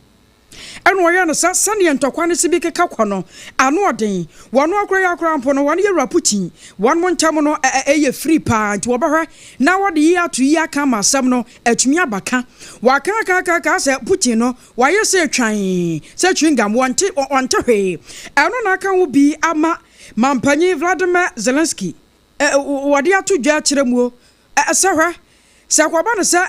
Ɛna ɔyɛɛ no sɛ sɛdeɛ ntɔkwa no si bi keka kɔ no, ano ɔden. Wɔn akora yi akora mpo no, wɔn yɛwura Putin, wɔn ntam no ɛyɛ firi paa, nti wɔbɛhwɛ na wɔde yi ato yi aka ama asɛm no atumi aba ka. Wɔaka aka aka aka sɛ Putin no, wayɛ sɛ twann, sɛ chewing gum, wɔnte, ɔnte hwee. Ɛno na aka ho bi ama Mampanyin Vladimir Zelensky, wɔde ato dwa akyerɛ muo sɛ hwɛ, sɛ ɛkɔba no sɛ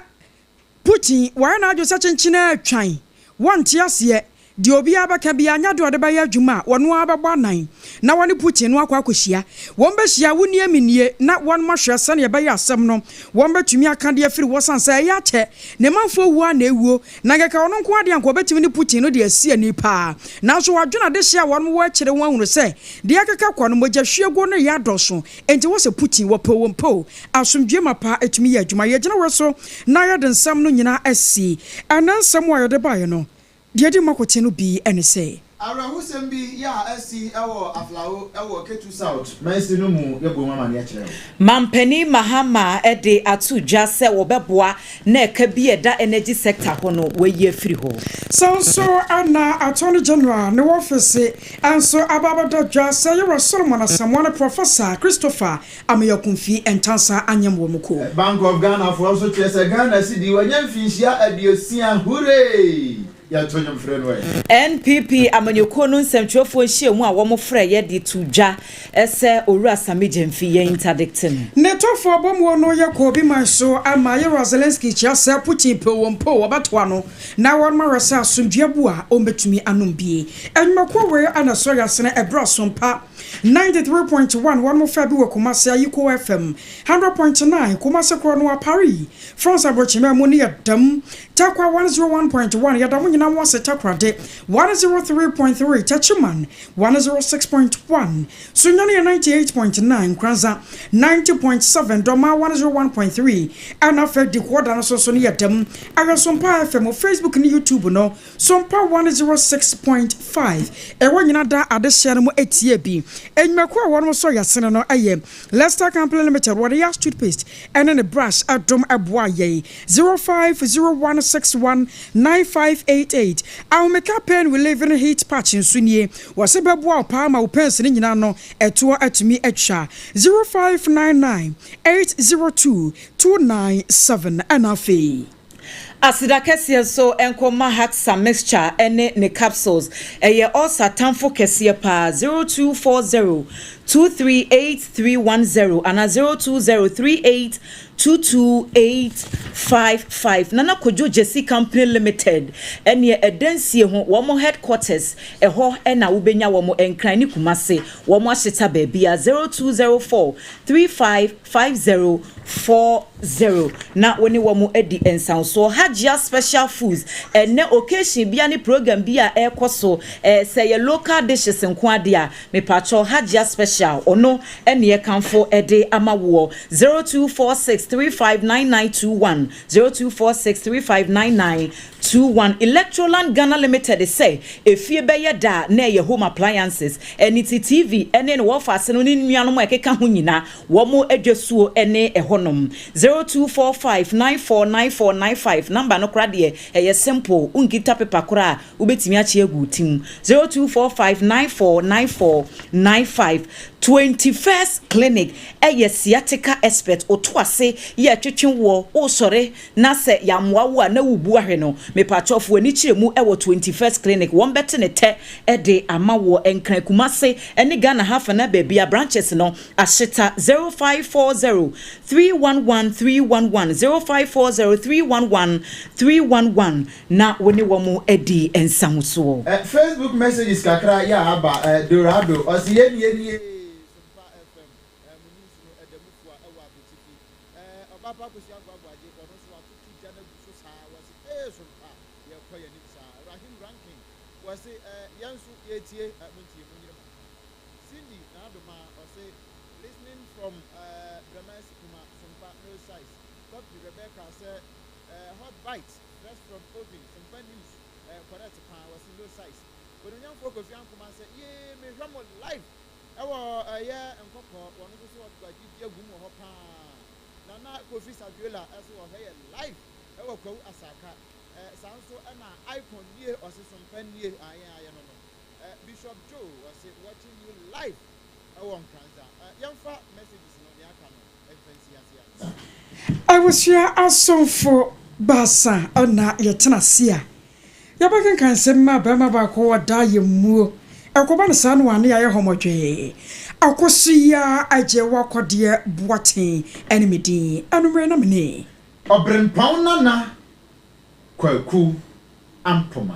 Putin, wayɛ n'adwene sɛ kyenkyen ara twan, wɔnte aseɛ, deɛ obiara bɛka biara nyɛ adeɛ a ɔde bɛyɛ adwuma a wɔno ara bɛbɔ anan na wɔne Putin no akɔ akɔhyia. Wɔn bɛhyia, wo nie me nie, na wɔn ahwɛ sɛdeɛ ɛbɛyɛ asɛm no wɔn bɛtumi aka de afiri hɔ sane sɛ ɛyɛ akyɛ, ne manfoɔ wuo ara na ɛwuo, na nkɛkɛ ɔno nko ara deɛ anka ɔbɛtumi ne Putin no de asi ani paa. Nanso wadwene adehyeɛ a wɔn wɔ akyire ho ahunu sɛ deɛ ɛkeka kɔ no mogyahwiegu no reyɛ adɔso, Enti wose Putin wɔ pɛ o wɔmpɛ o, asomdwoe mapa tumi yɛ adwuma. Yɛgyina wei so na yɛde nsɛm no nyinaa asi. Ɛnnɛ nsɛm a yɛde baeɛ no, deɛ ɛdi mu akoten no bi ne sɛ. Awerɛhosɛm bi yɛ a asi wɔ Aflao wɔ Ketu South mansin no mu yɛbɔ mu amaneɛ kyerɛ wo. Mampanin Mahama de ato dwa sɛ wɔbɛboa na ɛka bi a ɛda energy sector ho no wɔayi afiri hɔ. Saa nso na Attorney General ne wɔfese Nso aba abɛda dwa sɛ Yewura Solomon Asamoah ne Professor Christopher Ameyaw-Kumfi Ntansa anyem wɔn kuo. Bank of Ghana foɔ nso kyerɛ sɛ Ghana cedi wanya mfinhyia aduosia, hurray! Yɛnto nnwom frɛ no ɛ. NPP amanyɔkuo no nsɛmtwerɛfoɔ nhyiamu a wɔfrɛeɛ de too dwa sɛ Owura Sammy Gyamfi yɛ interdicte no. Ne tɔfo abɔmuo no yɛ kɔɔ bi man so ama Yewura Zelensky kyerɛ sɛ Putin pɛ o wɔmpɛ o wɔbɛtoa no na wɔma werɛ sɛ asomdwoeɛ bu a ɔmbɛtumi anom bi. Nnwumakuo wei na ɛsɔ yasene ɛberɛ Asompa 93.1 wɔnom faa bi wɔ Kumasi Ayiko FM 100.9 Kumasi korɔ no Paris France abrɔkyima mu ne yɛdam Tarkwa 101.1 yɛda mo nyinaa mo ase Takorade 103.3 Techiman 106.1 Sunyani yɛ 98.9 Nkoranza 90.7 Dormaa 101.3 ɛna afei Dikoɔda no so nso ne yɛdam Ɛyɛ Sompa FM wɔ Facebook ne YouTube no Sompa 106.5 ɛwɔ nyina da adehyeɛ no mu etie bi. Nnwumakuo a wɔnom sɔ yasene no yɛ Lester Company Limited wɔde Yas toothpaste ɛne ne brush ɛdom ɛboa yɛn 0501619588 Ahomeka pain relieving heat patch nso nie wɔse bɛboa wo paa ma wo pains no nyina no ɛtoɔ atumi atwa 0599802297 ɛna afei. Aseda kɛseɛ nso nkɔ ma Haxa mixture ne ne capsules, ɛyɛ ulcer tamfo kɛseɛ paa, 0240 238310 anaa 0203 822855. Nana Kojo Gyasi Company Limited ɛneɛ ɛdansie ho wɔn headquarters ɛhɔ na wobɛnya wɔn, Nkran ne Kumase wɔn ahyeta baabiara, 0204 3550 40 na wo ne wɔn adi nsansoɔ. Hajia Special Foods, ɛnnɛ occasion bia ne program bi a ɛrekɔ so, eh, sɛ ɛyɛ local dishes nko ara deɛ a, mepakyɛw Hajia Special, ɔno ne yɛkamfo de ama woɔ. 0246 359921, 0246 359921. Electroland Ghana Limited sɛ efie bɛyɛ da a na ɛyɛ home appliances, ɛne ti TV ne ne wɔfaase no ne nuanom a ɛkeka ho nyina, Wɔn adwasuo ne ɛhɔnom. 0245 9494 95 number no koraa deɛ ɛyɛ simple wonkita paper koraa a wobɛtumi akye agu wo ti mu 0245 94 94 95 21st clinic ɛyɛ sciatica expert woto ase yɛ twetwe woɔ wosɔre na sɛ yɛammoa wo a na wobu ahwɛ no mepakyɛw fa w'ani kyerɛ mu wɔ 21st clinic wɔn bɛte ne tɛ de ama woɔ Nkran Kumase ne Ghana ha afanaa baabia branches no Ahyeta 0540 311 311 0540 311 311 na wo ne wɔn adi nsahosoɔ. Facebook messages kakra yɛ a aba eh, Dorado ɔse yɛ nie nie Sompa FM eh, mo news no ɛda mu fua ɛwɔ Abetifi eh, Ɔbaapa Akosua Agoagoagye ɔno nso watoto gya no agu so saa wɔse ee Sompa yɛkɔ yɛn anim saa Rahim Rankin wɔse eh, yɛn nso yɛretie eh, montie monyere mo ho. Cindy Naadomaa ɔse listening from eh Bremasi Kuma Sompa no size Copy Rebecca sɛ eh hot bite fresh from oven Sompa news eh correct paa ɔse no size Onuonyamfoɔ Kofi Ankomah sɛ yee mehwɛ mo live ɛwɔ ɛyɛ Nkɔkɔɔ wɔno nso so ɔde agum wɔ hɔ paa Nana Kofi Saviola ɛso ɔhwɛ yɛ live ɛwɔ Kwawu Asaka. Eh, saa nso ɛna Icon nie, ɔse Sompa nie, ah, yɛn ayɛ no no. Eh, Bishop Joe, ɔse watching you live ɛwɔ Nkranza. Eh, yɛmfa messages no, nea aka no, ɛmfa nsi ase ansa. Abusua asomfo baasa na yɛtena ase a, yɛbɛkenkan nsɛm ma barima baako wɔ daa yɛn muo. Ɛkɔba no saa no a ne yɛayɛ hɔmɔdwee. Akɔso yi ara agye w'akɔdeɛ Boateng ne me din. Anwummerɛ na me ne. Ɔberempɔn Nana Kwaku Ampoma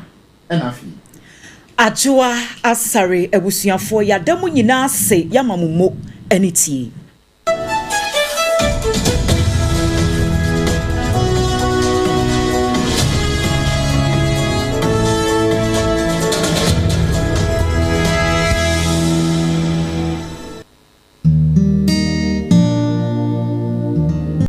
ɛna afei. Adwoa Asare abusuafoɔ yɛada mo nyinaa ase yɛama mo mo ani tie.